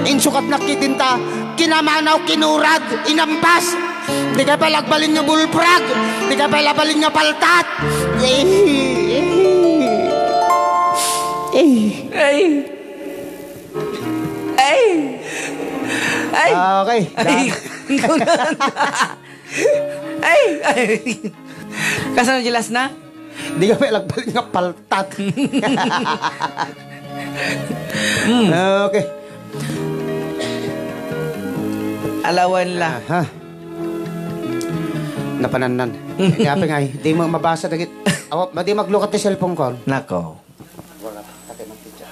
Insukat nakkitinta, kinamanaw, kinurag, inampas. Dika pay la agbalin nga bulprag. Dika pay la agbalin nga paltat. Eh, eh. Eh. Eh. Eh. Eh. Ah, okay. Ay. Ay! Ay! Kasano di last na? Di ka may lagpalit nga paltat. Mm. Okay. Alawan la. Aha. Napanannan. Kaya pa nga, eh, di mo mabasa dagit. Awa, di maglukat ti cellphone ko. Nako.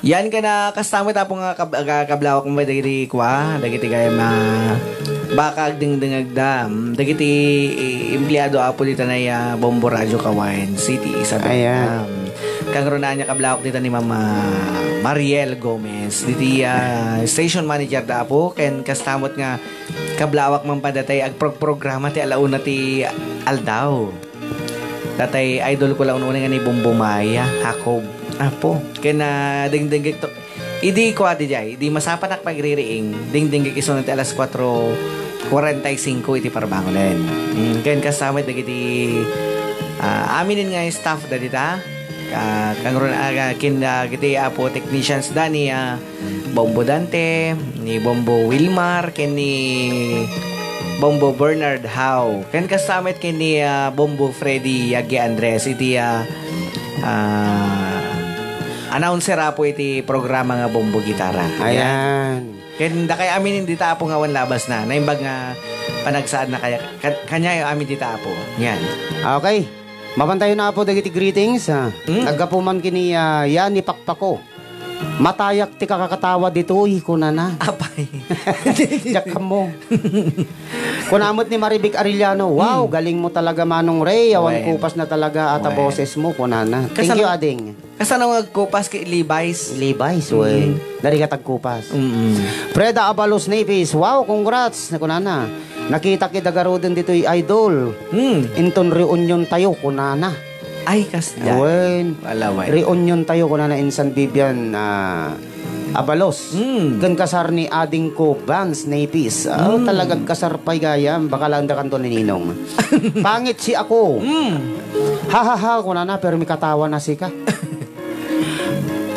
Yan ka na, kastamit apo nga kab-, ka-, kablawak mo dagiti kwa, dagiti gayam a baka agdingdingagda, mm, dagiti i-, empleado apo dita na ya Bombo Radio Cawayan City, Isabela. Ayan. Um, kangrunaan niya kablawak dita ni Mama Mariel Gomez, diti, ah, station manager da apo, ken kastamot nga kablawak man pay datay agprogprograma ti alauna ti aldaw. Datay idol ko la unay nga ni Bombo Maya Jacob. Apo, ken, ah, dingdinggek to. Idi ko adi jay, idi masapanak pagririing, dingdinggek isu ti alas kuatro kuarenta y singko iti parbangonen. Mm, ken kastamit dagiti, ah, aminen nga staff da dita. Ah, kangron, ah, kin, ah, kiti apo technicians da ni, ah, Bombo Dante, ni Bombo Wilmar, ken ni Bombo Bernard Howe. Ken kastamit ken ni, ah, Bombo Freddy Yagi Andres iti, ah, ah, announcer apo iti programa nga Bombo Gitara. Ayan. Ken dakay amin dita apo nga awan labas na. Naimbag nga panagsaad na kaya, kan-, kanyayo amin dita apo. Yan. Okay. Mapantayon na apo dagiti greetings, ah. Mm. Naggapu man kini, ah, yan ni Pakpako. Matayak ti kakakatawa ditoy, kunana. Apay. Diak kammo. Kuna met ni Marivic Arellano, "Wow, hmm, galing mo talaga, Manong Ray. Awan, wen, kupas na talaga ata, wen, boses mo," kunana. Thank you, kasano, ading. Kasano nga agkupas ket Levi's? Levi's, wen. Hmm. Narigat agkupas. Mm-mm. Freda Abalos Nepis, "Wow, congrats," kunana. "Nakitak ida garuden ditoy, idol. Hmm. Inton reunion tayo," kunana. Ay, kasla. Wen. Wala, wen. Reunion tayo, kunana, insan Vivian, ah, Abalos. Hmm. Ken kasar ni ading ko, Vance Napis. Ah, hmm, talaga agkasar pay gayam. Baka lang da kanto ni Ninong. "Pangit si ako." Hmm. "Ha, ha, ha," kunana, pero mikatawa na sika.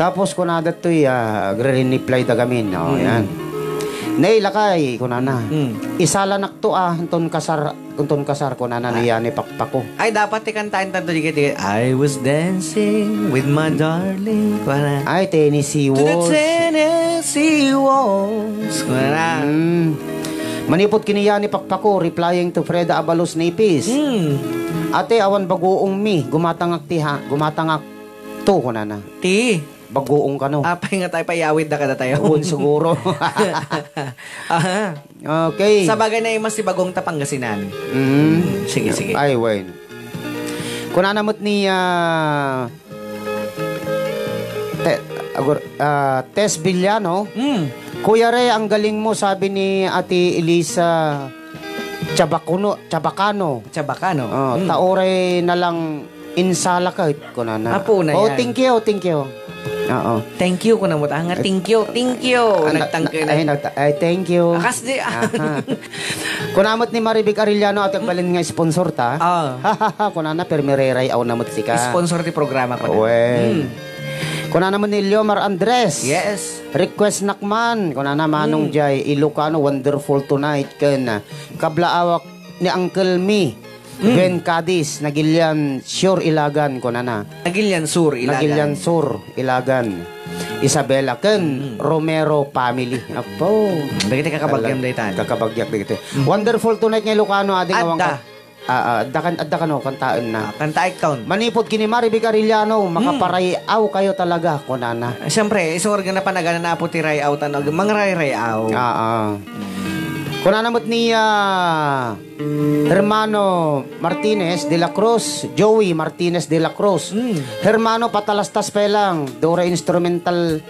Tapos kunada toy, ah, agre-reply da gamin. Oh, hmm, yan. "Nay, lakay," kunana. Hmm. "Isalanak to, ah, inton kasar, inton kasar," kunana, ah, ni Yane Pakpako. Ay, dapat ti kantaen tanto di kiti, "I was dancing with my darling," kunana. Ay, Tennessee Waltz. To the Tennessee Waltz, kunana. Mm. Manipud kini Yane Pakpako, replying to Freda Abalos Napis. Hmm. "Ate, awan bagoong mi, gumatangak ti ha, gumatangak to," kunana. Ti? Bagoong kano. Apay nga tayo, payawid da kada tayo. Wen, siguro. Aha. Okay. Sa bagay na mas si Bagong ta Pangasinan. Mm. Sige, sige. Ay, wen. Kunana met ni, ah, Te-, agur-, ah, Tess Villano. Mm. "Kuya Re, ang galing mo," sabi ni Ate Elisa Chabacuno, Chabacano. Chabacano. Oh, mm. "Ta uray na lang insala ket," kunana. Apo na. Oh, yan. Thank you, thank you. Oo. Thank you, kuna mo ta nga, thank you, thank you. Ah, na-, nagtangke na, na. Ay, nagta-, ay, thank you. Akas di, ah. Aha. Kuna met ni Marivic Arellano, "Ate, balin nga sponsor ta." Ah. Kunana, permi reray-aw na met sika. Sponsor ti programa ko na. Wen. Hmm. Kunana met ni Leomar Andres. Yes. "Request nak man," kunana, "Manong, hmm, Jay, Ilocano, wonderful tonight," ken, ah, "Kablaawak ni Uncle Mi." Mm. Ben Cadiz, Nagilian Sur Ilagan, kunana. Nagilian Sur Ilagan. Nagilian Sur Ilagan. Isabela ken, mm, Romero family. Apo. Dagiti kakabagiam daytan. Kakabagiak dagiti. Mm. Wonderful tonight nga Ilocano, ading awan ka-, ah, ah, adda kan-, adda kano, kantaen na. Ah, kantaek ton. Manipud kini Marivic Arellano, mm, "Makaparay-aw kayo talaga," kunana. Ah, siyempre, isu nga panaganana apo ti ray-aw, tan-, mangray-ray-aw. Ah, ah. Mm. Kunana met ni, ah, Hermano Martinez de la Cruz, Joey Martinez de la Cruz. Mm. Hermano, patalastas pay lang, dura instrumental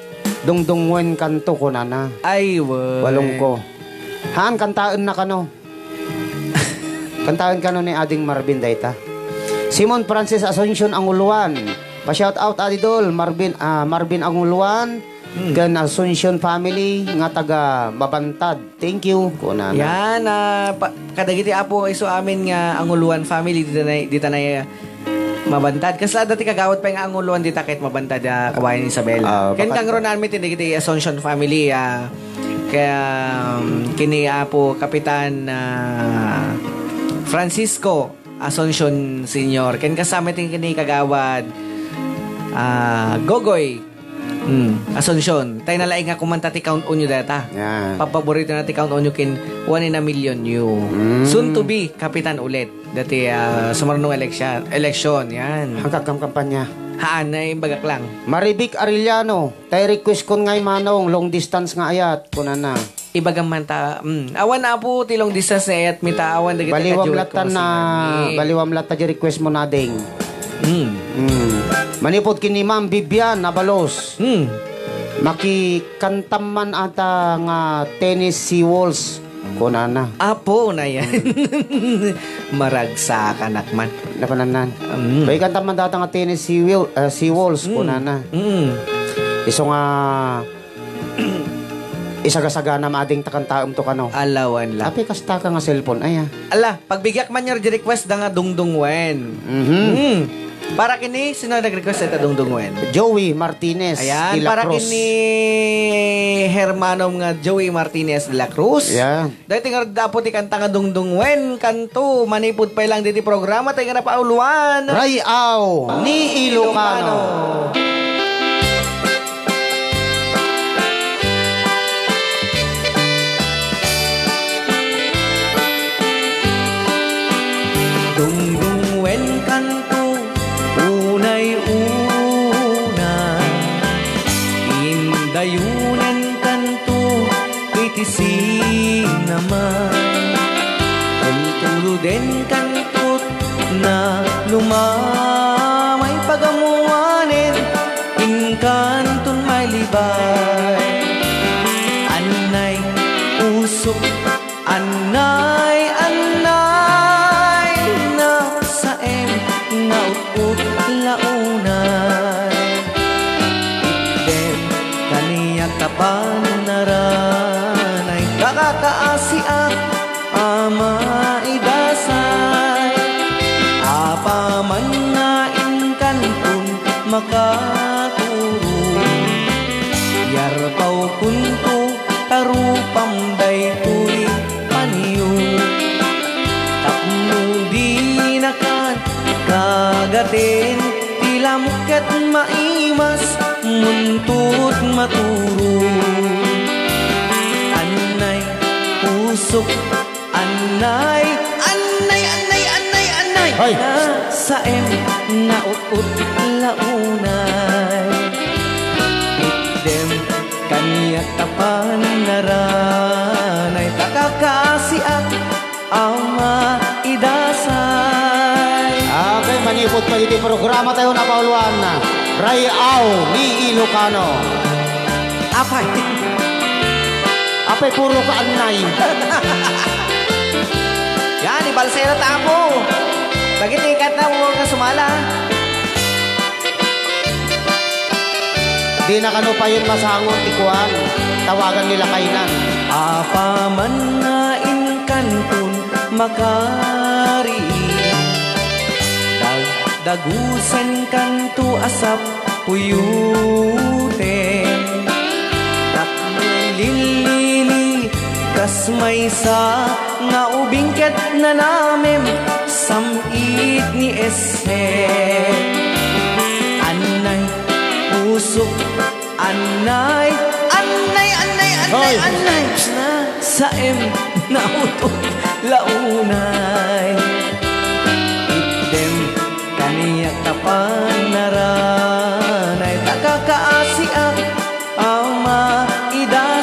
dungdungwen kanto, kunana. Ay, wen. Walong ko. Haan, kantaen na kano. Kantaen kano ni Ading Marvin dayta. Simon Francis Asuncion Anguluan. Pa-shout out, Adidol, Marvin, ah, Marvin Anguluan. Hmm. Ken Asuncion family nga taga Mabantad. Thank you, kunana. Yan, ah, pa-, kadagiti apo isu amin nga Anguluan family, dita na, dita na, ah, Mabantad. Kasla dati kagawad pay nga Anguluan dita ket Mabantad, ah, Kawayan Isabel. Ah, ken bakat- kangrunaanmi ti dagiti Asuncion family, ah, kaya, um, kini apo Kapitan, ah, Francisco Asuncion Senior. Ken kasama ti kini Kagawad, ah, Gogoy, hmm, Asuncion. Tay nalaing nga kumanta ti Count On You dayta. Yan. Paborito na ti Count On You ken One in a Million You. Mm. Soon to be, Kapitan ulit. Dati, ah, sumarno nga eleksyon, eleksyon, yan. Hanggang kam kampanya. Haan, na imbagak lang. Maribik Arellano, tay request kon ngay Manong, long distance nga ayat, kunana. Ibagam man ta, mm. Awan, Apo, ti long distance nga ayat mi ta, awan dagiti Baliwam kadyo latta na, kamasingan mi. Baliwam latta di request mo, Nading. Mm. Mm. Manipod ken ni Ma'am Vivian Abalos. Mm. Makikantam man ata nga Tennessee Waltz, kunana. Apo na yan. Maragsakanak man. Napanannan. Mm. Makikantam man data nga Tennessee Wal-, ah, Sea Waltz, Mm. kunana. Mm. Isu nga Isagasagana mading ta kantaem to kano. Alawan la. Apay kasta ka nga cellphone, ay, ah. Ala, pagbigiak man nga request da nga Dungdung Wen. Mhm. Mm. Para kini, sino nag-request ita Dungdung Wen? Joey Martinez Ayan, de la para Cruz. Kini hermanom nga Joey Martinez de la Cruz. Ayan. Dahil tingarda po ti kanta nga Dungdung Wen, kanto, manipod pay lang diti programa, tayo nga napauluan. Ray-aw ni Ilocano. Dungdung wen kanto, unay una. Indayunen kanto, iti sinama. Tultuluden kanto, na lumamay pagamuanen, inkanton mailibay. Annay, usok, annay, annay, nasaem, naut-ut, launay. Itdem, kaniak a panaranay, kakakaasiak, a maidasay, apaman nga inkanton makaturo. Yarpawkonto ta rupam daytoy panyo. Tapno dinakan kagaten ti lamok ket maimas muntot maturo. Annay, usok, Annay, annay, annay, annay, annay. Hoy! Nasaem, naut-ut, launay. Itdem, kaniak a panaranay, ta kakaasiak a maidasay. Okay, manipod pa iti programa tayo, napauluan na. Ray-aw ni Ilocano. Apay. Apay, puro ka annay. Yan, ibalsera ta, Apo. Dagiti ikat na, huwag ka sumala. Di na kano payon masangon ti kuan, tawagan ni lakaynan. Apaman nga inkanton makari, dagdagusen kanto a sap- puyuten. Tapno lilili kas maysa nga ubing ket nanamem sam-it ni Ese. Annay, pusok, annay, annay, annay, annay, Hoy! Annay. Nasaem, naut-ut, launay. Itdem, Kaniak a panaranay, ta kakaasiak a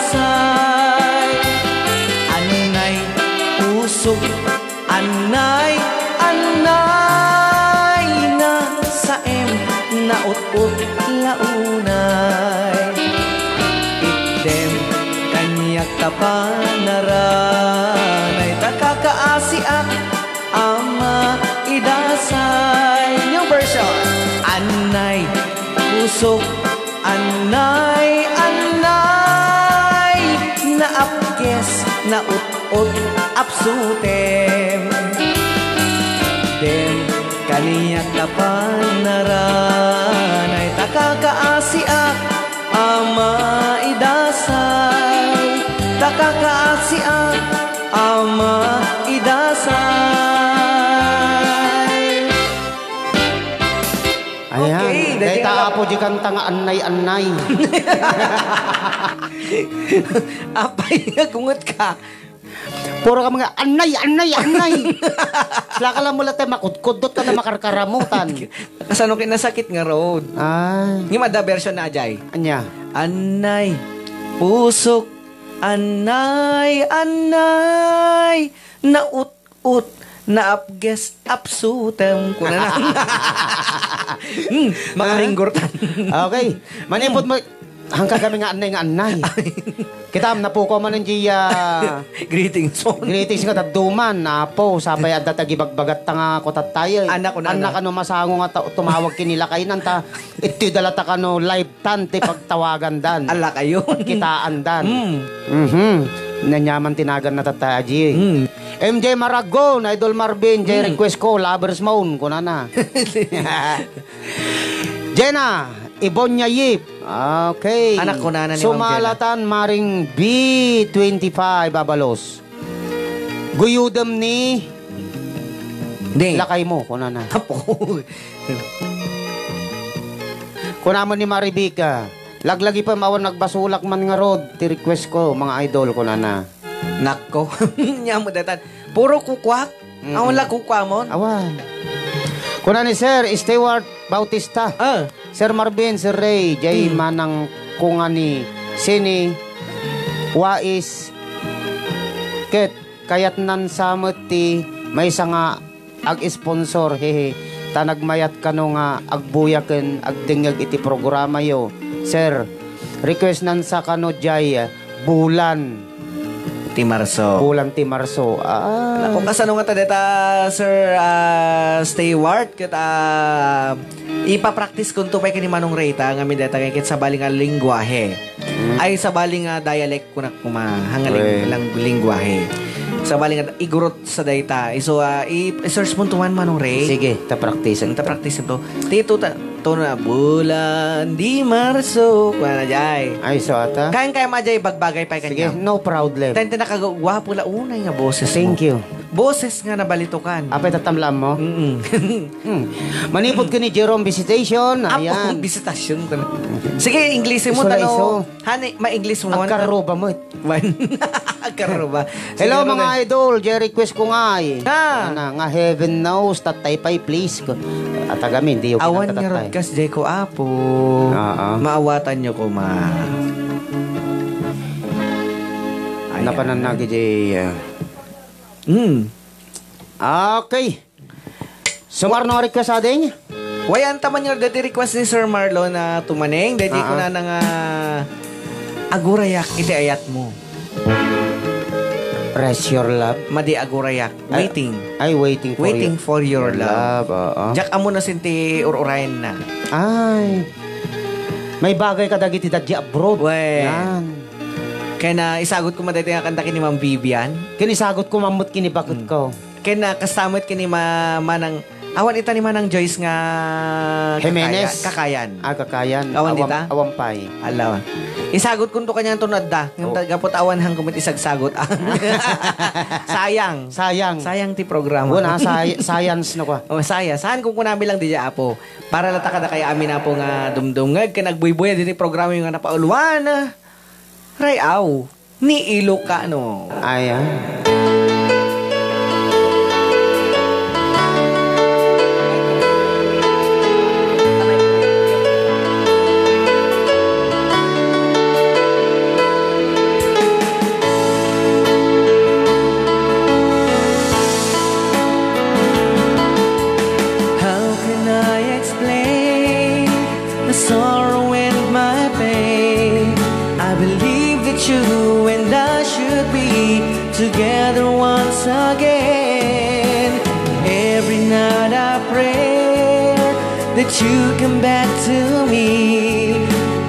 maidasay. Annay, pusok, annay, annay, nasaem, naut-ut, launay. Itdem, kaniak a panaranay, ta kakaasiak a maidasay. New version. Annay, pusok, annay, annay, naapkes, naut-ot, apsutem. Dem, kaniak a panaranay, ta kakaasiak a maidasay, ta kakaasiak a maidasay. Ta, Apo, di kanta nga annay-annay. Apay, nagunget ka. Puro ka mga annay, annay, annay. Saka lang mo lang tayo makudkudot ka na makarkaramutan. Kasano kayo nasakit nga road? Ah. Yung ada version na, Ajay. Anya? Annay, pusok, annay, annay, naut-ut, naapges, apsutem, kuna na. Hmm, makaringgurtan. Okay. Manipod mo, hangka kami nga annay nga annay. Kita, napukaw man ang di, ah, Greetings song. Greetings nga dadduman, Apo, sapay adda tagibagbagat ta nga kutat tayo. Anak ko na, Anak, ano. Ano masango nga ta-, tumawag kinilakay nan ta, iti dalata kano live tan ti pagtawagan dan. Ala kayo. Pagkitaan dan. Mm. Mhm. Nanyaman tinagan na tata, Aji. Mm. M J Maragon, Idol Marvin, Jay Mm. request ko, Lovers Moon, kunana. Jenna, Ibonya Yip. Okay. Anak ko na, na ni Ma'am Jenna. Sumalatan, Maring B twenty-five, Abalos. Guyudem ni Di. Lakay mo, kunana. Apo. Kuna mo ni Marivic, ah, laglagi pa, awan nagbasolak man nga road, ti request ko, mga idol, kunana. Nakko. Nya mo datan. Puro kukwak. Mm-mm. Awan la kukwamon. Awan. Kuna ni Sir Stewart Bautista. Ah. Sir Marvin, Sir Ray, jay Mm. manang kunga ni Sini, Wais, ket kayatnan sa met ti maysa nga ag-sponsor, hehe. Ta nagmayat kano nga agbuya ken agdengngeg iti programayo. Sir, request nan sa kano jay, ah, Bulan. Ti Marso. Bulan ti Marso. Ah. Naku, kasano nga ta deta, Sir, ah, Stewart? Ket, ah, ipapractice kunto pay ken ni Manong Reyta, ngamin deta ket sabali nga lengguahe. Mm. Ay, sabali nga dialect. Kunak kuma, hanga ling-, Wen. lang-, lengguahe. Sabali nga, igurot sa dayta. Isu, ah, i-, i-search mo tuman, Manong Ray. Sige, ta practice Ta practice to. Ti ito ta, to na, Bulan di Marso. Kuha na, jay. Ay, so ata? Kayang-kaya mo, jay, bagbagay pa Sige, kanya. No problem. Tente na kagwapo la unay nga boses mo. Thank you. Boses nga nabalitukan. Apay tatamlam mo? Mm-mm. Hmm. Manipod ka ni Jerome Visitation. Apo, ayan. Visitation ko na. Sige, English mo, Iso na tano. iso. Honey, ma-English mo. Agkaruba mo. Wan. Agkaruba. Hello, Sige, mga Ruben. idol. Jay request ko nga eh. Ah. Ana, nga heaven knows, tatay pay, please. Ko-, atagami, hindi yung Awan kinanta nga tatay. Rodkas, Jay ko, apo. Oo. Maawatan nyo ko, ma. Ayan. Napanan na, Jay, ah. Hmm. Okay. Sumar no request ading? Wayan taman nga dati request ni Sir Marlon na tumaneng. Dati Ah, ko ah. na nga agurayak iti ayat mo. Rest your love. Madi agurayak. Ay, Waiting. ay, waiting for Waiting you. for your Your love. love, oo. Jack amo na sinti ur-urayan na. Ay. May bagay ka dagiti dadya abroad. Wen. Yan. Kaya na isagot ko madati nga kanta kini Ma'am Vivian. Kinisagot ko mamut kini bakit Mm. ko. Ken, ah, kasta met ken ni ma-, Manang, awan ita ni Manang Joyce nga Jimenez? Kakaya-, Kakayan. Ah, Kakayan. Awan Awan, dita? awan pay. Alaw. Isagot kunto kanian to no adda. Ngem Oh. ta-, gapu ta awan hangko met isagsagot. Sayang. Sayang. Sayang ti programa. Wala, say-, science na kwa. Oh, saya. Saan kung kunami lang di dya, Apo? Para lata kadakayo amin, Apo, nga dumdumngeg ken agbuybuya diti programa nga napauluan. Ray-aw ni Ilocano. Ayan. How can I explain my sorrow and my pain? I believe that you and I should be together once again. Every night I pray that you come back to me,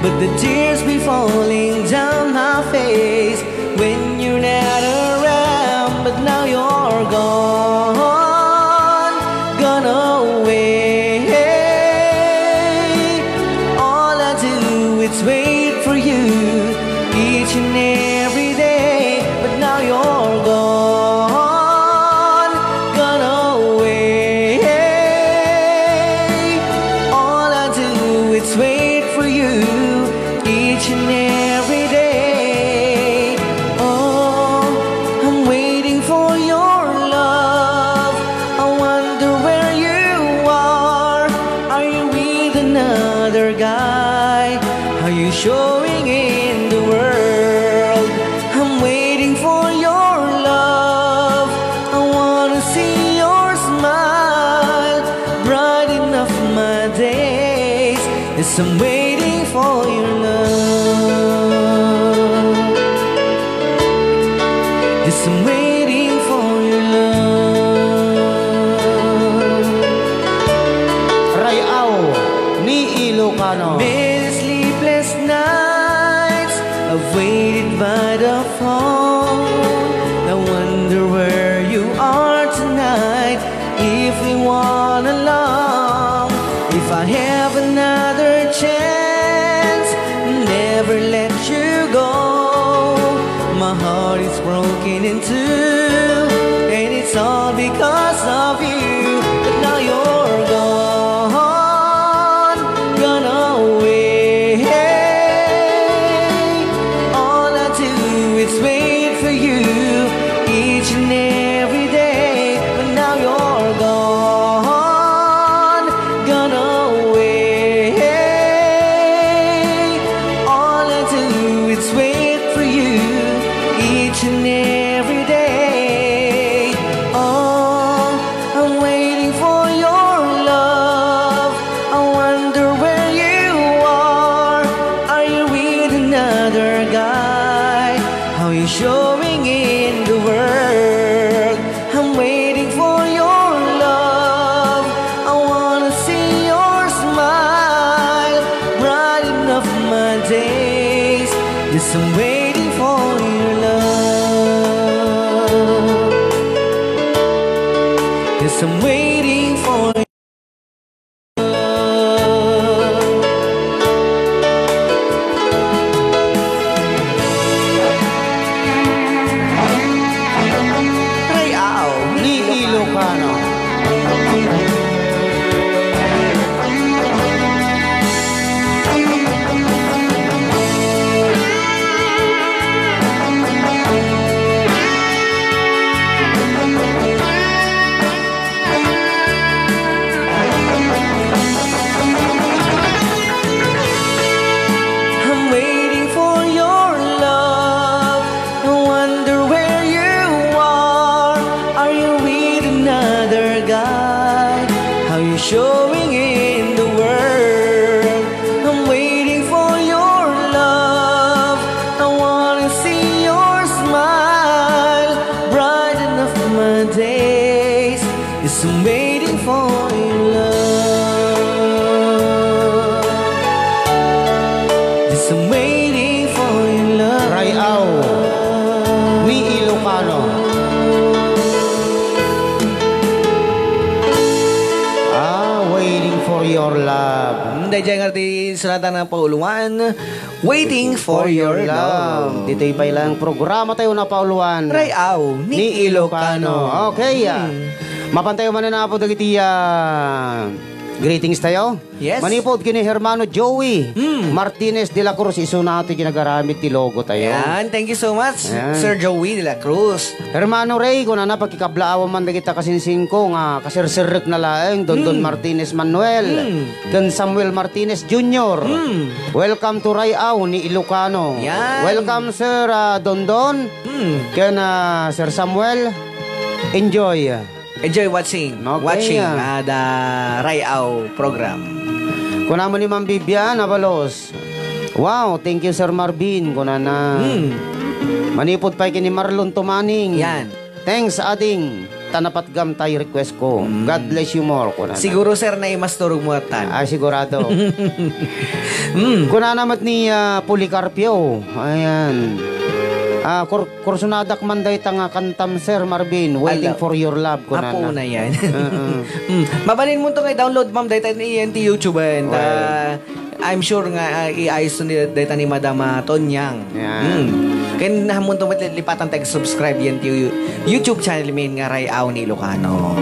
but the tears be falling down my face when you're not around. But now you're gone, gone away. All I do is wait for you each and every day. But now you're gone, gone away. All I do is wait for you each and every day. Oh, I'm waiting for your love. I wonder where you are. Are you with another guy? Are you showing in the world? I'm waiting for your love. I wanna see your smile, brighten up my days. Yes, I'm waiting for your love. Yes, I'm waiting for your love. Ray-aw ni Ilocano. Many sleepless nights I've waited by the phone. I wonder where you are tonight. If we want along, if I have another chance, never let you go. My heart is broken in two, and it's all because of you. But now you're gone, gone away. All I do is wait for you each and every day. But now you're gone, gone away. All I do is wait for you each and every day. Oh, I'm waiting for your love. I wonder where you are. Are you with another guy? How you showing in the world? I'm waiting for your love. I wanna see your smile, brighten up my days. Yes, I'm waiting for your love. Yes, I'm waiting for your love. Ray-aw ni Ilocano. I'm waiting for your love. I wonder where you are. Are you with another guy? How you showing in the world? I'm waiting for your love. I wanna see your smile, brighten up my days. Yes, I'm waiting for your love. Yes, I'm waiting for your love. Ray-aw ni Ilocano. Ah, waiting for your love. Mm, daydiay nga ti suratan nga pauloan, Waiting for your love. Ditoy pay lang programa tayo na pauloan. Ray-aw ni Ilocano. Okay, ah. Hmm. Mapan tayo mananapod dagiti, ah, greetings tayo. Yes. Manipod kini Hermano Joey Hmm. Martinez de la Cruz, isuna ti ginagaramid ti logo tayo. Yan, thank you so much, Yan. Sir Joey de la Cruz. Hermano Ray, kunana, pakikablaawan man dagita kasinsingko nga kaserserrekna laeng, Dondon Hmm. Martinez Manuel, Hmm. ken Samuel Martinez Junior. Hmm. Welcome to Ray-aw ni Ilocano. Yan. Welcome, Sir, ah, Dondon. Hmm. Ken, ah, Sir Samuel, enjoy. Enjoy watching, Okay, watching, ah. ah, the Ray-aw program. Kunana ni Ma'am Vivian Abalos, "Wow, thank you, Sir Marvin," kunana. Hmm. Manipod pay kini Marlon Tumaning. Yan. "Thanks, ading, ta napatgam tay request ko. Hmm. God bless you more," kunana. Siguro, sir, naimasturog mo atan. Ah, sigurado. Hmm. Kunana met ni, ah, Policarpio. Ayan. Ah, kur-, kursunadak man dayta nga kantam, Sir Marvin. "Waiting Ala. for your love," kunana. Apo na yan. Oo. Hmm. Mabalin mo to nga i-download, ma'am, dayta ni, yan ti YouTube, eh. Well. Ah, I'm sure nga, ah, iayos to ni, dayta ni Madam, ah, Tonyang. Yan. Hmm. Ken hammonto met lipatan ta ag-subscribe yan ti YouTube channel min nga Ray-aw ni Ilocano.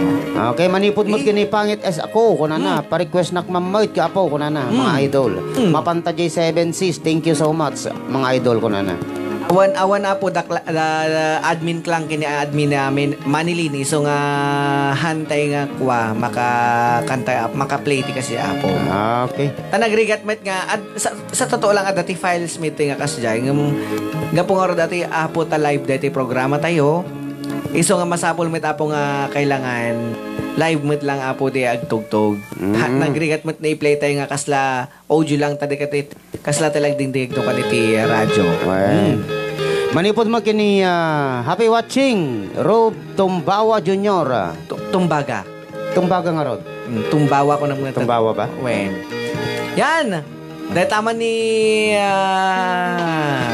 Okay, manipud met ken ni Pangit S. Ako, kunana, pa-request nak mammayt ka apo, kunana, mga idol. Mapanta J seven sis, thank you so much, mga idol, kunana. Awan, awan, apo, dakla, da, da, admin ko lang ken ni admin amin, Manilin, isu nga hantay nga kua, makakanta, maka-play ti kasi, apo. Okay. Ta nagrigat met nga, ad, sa, sa totoo lang, adda ti files mi ti nga kasdiay, ngem gapu ngarud, adda ti, apo, ta live daytoy programa tayo. Isu nga masapul met, apo, nga kailangan live met lang, apo, ti agtugtog. Ha, nagrigat met nga i-play tayo nga kasla audio lang, ta di ket kasla ti lagdingdingegto kadagiti radio. Wen. Manipud met ken ni, ah, happy watching, Rob Tumbawa Junior. Tu-, Tumbaga. Tumbaga ngarud. Mm, Tumbawa ko nang Tumbawa ba? Wen. Yan! Dahil tama ni, ah,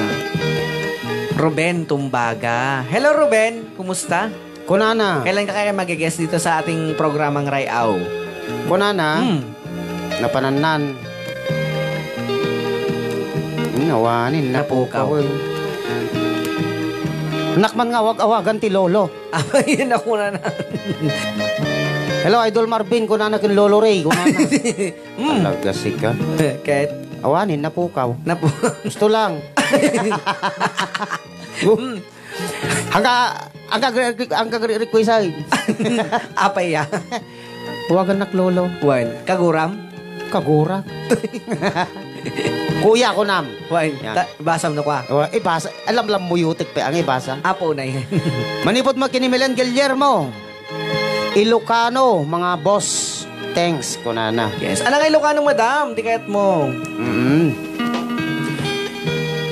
Ruben Tumbaga. Hello, Ruben! Kumusta? Kunana. Kailan ka kaya magi-guest dito sa ating programang Ray-aw? Kunana. Hmm. Napanannan. Hmm, awanen, napukaw. Napukaw. Nakman nga awag-awagan ti lolo. Abay, yun ako na na. Hello, Idol Marvin, kunana ken Lolo Ray, kunana. Hmm. Talaga sika. Ket? Awanen, napukaw. Napu- Gusto lang. Hmm. Hangga, hangga, hangga request ay. Apay ya? Awagan nak lolo. Wen, kaguram? Kagura. Kuya, kunam. Wen, yan. Ta-, basam no kwa. Wa-, eh, basa. Alam lang mo yutik pe, ang ibasa. Apo na yan. Manipud mo kini Milen Guillermo. Ilocano, mga boss. Thanks, kunana. Yes. Anang Ilocano, madam? Di kayat mo. Mm-mm.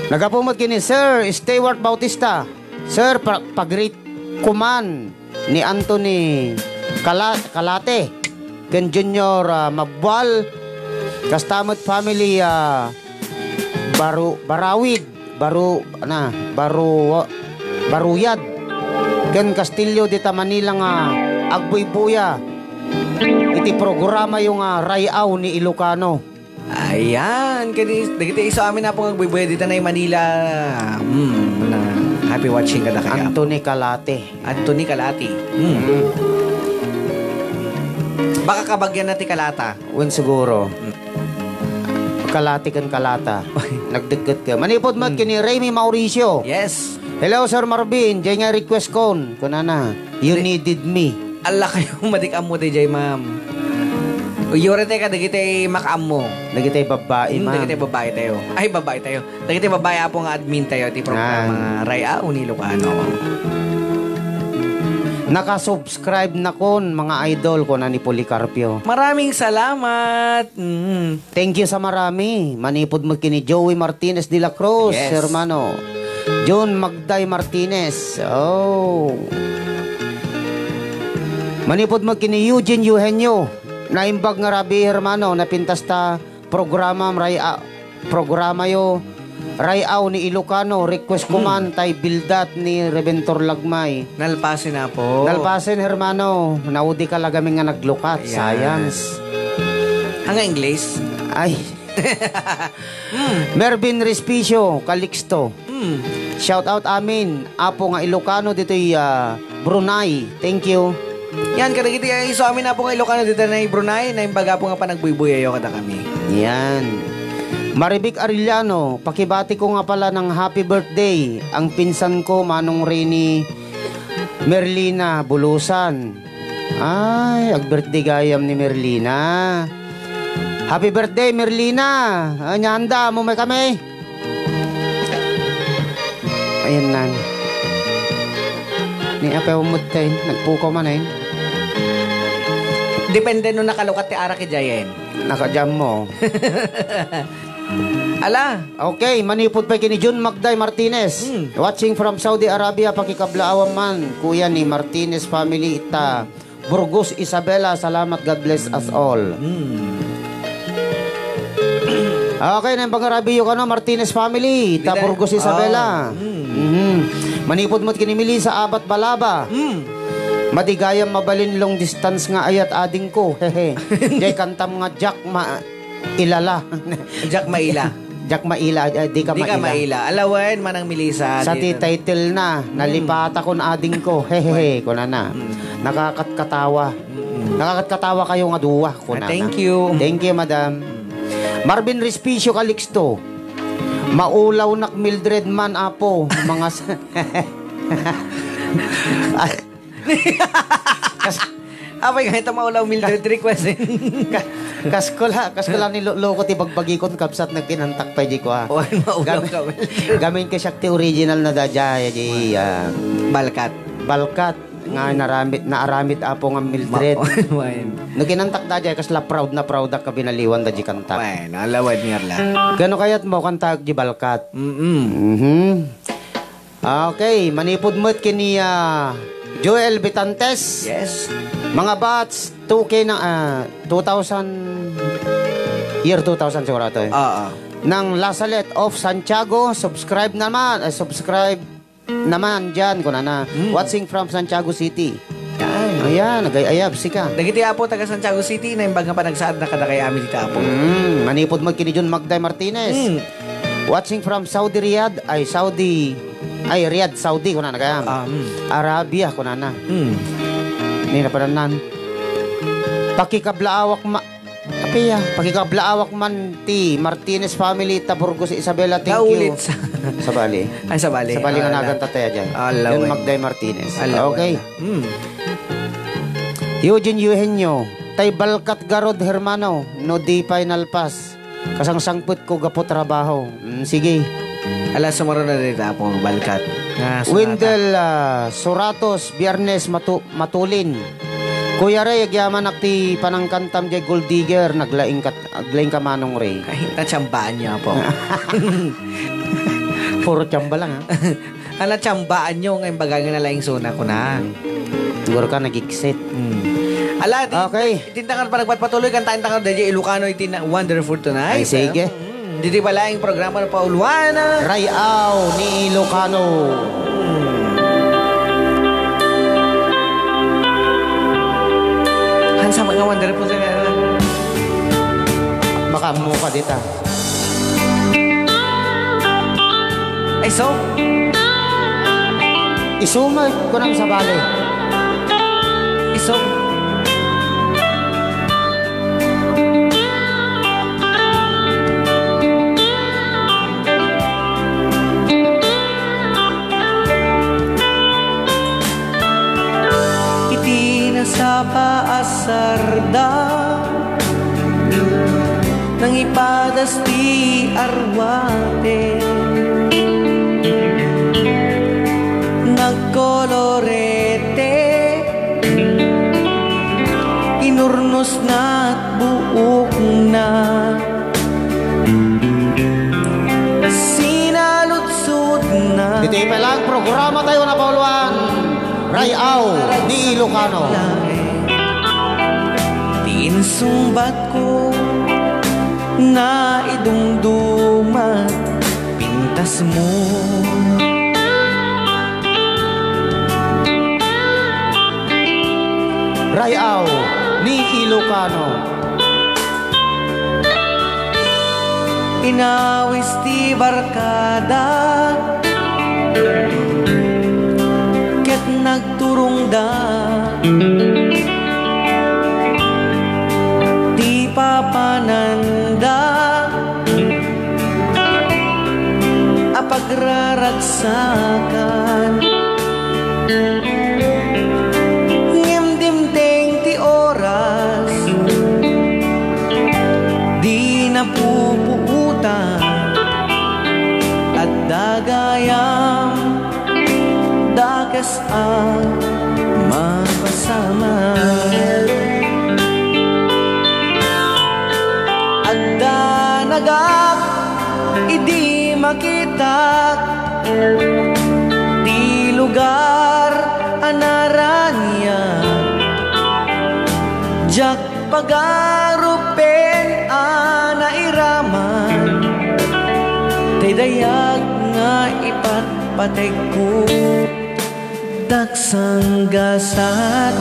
Nagapu met kini Sir Stewart Bautista. Sir, pa-, pag-greet ko man ni Anthony Kala-, Kalate ken Junior, ah, Magbual. Kasta met family, ah, Baru-, Barawid, Baru-, ana, Baru-, Baruyad, ken Castillo dita Manila nga agbuybuya iti programayo nga Ray-aw ni Ilocano. Ayan, kadi, dagiti isu amin a pung agbuybuya dita nay Manila. Hmm, na, happy watching kada kaya. Anthony Kalate. Anthony Kalate. Hmm. Mm. Baka kabagyan na ti kalata. Wen siguro. Hmm. Kalati ken kalata. Nagdikket ka. Manipud met kini Remy Mauricio. Yes. Hello, Sir Marvin. Jay nga request kon. Kunana, "You needed me." Ala kayo, madik ammo ti jay, ma'am. Uyore tayo kadagiti makaammo. Dagiti babbai, ma'am. Hmm, dagiti babbai tayo. Ay, babbai tayo. Dagiti babbai, apo, nga admin tayo ti programa nga Ray-aw ni Ilocano. Nakasubscribe na kon, mga idol, kuna ni Policarpio. Maraming salamat. Mm. Thank you sa marami. Manipud mo kini Joey Martinez de la Cruz, yes, hermano. John Magday Martinez. Oh. Manipud mo kini Eugene Eugenio. Naimbag nga rabii, hermano. Napintas ta programa, ray-, ah, programayo. Ray-aw ni Ilocano. Request ko man tay bildat ni Rebentor Lagmay. Nalpasen, apo. Nalpasen, hermano. Naudi ka lagamin nga naglukat. Ayan. Science. Hanga English? Ay. Hmm. Mervin Respicio, Calixto. Hmm. Shout out amin, apo nga Ilocano ditoy, ah, Brunei. Thank you. Yan, kadagiti, ah, isu amin, apo nga Ilocano ditoy Brunei, naimbag, apo, nga panagbuybuyayo kada kami. Yan. Marivic Arellano, pakibati ko nga pala ng happy birthday ang pinsan ko, Manong Rene Merlina Bulusan. Ay, ag-birthday gayam ni Merlina. Happy birthday, Merlina! Anya, handa mo may kami? Ayan na. Ni Ape Umutay, nagpukaw man eh. Depende no nakalukat ti arak idiayen. Nakajam mo. Ala. Okay, manipud pay kini Jun Magday Martinez. Hmm. Watching from Saudi Arabia, pakikablaawan man, kuya ni Martinez family, ita Burgos Isabela. Salamat, God bless us all. Hmm. Okay, nang pangarabiyo kano, Martinez family, ita Burgos Isabela. Ah, hmm. Mhm. Manipud mo kini Melissa Abat Balaba. Hmm. Madigayam mabalin long distance nga ayat ading ko. Hehe. Jay kantam nga Jack ma- Ilala. Jack Maila. Diak maila, eh, di ka Di ka maila. maila. Alawen, Manang Melissa, Sa di ti na title na, Mm. nalipata kon adingko. Hehehe, Wen. kunana. Mm. Nakakatkatawa. Mm. Nakakatkatawa kayo nga dua, Ah, kunana. thank you. Thank you, madam. Mm. Marvin Respicio Calixto. Maulawnak Mildred man, apo. Mga sa- Kas-, Apay nga ita maulaw Mildred request, eh. Ka-, kasko la, kasko la ni lo-, loko ti bagbagikon, kabsat, nagkinantak pay di ko, ah. Wen, maulaw Gam-, ka, Mildred. Gamin ka siya ti original na dadya, eh, di, ah, Balkat. Balkat. Nga naramit, naaramit apo nga Mildred. Ma-, wen. No kinantak dadya, kasla proud na proud ak kabinaliwan da di kantak. Wen, alawad nga la. Kano kayat mo kantak di Balkat? Mm-mm. Mhm. Okay, manipud met kini, ah, Joel Betantes. Yes. Mga batch, two K na, ah, two thousand, year two thousand siguro to, eh. Oo. Ng La Salette of Santiago, subscribe naman, eh, subscribe naman dyan, kunana. Mm. Watching from Santiago City. Yan. Ayan, nagay-ayab, sika. Dagiti apo taga Santiago City, naimbag nga panagsaad na kadakay amin dita apo. Mm, manipud mo kini Jun Magday Martinez. Mm. Watching from Saudi Riyadh, ay, Saudi, ay, Riyadh, Saudi, kuna na kaya. Ah, mm. Arabia, kuna na. Mm. Ni napadannan. Pakikablaawak ma-, Apia, pakikablaawak man ti Martinez family, ta Burgos, Isabela, thank you. Naulit sa Sabali. Ay, sabali. Sabali nga Ala. nagan tataya dyan. Ala, Yun, wen. Magday Martinez. Ala, Okay. wala. Hmm. Eugene Eugenio, tay balkat garud, hermano, no di pay nalpas. Kasangsangpet ko gapu trabaho. Mm, sige. Ala, sumaro na dita, Apo, balkat. Nga, sunata. Wendell, ah, Suratos, Biyernes, matu-, matulin. Kuya Ray, agyamanak ti panangkantam jay Gold Digger, naglaing kat-, aglaing ka Manong Ray. Ay, natsambaan niyo, Apo. Puro tsamba lang, ha? Ala, tsambaan niyo nga imbaga nga nalaing suna ko na. Mm. Siguro ka nagigsit. Mm. Ala, di, Okay. di, di, tangan pa nagpatpatuloy, kantaan tangan, D J Ilocano, iti na, Wonderful Tonight. Ay, sige. Mm. Didi pala ang programa na pauluan. Ray-aw ni Ilocano. Hansa mga wonder po sa Makaammo ka dita. Ay, so? Isuma, kunam sa bali. Iso. Iti nasapa a sarda, nangipadas ti arwate. Nagkolorete, inurnosna buokna. Sinaludsodna. Iti pay lang programa tayo na pauluan, Ray-aw ni Ilocano. Ti insungbat ko, naidumduma, pintas mo. Ray-aw ni Ilocano. Inawis ti barkada ket nagturongda ti papananda a pagraragsakan. Ngem dimteng ti oras, di napupuotan, adda gayam dakes a mapasamak. Adda nagak idi makitak ti lugar a naraniak. Diak pagarupen a nairaman ti dayag nga ipatpategko. Daksang gasat.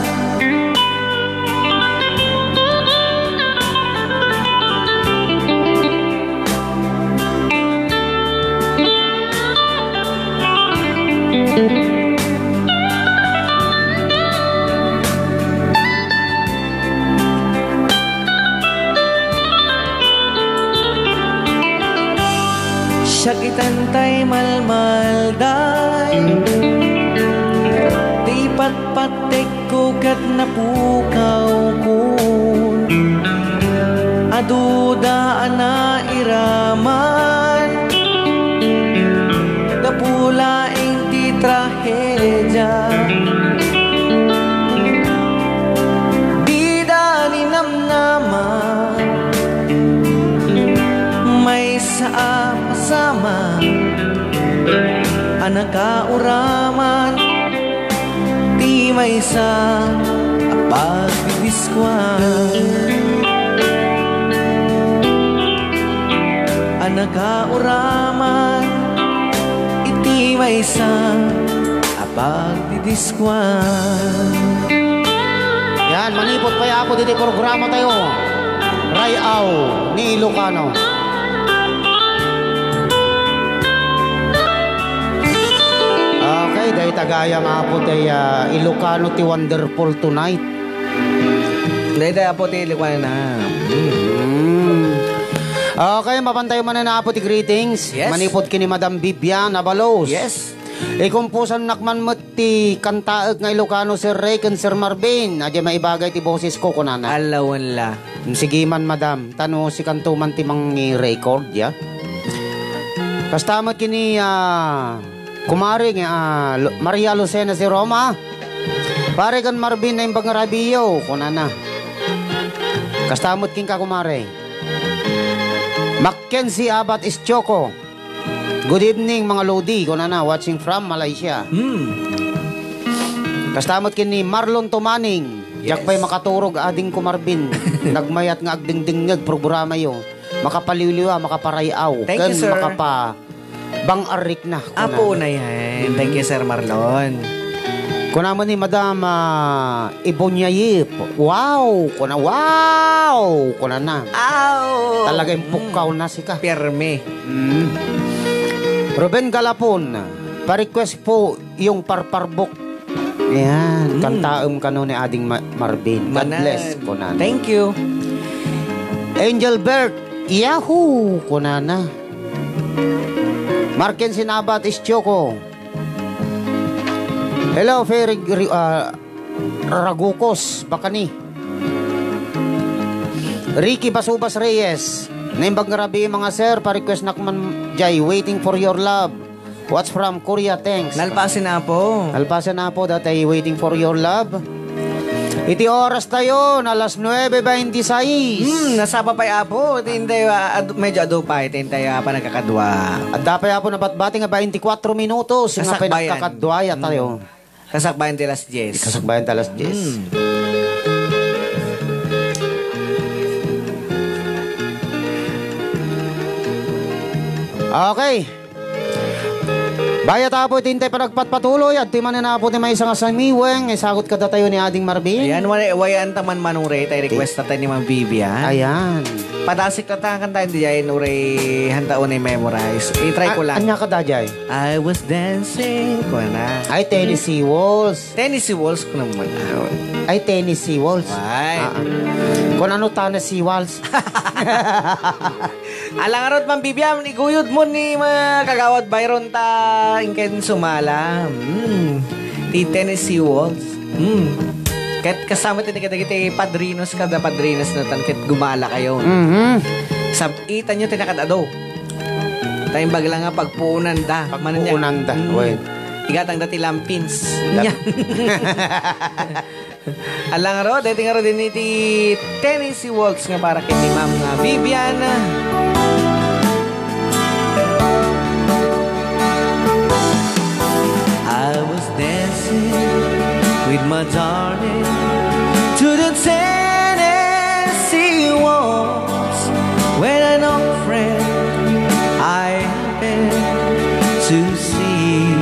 Sakitantay malmalday, ti patpattekko ket napukawko. Aduda a nairaman, gapu laeng ti trahedia. Dida ninamnama, maysa a pasama a nakauraman, ti maysa a pagdidiskuan. A nakauraman iti maysa a pagdidiskuan. Yan, manipod pay, Apo, ditoy programa tayo. Ray-aw ni Ilocano. Okay, dayta gayam, Apo, tay, ah, Ilocano ti wonderful tonight. Dayta, Apo, ti Ilocano na. Mm. Okay, mapan tayo manen, Apo, ti greetings. Yes. Manipod ken ni Madam Vivian Abalos. Yes. Ikumpusannak man met ti kantaek nga Ilocano, Sir Ray ken Sir Marvin. Adiay maibagay ti bosesko, kunana. Alawen la. Sige man, madam. Ta no sikanto man ti mangi-record, ya. Kasta met ken ni, ah, kumare nga, ah, Lu-, Maria Lucena si Roma. Pare ken Marvin, naimbag nga rabiyo, kunana. Kasta met kenka, kumare. Mackenzie Abad Ischioco. Good evening, mga lodi, kunana, watching from Malaysia. Hmm. Kasta met ken ni Marlon Tumaning. Diak Yes. pay makaturog, adingko Marvin. Nagmayat nga agdingdingngeg programayo. Makapaliwliwa, makaparay-aw, Thank you, ken sir. makapa-, bang-arrik na, Apo kunana. na yan. Thank you, Sir Marlon. Kuna man ni Madam, ah, Ibonyayip. Wow! Kuna, wow! Kunana. Aw! Talaga yung pukkaw na sika. Pirmi. Mm. Ruben Galapon, pa-request po yung Parparbok. Ayan, Mm. kantaem kano ni Ading Ma-, Marvin. God Manan. bless, kunana. Thank you. Angel Bert, yahoo, kunana. Marken Sinabat, Ischioco. Hello, Ferry Gri-, ah, Ragukos, Bakani. Ricky Basubas Reyes. Naimbag nga rabii, mga sir, pa-request nak man jay, Waiting for Your Love. Watch from Korea, thanks. Nalpasen na po. Nalpasen na po, dati Waiting for Your Love. Iti oras tayo, na alas nuebe veintiséis. Hmm, nasapa pay, Apo. Iti intay, ah, ad-, medyo adu pa. Iti intay, ah, panagkakadwa. Adda pay, Apo, nabatbati nga veinticuatro minutos nga Kasakbayan. panagkakadwa ya tayo. Hmm. Kasakbayan ti alas dies. Kasakbayan ti alas dies. Hmm. Okay. Bayat, Apo, iti intay panagpatpatuloy, adtoy manen, Apo, ti maysa nga samiweng, isagut kadatayo ni Ading Marvin. Ayan, wala, wayan ta man manure, tay request ta tay ni Ma'am Vivian. Ayan. Padasik ta ta, kanta, hindi yan, uray, hanta unay memorize. I-try ko Ah, lang. Anya ka da, Jay? I was dancing, ko na. Ay, Tennessee Waltz. Tennessee Waltz ko naman. Ay, Tennessee Waltz. Ay. Ah, ah. Kung ano, Tennessee Waltz. Alangarot man, Bibiam, iguyod mo ni mga kagawad Byron ta ingken sumala. Hmm. Ti Tennessee Waltz. Hmm. Ket kasama ti kadagiti padrinos kada padrinos na tan ket gumala kayo. Mhm. Sab-itan nyo ti nakadado. Taimbag lang nga pagpuunan da. Pagpuunan da, Hmm. wen. Igatang da ti lampins. Lap- Nya. Alang ro, deti nga ro din iti Tennessee Waltz nga para kay ni Ma'am nga Vivian. I was dancing with my darling to the Tennessee Waltz when an old friend I happened to see.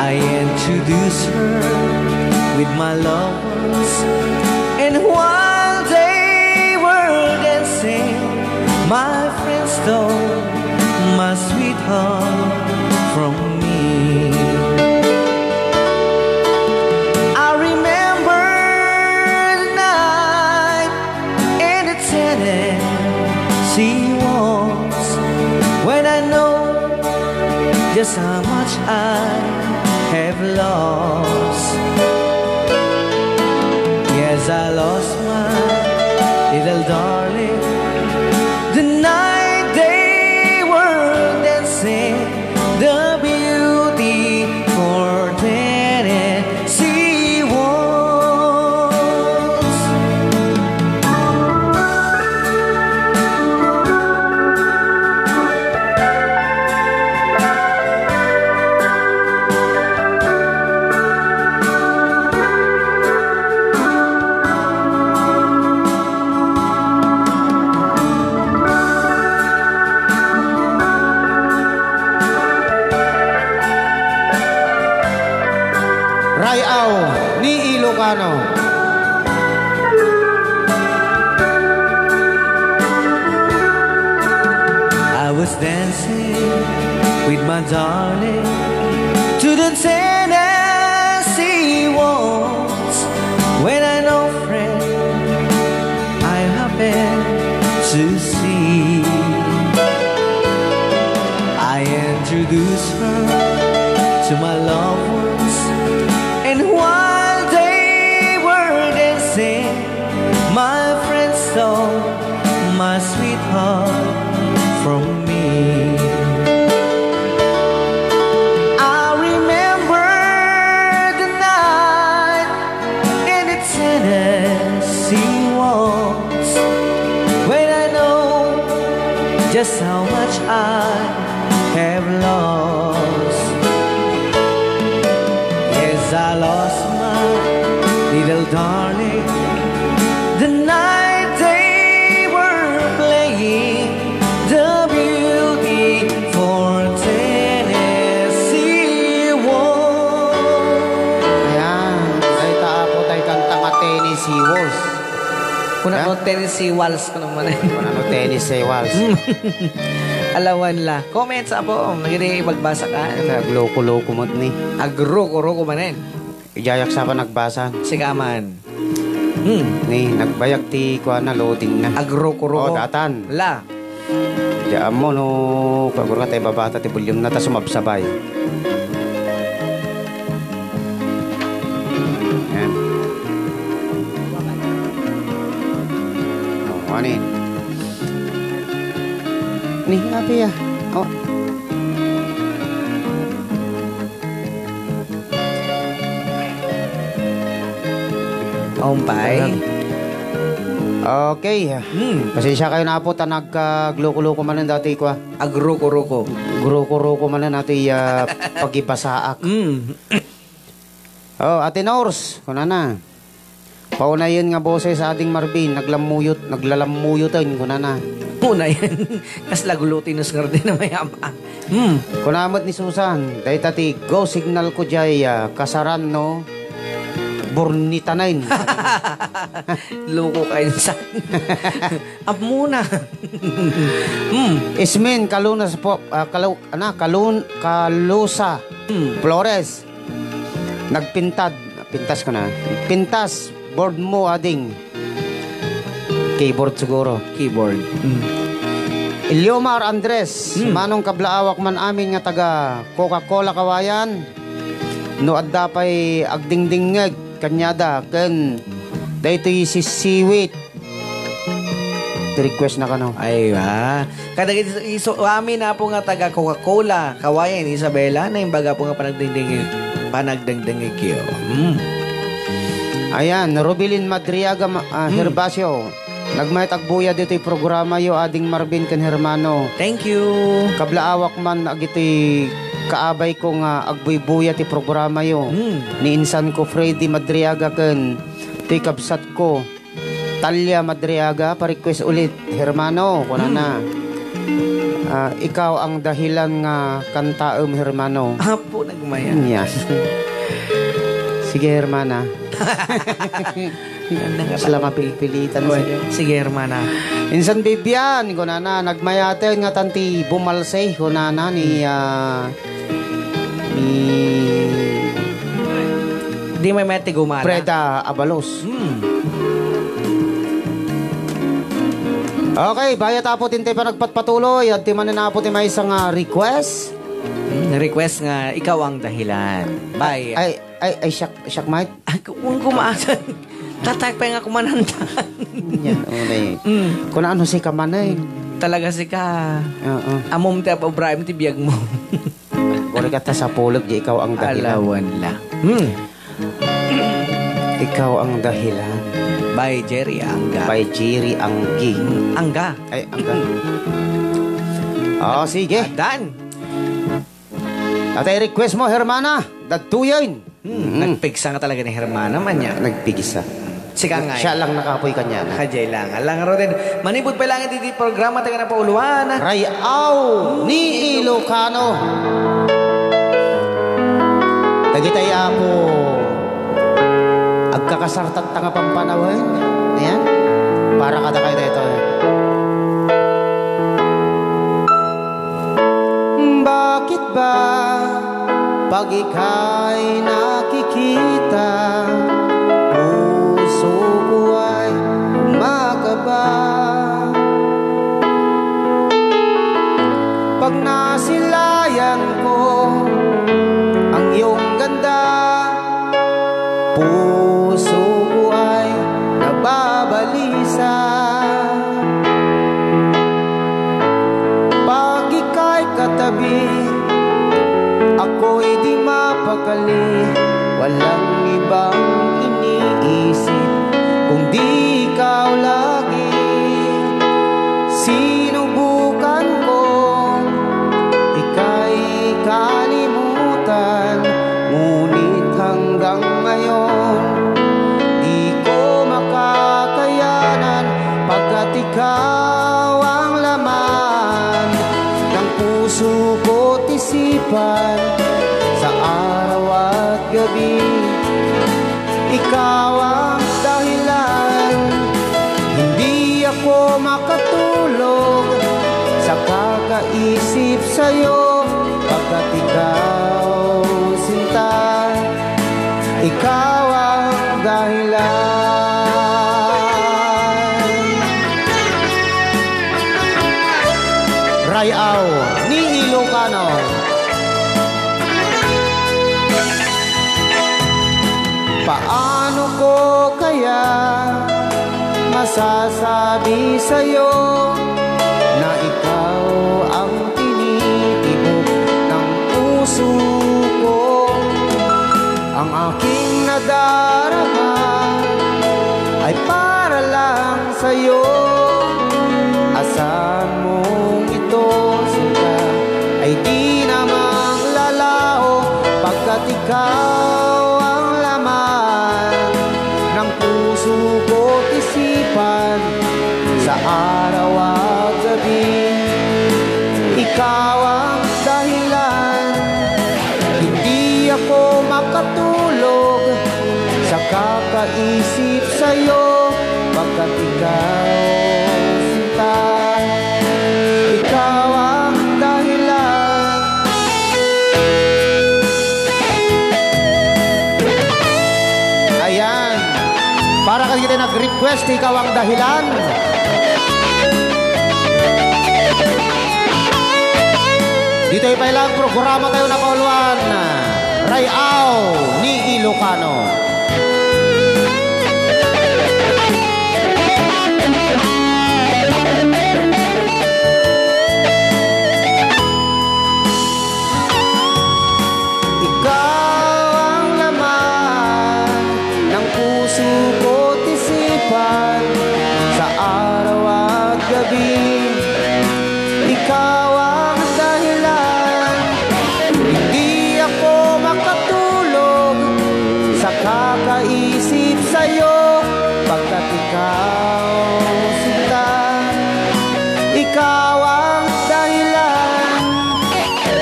I introduced her with my loved ones, and while they were dancing, my friend stole my sweetheart from me. I remember the night in the Tennessee Waltz Just how much I have lost. Yes, I lost my little darling. The night they were dancing, the beautiful Tennessee waltz. Ray-aw ni Ilocano. I was dancing with my darling to the Tennessee waltz when I know friend I happen to see. I introduce her to my loved ones, and while they were dancing, my friend stole my sweetheart from me. I remember the night in the Tennessee waltz when I know just how much I have lost. Yes, I lost my little darling the night they were playing the beautiful Tennessee waltz. Ayan, dayta, Apo, tay kanta nga Tennessee Waltz. Kuna ko, Tennessee Waltz ko naman eh. Kuna ko, Tennessee Waltz. Alawan la. Comments, Apo, nagini ibagbasa ka. Ita, agloko-loko mo ni. Agroko-roko manen. Ijayak sa pa nagbasa. Sika man. Hmm. Ni, nagbayag ti kuana, loading na. Agroko-roko. Oh, datan. La. Diyan mo, no, kagura tayo babata ti volume na, ta sumabsabay. Ayan. Oh, ano yun? Ni, api ah. Oh. Umpay. Okay. Hmm. Pasensya kayo na po, ta nagkagloko-loko manen dati ko, ah. Agroko-roko. Groko-roko manen dati, ah, pagibasaak. Hmm. Oh, Ate Nors, kunana. Paunayen nga boses, Ading Marvin, naglammuyot, naglalammuyoten, kunana. Paunayen, kasla glutinous nga di na mayama. Hmm. Kuna met ni Susan, dayta ti go signal ko jay, ah, kasaran no burnitanen. Loko ka insan. Ammuna. Hmm. Ismin, kalunas po, ah, kalu-, ana, kalun-, kalusa. Hmm. Flores. Nagpintad, pintas ko na. Pintas, board mo, Ading. Keyboard siguro. Keyboard. Mm. Eliomar Andres, Mm. Manong, kablaawak man amin nga taga Coca-Cola Kawayan, no adda pay agdingdingngeg kaniada ken daytoy sisiwit. Ti request na kano. Ay, ah. Kadagiti isu-, amin, Apo, nga taga Coca-Cola, Kawayan, Isabela, naimbag, Apo, nga panagdengdengngeg, panagdengdengngegyo. Mm. Ayan, Rubilin Madriaga, ma-, ah, Mm. Herbacio. Nagmayat agbuya ditoy programayo, Ading Marvin ken Hermano. Thank you. Kablaawak man agitoy kaabay ko nga agbuybuya ti programayo. Mm. Ni insan ko Freddy Madriaga ken ti kabsat ko. Talia Madriaga, pa-request ulit, hermano, kunana. Hmm. Ah, ikaw ang dahilan nga kantaem, hermano. Apo, nagmaya. Yes. Sige, hermana. Ano nga Sila ba? Mapilpilitan, Oy, sige. Sige, hermana. Insan Bibian, kunana, nagmayaten nga tanti bumalse, kunana ni, ah, Ni Di may may tigumana. Freda Abalos. Hmm. Okay, bayat, Apo, tintay pa nagpatpatuloy. At ti manen, Apo, ti maysa nga request. Hmm. Request nga Ikaw ang Dahilan. Bye. Ay, ay, ay, siak, siak, Mike. Ay, ku-, kung kumakan. Tatay pa nga kumananta. Yan, okay. Mm. Kuna, ano si ka man, eh? Talaga si ka. Oo. Amom ti apabraem ti biag mo. Uri ka ta sa pulog, di ikaw ang dahilan. Alawan la. Hmm. Ikaw ang dahilan. By Jerry Angga. By Jerry Anggi. Angga. Ay, Angga. Oh, sige. Adan. Atay request mo, Hermana. Dagtuyen. Hmm, Mm. nagpigsa nga talaga ni Hermana man niya. Nagpigsa. Sika nga. Siya lang nakapoy kanya na. Kajay lang. Alang Roden. Manipud pa lang iti programa taga napauluan. Ray-aw ni Ilocano. Dagitay, Apo. Agkakasartak ta nga pampanawen. Ayan. Para kadakayo daytoy. Bakit ba pag ika'y nakikita, puso ko ay makaba? Pag nasilayan ko ang iyong ganda, puso ko ay nababalisa. Pag ika'y katabi, ako'y di mapakali. Walang ibang iniisip kundi ikaw lagi. Sinubukan ko ika'y kalimutan, ngunit hanggang ngayon, di ko makakayanan, pagkat ikaw ang laman ng puso ko't isipan sa araw at gabi. Ikaw ang dahilan, hindi ako makatulog sa kakaisip sa'yo, pagkat ikaw, sinta, ikaw ang dahilan. Ray-aw ni Ilocano. Paano ko kaya masasabi sa'yo na ikaw ang tinitibok ng puso ko? Ang aking nadarama ay para lang sa'yo. Asahan mong ito, sinta, ay di namang lalaho, pagkat ikaw ang laman ng puso ko't isipan sa araw at gabi. Ikaw ang dahilan, hindi ako makatulog sa kakaisip sa'yo, pagkat ikaw, sinta, ikaw ang dahilan. Ayan. Para kadagiti nag-request, Ikaw ang Dahilan. Ditoy pay lang programa tayo napauluan, Ray-aw ni Ilocano. Ikaw ang laman ng puso ko't isipan sa araw at gabi. Ikaw ang dahilan, hindi ako makatulog sa kakaisip sa'yo, pagkat ikaw, sinta, ikaw ang dahilan.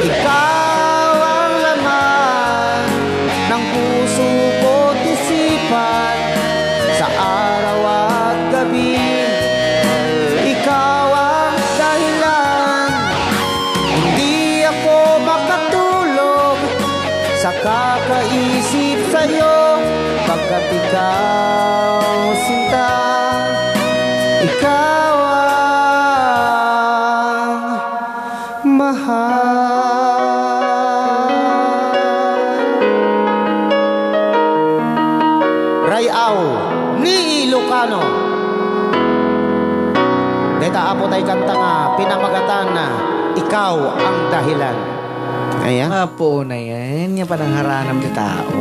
Ikaw ang laman ng puso ko't isipan sa araw at gabi. Ikaw ang dahilan, hindi ako makatulog sa kakaisip sa'yo, pagkat ikaw, sinta, ikaw ang mahal. tay kanta nga pinamagatan na Ikaw ang Dahilan. Ayan. Apo na yan. Yan panangharanam ti tao.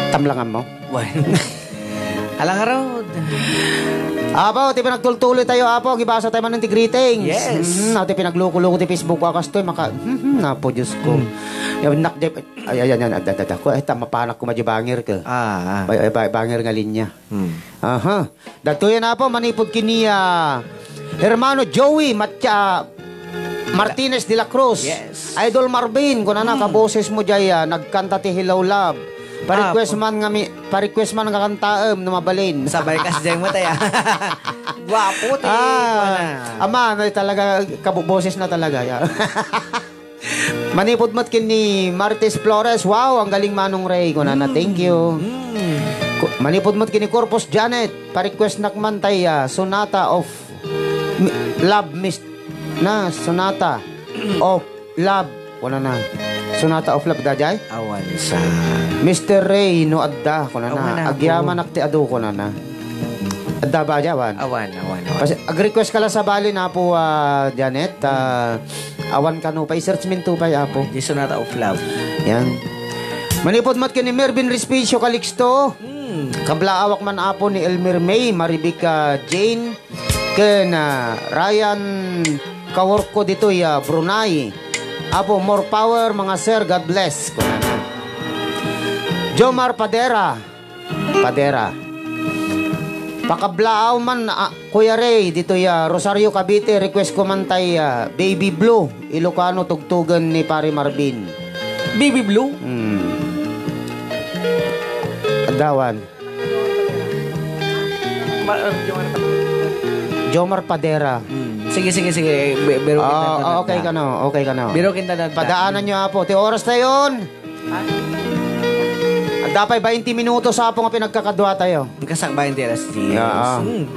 Tamlangan mo? Wen. Alang arod. Apo, ti pinagtultuloy tayo, Apo, gibasa tayo man ti greetings. Yes. Mhm, ti pinagluko-luko ti Facebook ko, kastoy, maka, mhm, Apo, Diyos ko. Hmm. Yan, nak-, ay, ay, yan, yan, adda, adda, adda. Ko, ay, ta, mapanak ko, madya bangir ka. Ah, ah. Bay-, ay, bay-, bangir nga linya. Hmm. Aha. Dagtoy na po, manipod kini, ah, Hermano Joey Matya-, Martinez de la Cruz. Yes. Idol Marvin, kunana, kaboses mo jay, ah, nagkanta ti Hello Love. Pa-request Ah, man nga mi-, pa-request man nga kantaem no mabalin. Sabay kas jay mo tayo. Guwapo ti Ah, kuana. Ama, no, talaga, kaboses na talaga. Ya. Manipod met ken ni Martes Flores, "Wow, ang galing, Manong Ray." Kunana, "Thank you." Mm. Ku-, manipod met ken ni Corpus Janet, pa-request nak man tay, ah, Sonata of Mi-, Love Mis-, na, Sonata of Love. Kunana, Sonata of Love, dayjay? Awan sa Mister Ray, no adda, kunana, Awan ako. Agyamanak ti adu, kunana. Adda ba, awan? Awan, awan, awan. Pas-, ag-request ka la sabali, Apo, ah, Janet, ah, awan kano pay, i-search min to pay, Apo. Di Sonata of Love. Yan. Manipod met ken ni Mervin Respicio Calixto. Hmm. Kablaawak man, Apo, ni Elmer May, Marivic, ah, Jane, ken, ah, Ryan Kaworko ditoy, ah, Brunei. Apo, more power, mga sir. God bless. Kunana. Jomar Padera. Padera. Pakablaaw man, ah, Kuya Ray, ditoy, ah, Rosario, Cavite, request ko man tay, ah, Baby Blue, Ilocano, tugtugen ni Pare Marvin. Baby Blue? Hmm. Adawan. Ma-, uh, Jomar Padera. Jomar Padera. Hmm. Sige, sige, sige. Be-, biro Ah, kita na okay ta. Ka no, okay ka no. Biro kita na ta. Padaanan nyo, Apo. Ti oras tayon. Adda pay bainte minutos, Apo, nga pinagkakadua tayo. Kasakbayan ti alas diyes. Yeah. Hmm.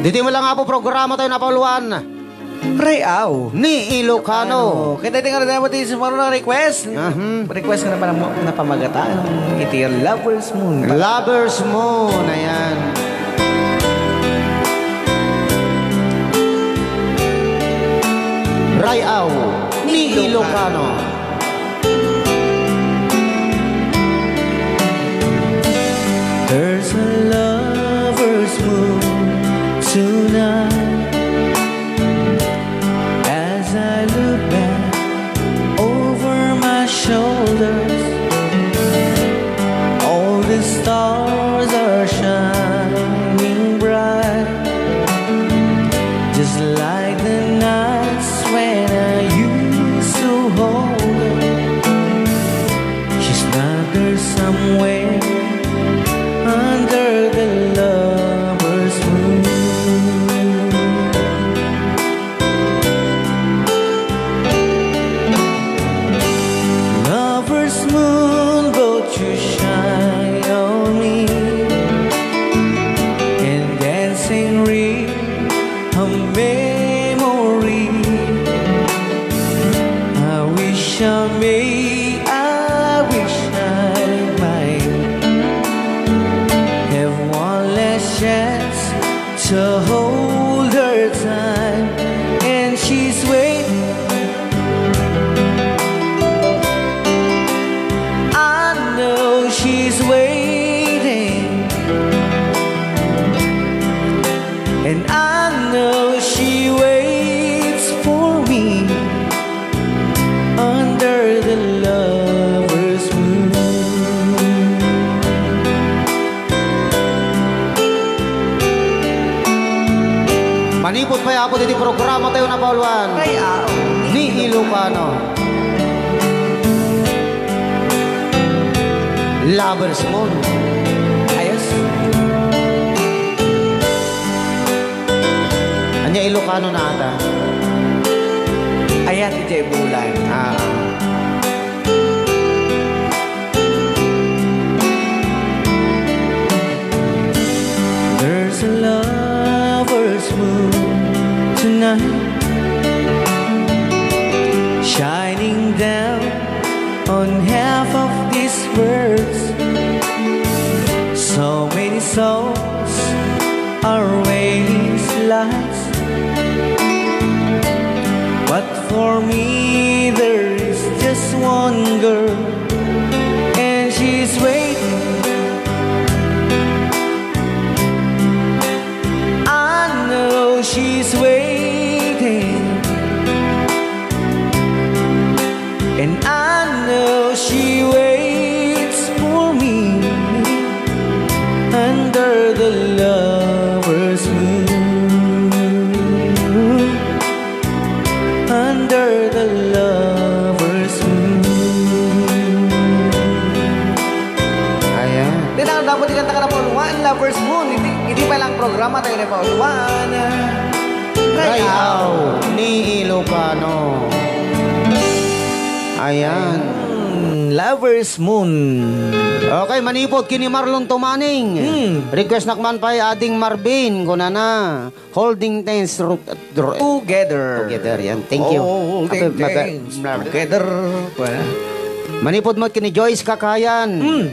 Ditoy met lang, Apo, programa tayo, Apo Luan. Ray-aw. Ni Ilocano. Ano? Kaya tayo nga rin ti sumaron ng request. Mhm. Request nga napan-, napamagatan. Iti Lovers Moon. Lovers Moon. Ayan. Ray-aw ni Ilocano. There's a lover's moon tonight. As I look back over my shoulders, all the stars are shining bright, just like the nights when I used to hold her. She's not there somewhere under the lover's moon. Lover's moon, won't you shine on me? And dancing ring a memory. I wish I may, I wish I might have one last chance to hold her tight, and she's waiting. I know she's waiting, and I know she waits for me under the lover's moon. Manipud pay, Apo, ditoy programa tayo, Apo Luan. Ay, ah, ni Ilocano. Lover's Moon. Ayos. Ania, Ilocano na ata. Ayan, D J Bulan. Ah. There's a lover's moon tonight, shining down on half of this world. So many souls lights. But for me, there is just one girl, and she's waiting. I know she's waiting, and I know she waits for me under the lover's moon. Under the lover's moon. Ayan. Di na dapat ikanta ka na, Paul Juan, Lover's Moon. Hindi, hindi pa lang programa tayo na, Paul Juan. Rayaw ni Ilocano. Ayan. Hmm, Lover's Moon. Okay, manipod kini Marlon Tumaning. Hmm. Request nak man pay Ading Marvin, kunana. Holding things ru-, ru-, Together. Together, yan. Thank you. Holding Ape, maga-, things maga-, together. Manipod met kini Joyce Kakayan. Hmm.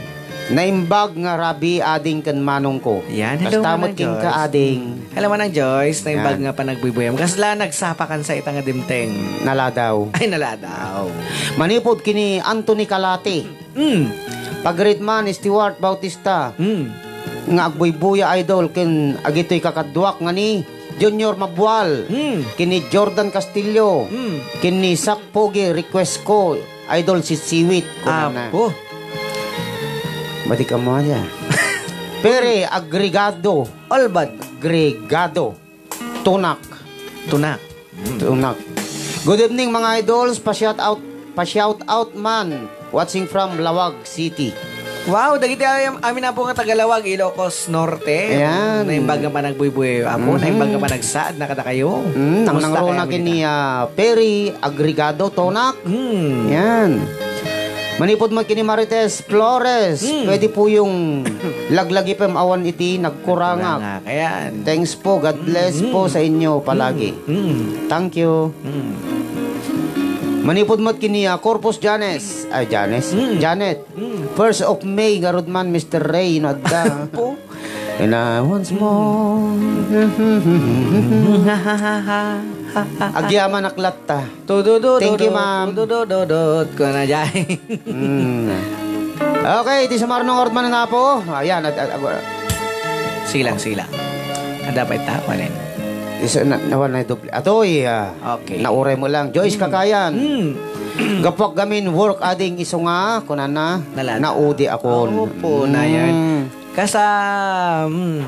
Naimbag nga rabii ading ken manongko. Yan. Hello, Kasta Manang met kenka, Joyce. Ading. Hello, Manang Joyce. Naimbag Yan. Nga panagbuybuyam. Kasla nagsapa kan sa ita nga dimteng. Naladaw. Ay, naladaw. Manipod kini Anthony Kalati. Mm. Pagritman, Stewart Bautista. Mm. Nga agbuybuya, idol, ken agitoy kakaduak nga ni Junior Mabual. Mm. Ken ni Jordan Castillo. Mm. Ken ni Sak Pogi, request ko, idol, si Siwit. Kunana. Apo. Bati ka mo aya. Pere, agregado. Albad. Agregado. Tunak. Tunak. Mm. Tunak. Good evening, mga idols. Pa-shout out, pa-shout out man. Watching from Laoag City. Wow, dagiti am-, amin apo nga taga Laoag, Ilocos Norte. Ayan. Naimbag nga panagbuybuyam, apo. Mhm. Naimbag nga panagsaad na kadakayo. Mm, nang Kumusta nangruna kayo, kini, Mita? Ah, Perry Agregado, Tunak. Mm. Yan. Manipod mo kini Marites Flores, Mm. pwede po yung laglagi pa awan iti nagkurangak. Nagkurangak. Ayan. Thanks po. God bless Mm. po sa inyo palagi. Mm. Mm. Thank you. Mm. Manipod met kini, ah, Corpus Janes. Ay, Janes. Mm. Janet. Mm. First of May, garud man, Mister Ray, no, adda. Po. And I once more. Agyaman ak latta. Tududu, Thank you, tudu, ma'am. Tududududut. Kuna jay. Mm. Okay, ti sumarno nga orman na po. Ayan, at, at, at, Silang, silang. Ada pa ita, panen. Isa na, nawa na doble. Atoy, ah, Okay. nauray mo lang. Joyce Mm. Kakayan. Mm. Gapuak gamin work ading isu nga, kunana, Nalata. naudi akon. Opo, Mm. na yan. Kasa, mm,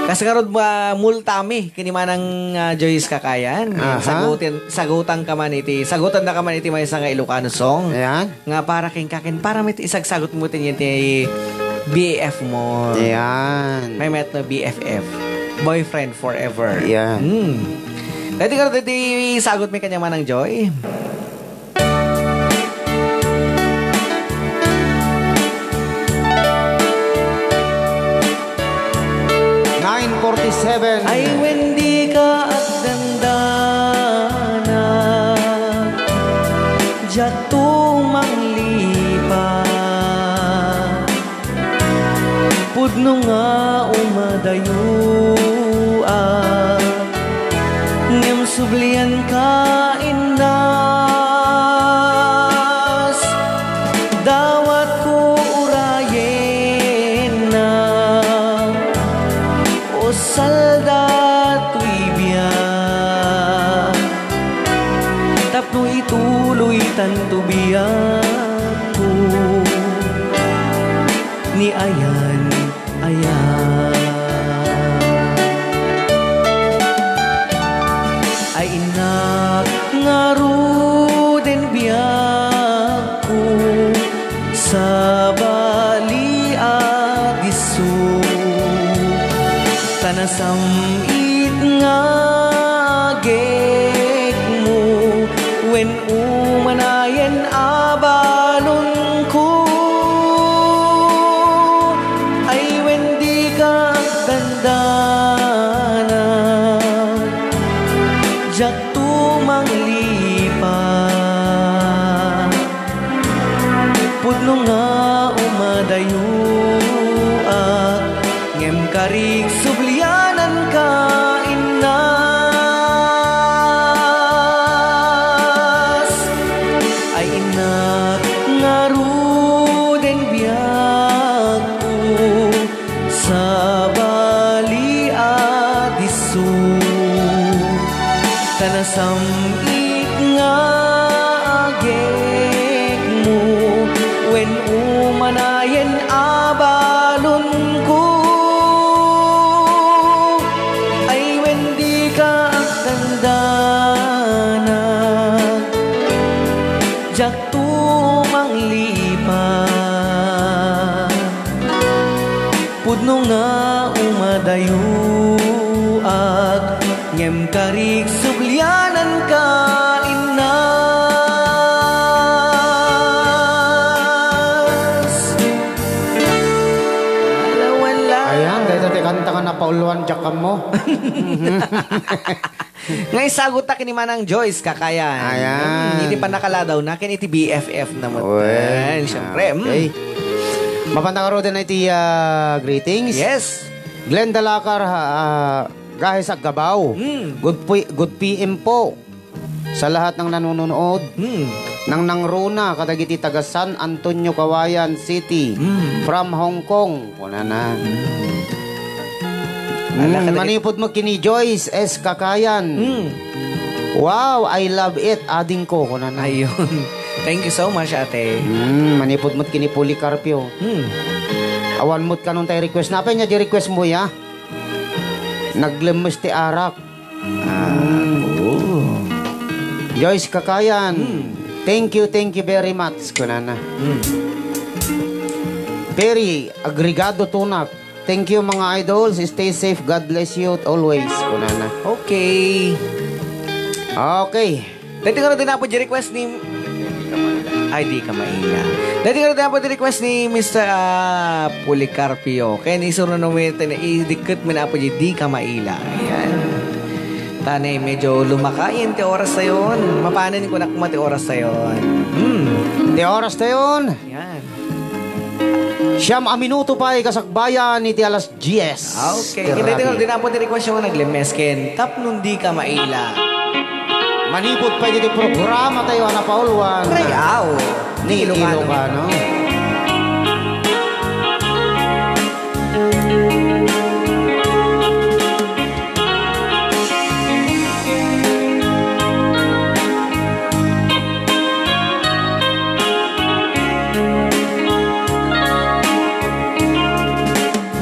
Kas ngarud, ah, multami, kini manang, ah, Joyce Kakayan. Aha. Sagutin, sagutan ka man iti, sagutan da ka man iti maysa nga Ilocano song. Ayan. Nga para ken kaken, para met isagsagot mo iti, iti B F mo. Ayan. May met no B F F. Boyfriend forever. Ayan. Hmm. Dati ka dati sagot mi kanya manang Joy. Nine forty-seven. Ay, wen di ka agdandana, diak to manglipa. Pudno nga umadayoak, ngem sublian ka innas. Dawatko urayenna, o salda toy biag, tapno ituloy tanto biagko ni ayan-ayan. Ay innak ngaruden biagko, sabali a disso, ta nasam-it nga agekmo, wen umanayen a balonko. Ay, wen di ka dandana, diak to manglipa. Pudno nga umadayoak, ngem karik subliananka Ta nasam-it nga agekmo, wen umanayen a balonko, ay wen dika agdandanag, diakto manglipat. Pudno nga umadayuak, ngem karik subliananka, Inas. Wala, wala. Ayan, dayta ti kanta nga napauluan, diak ammo. Nga isagutak ni Manang Joyce Kakayan. Ayan. Hmm, iti pannakaladawna ken iti B F F na met. Well, siyempre. Hmm. Okay. Mapan ta ngaruden iti, ah, greetings. Yes. Glenn Dalacar, ha, ah, Gahes Aggabaw. Hmm. Good P-, good P M po sa lahat ng nanonood. Hmm. Nangnang Rona, kadagiti taga San Antonio, Cauayan City. Hmm. From Hong Kong. Kunana. Mm. Ala, kadagit- manipud met ken ni Joyce S. Kakayan. Mm. "Wow, I love it, adingko," kunana. Ayun. Thank you so much, ate. Mm, manipud met ken ni Policarpio. Mm. Awan met kanon tay request. Napay nga di request mo, ya? Naglemmes ti arak. Ah, oo. Joyce Kakayan, mm. Thank you, thank you very much, kunana. Mm. Very agregado tunak. Thank you, mga idols. Stay safe. God bless you always, kunana. Okay. Okay. Dati nga na din po di request ni Ay, di ka maila. Dati nga na din po di request ni Mister, ah, Policarpio. Kaya ni Sir Nonome, idikit mo na po di, di ka maila. Ayan. Tanay, medyo lumakayin ti oras tayon. Mapanin ko na kuma ti oras tayon. Hmm. Ti oras tayon. Yan. Siyam a minuto pay kasakbayan iti alas dies. Ah, okay. Kita ito, grabe. Di na po ti request yung naglemes ken tapno di ka maila. Manipud pay ditoy programa tayo, a napauluan. Real. Ni Ilocano. Ilocano.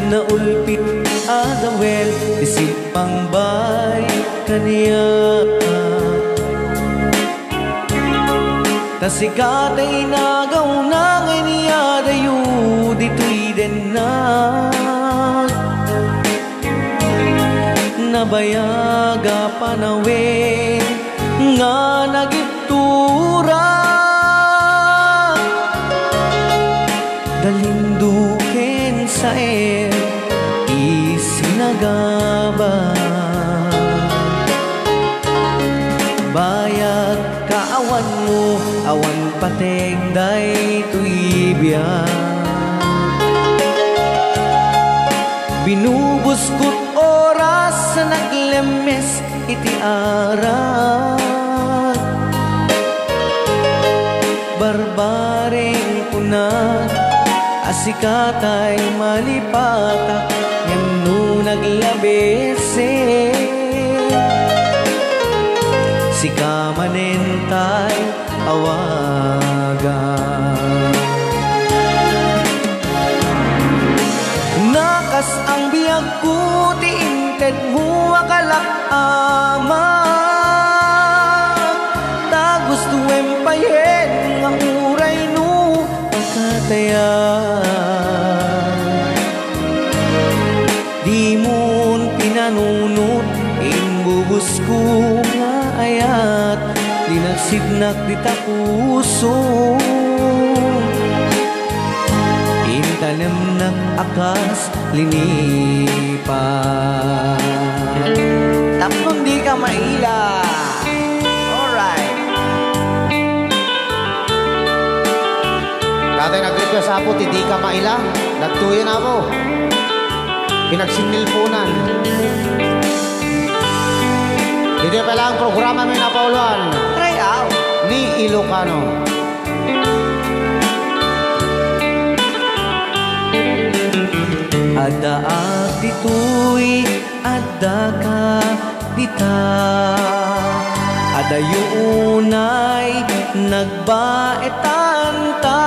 Naulpit a dawel ti sippang bay kaniak. Ta sika tay inagaw na nga inyadayo ditoy dennak. Nabayag a panawen nga nagibturak. Dalinduken saem ti sinagaba. Bayat kaawanmo, awan pateg daytoy biag. Binubuskot oras a naglemes iti arak. Barbareng kunak a sika tay malipatak, ngem no naglabesen, sika manen tay awagan. Nakas-ang biagko ti intedmo a kalak-amak, ta gustoem payen nga uray no pakatayak. Dimon pinanunot, imbubusko nga ayat, dinagsidnak dita puso, intanemnak a kas linipat. Tapno di ka maila. Alright. Tatay nag-request, Apo, ti di ka maila. Nagtuyen, Apo. Pinagsinilpunan. Dito pala ang programa may napauluan. Try out. Ni Ilocano. Adda ditoy, adda ka. dita. Adayo unay nagbaetanta.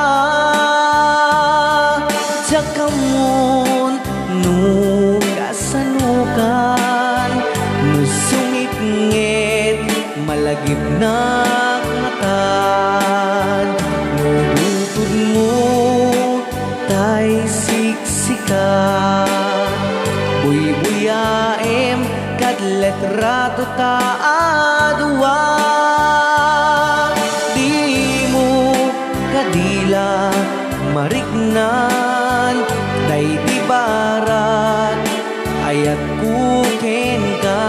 Diak ammon no kasanokan, no sungitngit malagipnak matan, no butodmo tay siksika. Buybuyaem kad litrato ta a dua. Dimo kadi la mariknan daydi barat ayatko kenka.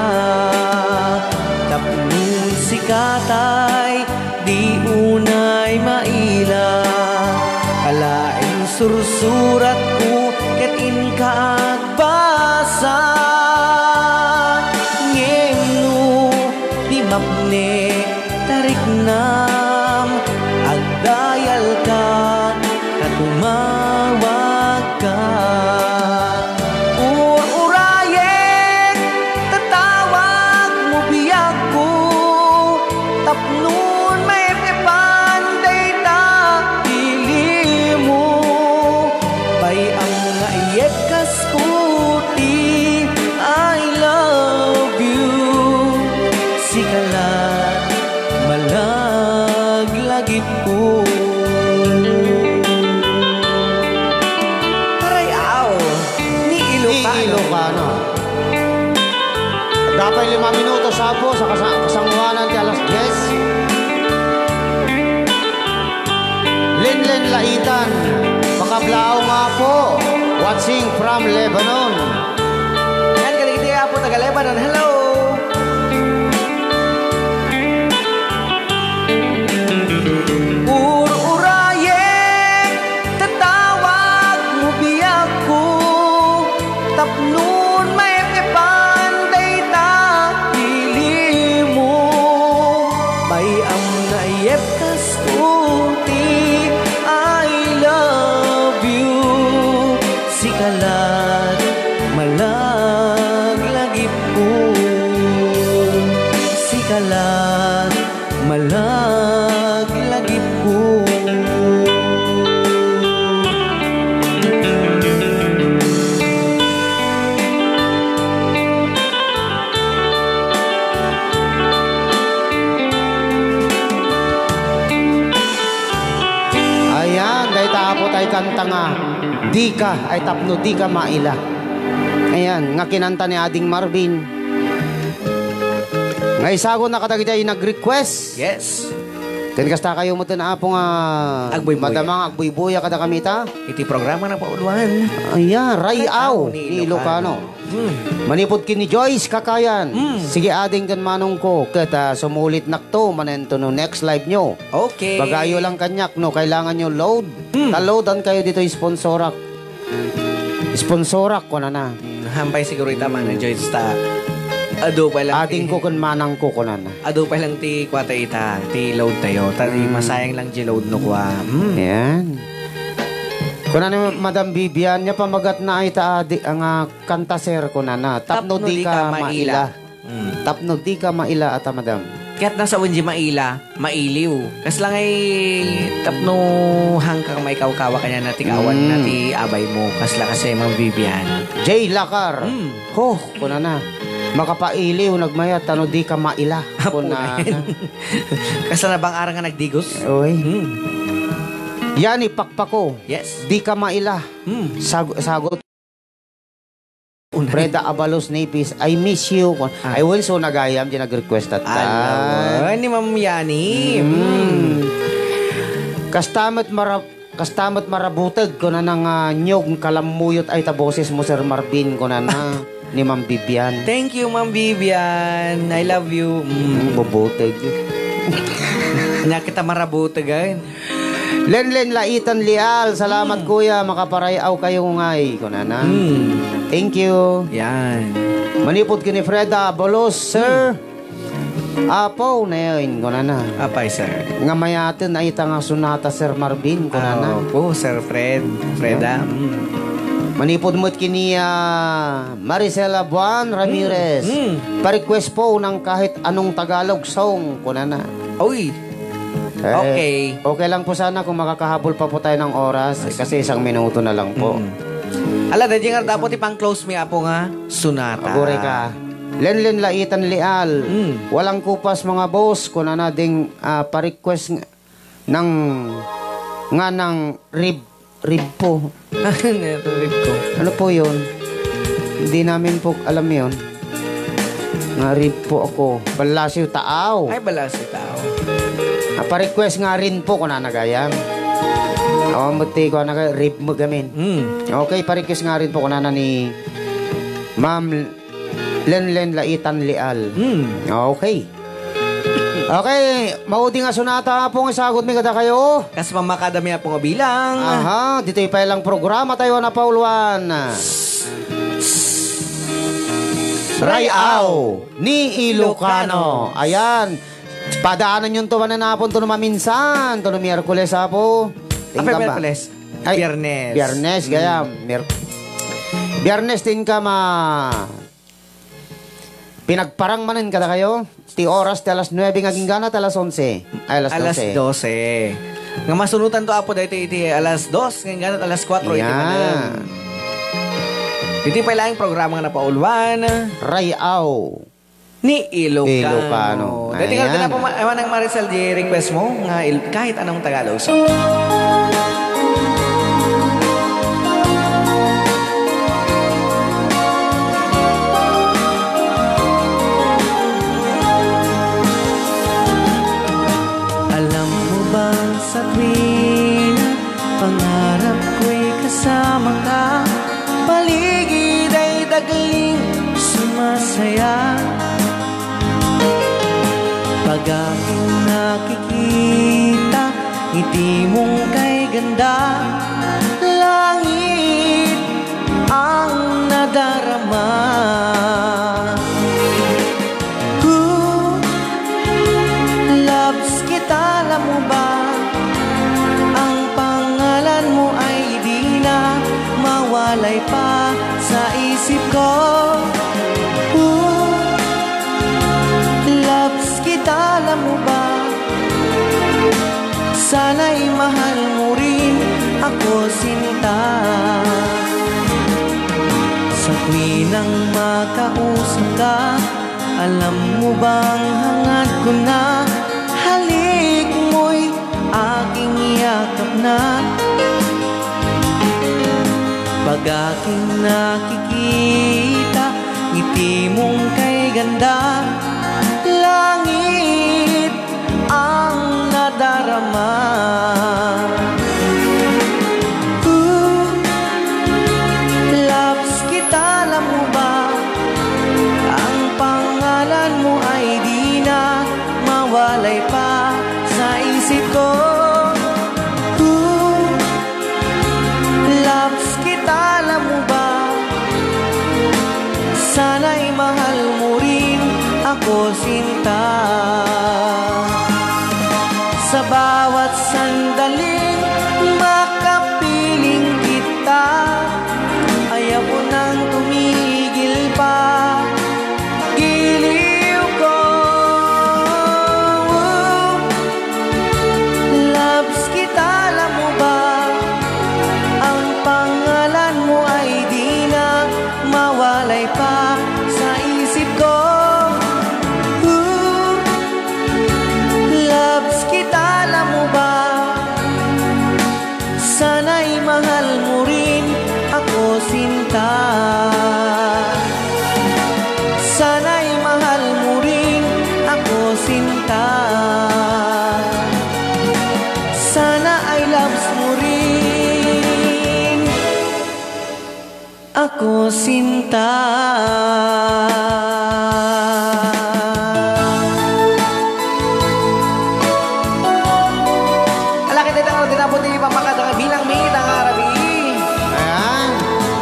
Tapno sika tay di unay maila. Alaen sursuratko ket inka agbasa. Ngem no di mapne ta riknam, agdayalka ta tumawagka. Ur-urayek, tatawagmo biagko, tapnon maep-epan dayta ilimo. Bay-am nga iyebkasko ti I love you. Sika la malaglagipko. Taray, aw, ni Ilocano. Ni Ilocano. Dapat lima minuto, Apo, sa kasa-, kasangoanan ti alas diyes. Linlen Laitan, makablaong Apo, watching from Lebanon. Yan, kadagiti Apo taga Lebanon. Hello! Ur-urayek, tatawagmo biagko, tapnon maep-epan dayta ilimo. Bay-am nga iyebkasko ti I love you. Sika lat malaglagipko. Sika lat malaglagipko. Ayan, dayta Apo tay kanta nga, dika, ay tapno dika maila. Ayan, nga kinanta ni Ading Marvin. Nga isago na kadagiti nag-request. Yes. Ken kasta kayo met, Apo, nga agbuybuya. Madama nga agbuybuya kada kami ta. Iti programa na pauduan. Ayan, Ray-aw ni Ilocano. Hmm. Manipud ken ni Joyce Kakayan. Hmm. Sige, ading ken manongko, ket, ah, sumulitnakto manento no next live nyo. Okay. Bagayo lang kaniak no kailangan nyo load. Hmm. Ta-loadan kayo dito, sponsorak. Sponsorak, kunana. Hmm, hampay siguro ita, Mana Joyce, ta adu pay lang ti, adingko ken manangko, kunana. Adu pay lang ti kuwata ita, ti load tayo. Ta, hmm, masayang lang di load no kuwa. Hmm. Yan. Kunana ni Madam Vivian, nia pamagatna ay ta adi, nga kanta, sir, kunana. Tapno dika maila. Hmm. Tapno dika maila ata, madam. Ket nasawen di maila, mailiw. Kasla ngay tapno hangka maikawkawa kaniana ti kawan na, hmm, ti abay mo. Kasla kasi, Ma'am Vivian. Jay Lakar. Hmm. Ho, kunana. Makapailiw, nagmayat, tano dika maila. Apo, kunana. Kasla na bang arang nga nagdigos? Oy. Hmm. Yani, pakpako. Yes. Dika maila. Hmm. Sag-, sagot. Unay. Freda Abalos Nipis, "I miss you." Ah. Ay, wenso nagayam di nag-request at. Ala, ni Ma'am Yani. Mm. Mm. Kasta met mara-, kasta met marabuteg, kunana nga, "Nyog, kalammuyot ay ta boses mo, Sir Marvin," kunana ni Ma'am Vivian. Thank you, Ma'am Vivian. I love you. Mm. Mm, bubuteg. Nya kita marabuteg, ay. Lenlen Laitan Lial, salamat, hmm, kuya, makaparay-aw kayo ngay, kunana. Hmm. Thank you. Yan. Manipud ken ni Freda Bolos, sir. Hmm. Apo, nayon, kunana. Apay, sir? Nga mayaten ay ita nga sonata, Sir Marvin, kunana. Ah, opo, Sir Fred. Freda. Hmm. Manipud met ken ni, ah, Maricela Buan Ramirez. Mm. Pa-request po ng kahit anong Tagalog song, kunana. Uy. Eh, okay. Okay lang po sana kung makakahabol pa po tayo ng oras, kasi isang minuto na lang po. Mm. Ala, daydi nga dapat ipang-close mi, Apo, nga sonata. Agure ka. Lenlen Laitan Leal. Mm. Walang kupas, mga boss, kunana ding, ah, pa-request ng, nga ng rib, rib po. Ano ito, rib ko? Ano po yun? Hindi namin po alam yun. Nga rib po ako. Balasiw taaw. Ay, balasiw taaw. Ah, pa-request nga rin po, kunana gayam. Awan mo ti, kunana gayam, rib mo gamin. Mm. Okay, pa-request nga rin po, kunana ni Ma'am Lenlen Laitan Leal. Hmm. Okay. Okay, maudi nga sonata po nga isagut mi kadakayo. Kas mamakada mi, Apo, nga bilang. Aha, ditoy pay lang programa tayo na pauluan. Ray-aw ni Ilocano. Ayan. Padaanan yun to mananapon to no maminsan, to no Miyerkules, Apo. Apay Tingkam ba? Miyerkules? Ay, Biyernes. Biyernes, gaya. Hmm. Miyer-, Biyernes, tingkam, ah, Pinagparang manen kadakayo ti oras ti alas nuebe nga agingganat alas onse. Ay, alas dose. Alas dose. Nga masunotan to, Apo, daytoy iti alas dos nga agingganat alas kuatro iti manen. Iti pay laeng programa nga napauluan. Ray-aw ni Ilocano. Ilocano. Daytoy nga, ayan. Apo, ma-, Manang Maricel, di request mo nga il-, kahit anong Tagalog song. Alam mo bang sa tuwina, pangarap ko'y kasama ka, paligid ay dagling sumasaya. Pag-aking nakikita, ngiti mong kay ganda, langit ang nadarama. Ooh, loves kita, alam mo ba? Ang pangalan mo ay di na mawalay pa sa isip ko. Ooh, loves kita, alam mo ba? Sana'y mahal mo rin ako, sinta. Sa tuwinang makausap ka, alam mo bang hangad ko na, halik mo'y aking yakap na. Pag-aking nakikita, ngiti mong kay ganda, langit ang nadarama. Ooh, loves kita, alam mo ba? Ang pangalan mo ay di na mawalay pa sa isip ko. Ooh, loves kita, alam mo ba? Sana'y mahal mo rin ako, sinta. Sa bawat sandaling makapiling kita, ayaw ko nang tumigil pa. Giliw ko. Loves kita, alam mo ba? Ang pangalan mo ay di na mawalay pa sa isip ko. Ooh, loves kita, alam mo ba? Sana'y mahal mo rin ako, sinta. Sana'y mahal mo rin ako, sinta. Sana ay loves mo rin ako, sinta. Ala, ket ita nga dinapot ti pamakada nga bilang mi, ita nga rabii. Ayan.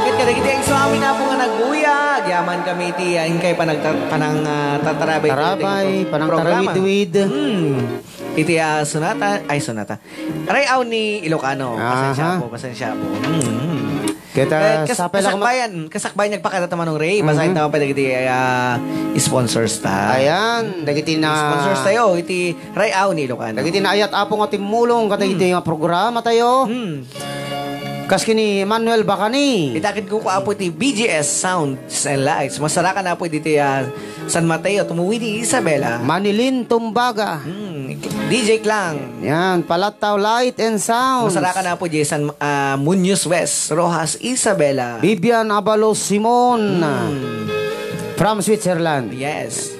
Ket kadagiti igsuami, Apo, nga naguyag, agyaman kami iti, ah, inkay panagta-, panang, ah, tatarabay iti Tarabay, programa. Panangtarawidwid. Hmm. Iti, ah, sonata, ay, sonata. Ray-aw ni Ilocano. Aha. Pasensya po, pasensya po. Hmm. Ket, ah, Ket kas-, sapay lang kasakbayan, mm, kasakbayan nagpakada ta Manong Ray. Basahin Mhm. ta man pay dagiti, ah, sponsors ta. Ayan, dagiti na- Sponsors tayo, iti Ray Aw ni Ilocano. Dagiti naayat, Apo, nga timmulong kadagiti Mm. nga programa tayo. Mm. Kas ken ni Manuel Bacani. Ita ket kuko, Apo, iti B G S Sounds and Lights. Masarakan, Apo, diti, ah, San Mateo, tumuwi ni Isabela. Manilin Tumbaga. Mm, D J Klang. Yan, Palattaw Light and Sounds. Masarakan, Apo, di San, ah, Muñoz West, Roxas, Isabela. Vivian Abalos Simon. Mm. From Switzerland. Yes.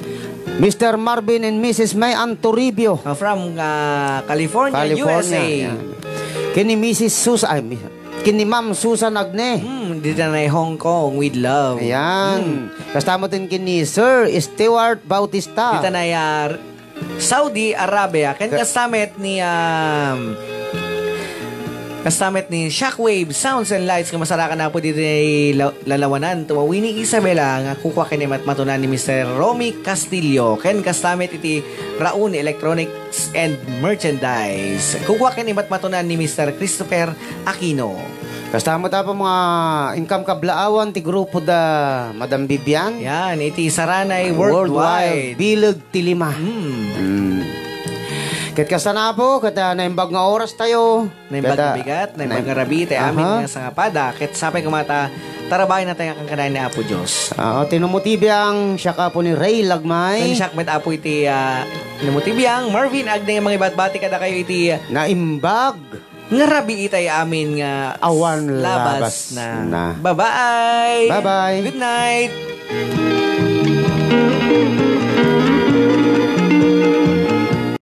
Mister Marvin and Missus May Antoribio. Ah, from, ah, California, California, U S A. Yan. Ken ni Missus Sus-, ay, mi-, ken ni Ma'am Susan Agne. Hmm, dita na Hong Kong with love. Ayan. Hmm. Kasta met ken ni Sir Stewart Bautista. Dita na, ah, Saudi Arabia. Ken Ka- kasta met ni, um, kasta met ni Shockwave Sounds and Lights nga masarakan, Apo, ditoy la-, lalawanan. Tumawi ni Isabela nga kukua ken ni matmatunan ni Mister Romy Castillo. Ken kasta met iti Raon Electronics and Merchandise. Kukua ken ni matmatunan ni Mister Christopher Aquino. Kasta met, Apo, nga inkam kablaawan ti grupo da Madam Vivian. Yan, iti Saranay Worldwide. Worldwide. Bileg ti lima. Hmm. Hmm. Ket kasta na, Apo, ket, ah, naimbag nga oras tayo. Naimbag Ket, nga ah, bigat, naimbag naim-, nga rabii, ti amin aha. nga sangapada. Ket sapay koma ta, tarabayan na tayo kankanayon ni Apo Dios. Ah, ti Namo ti Biang, siak, Apo, ni Ray Lagmay. Ken siak met, Apo, iti, ah, Namo ti Biang, Marvin Agne, mangibatbati kadakayo iti, ah, naimbag nga rabii tayo amin nga awan labas labas na. na. Bye-bye. Bye-bye. Good night.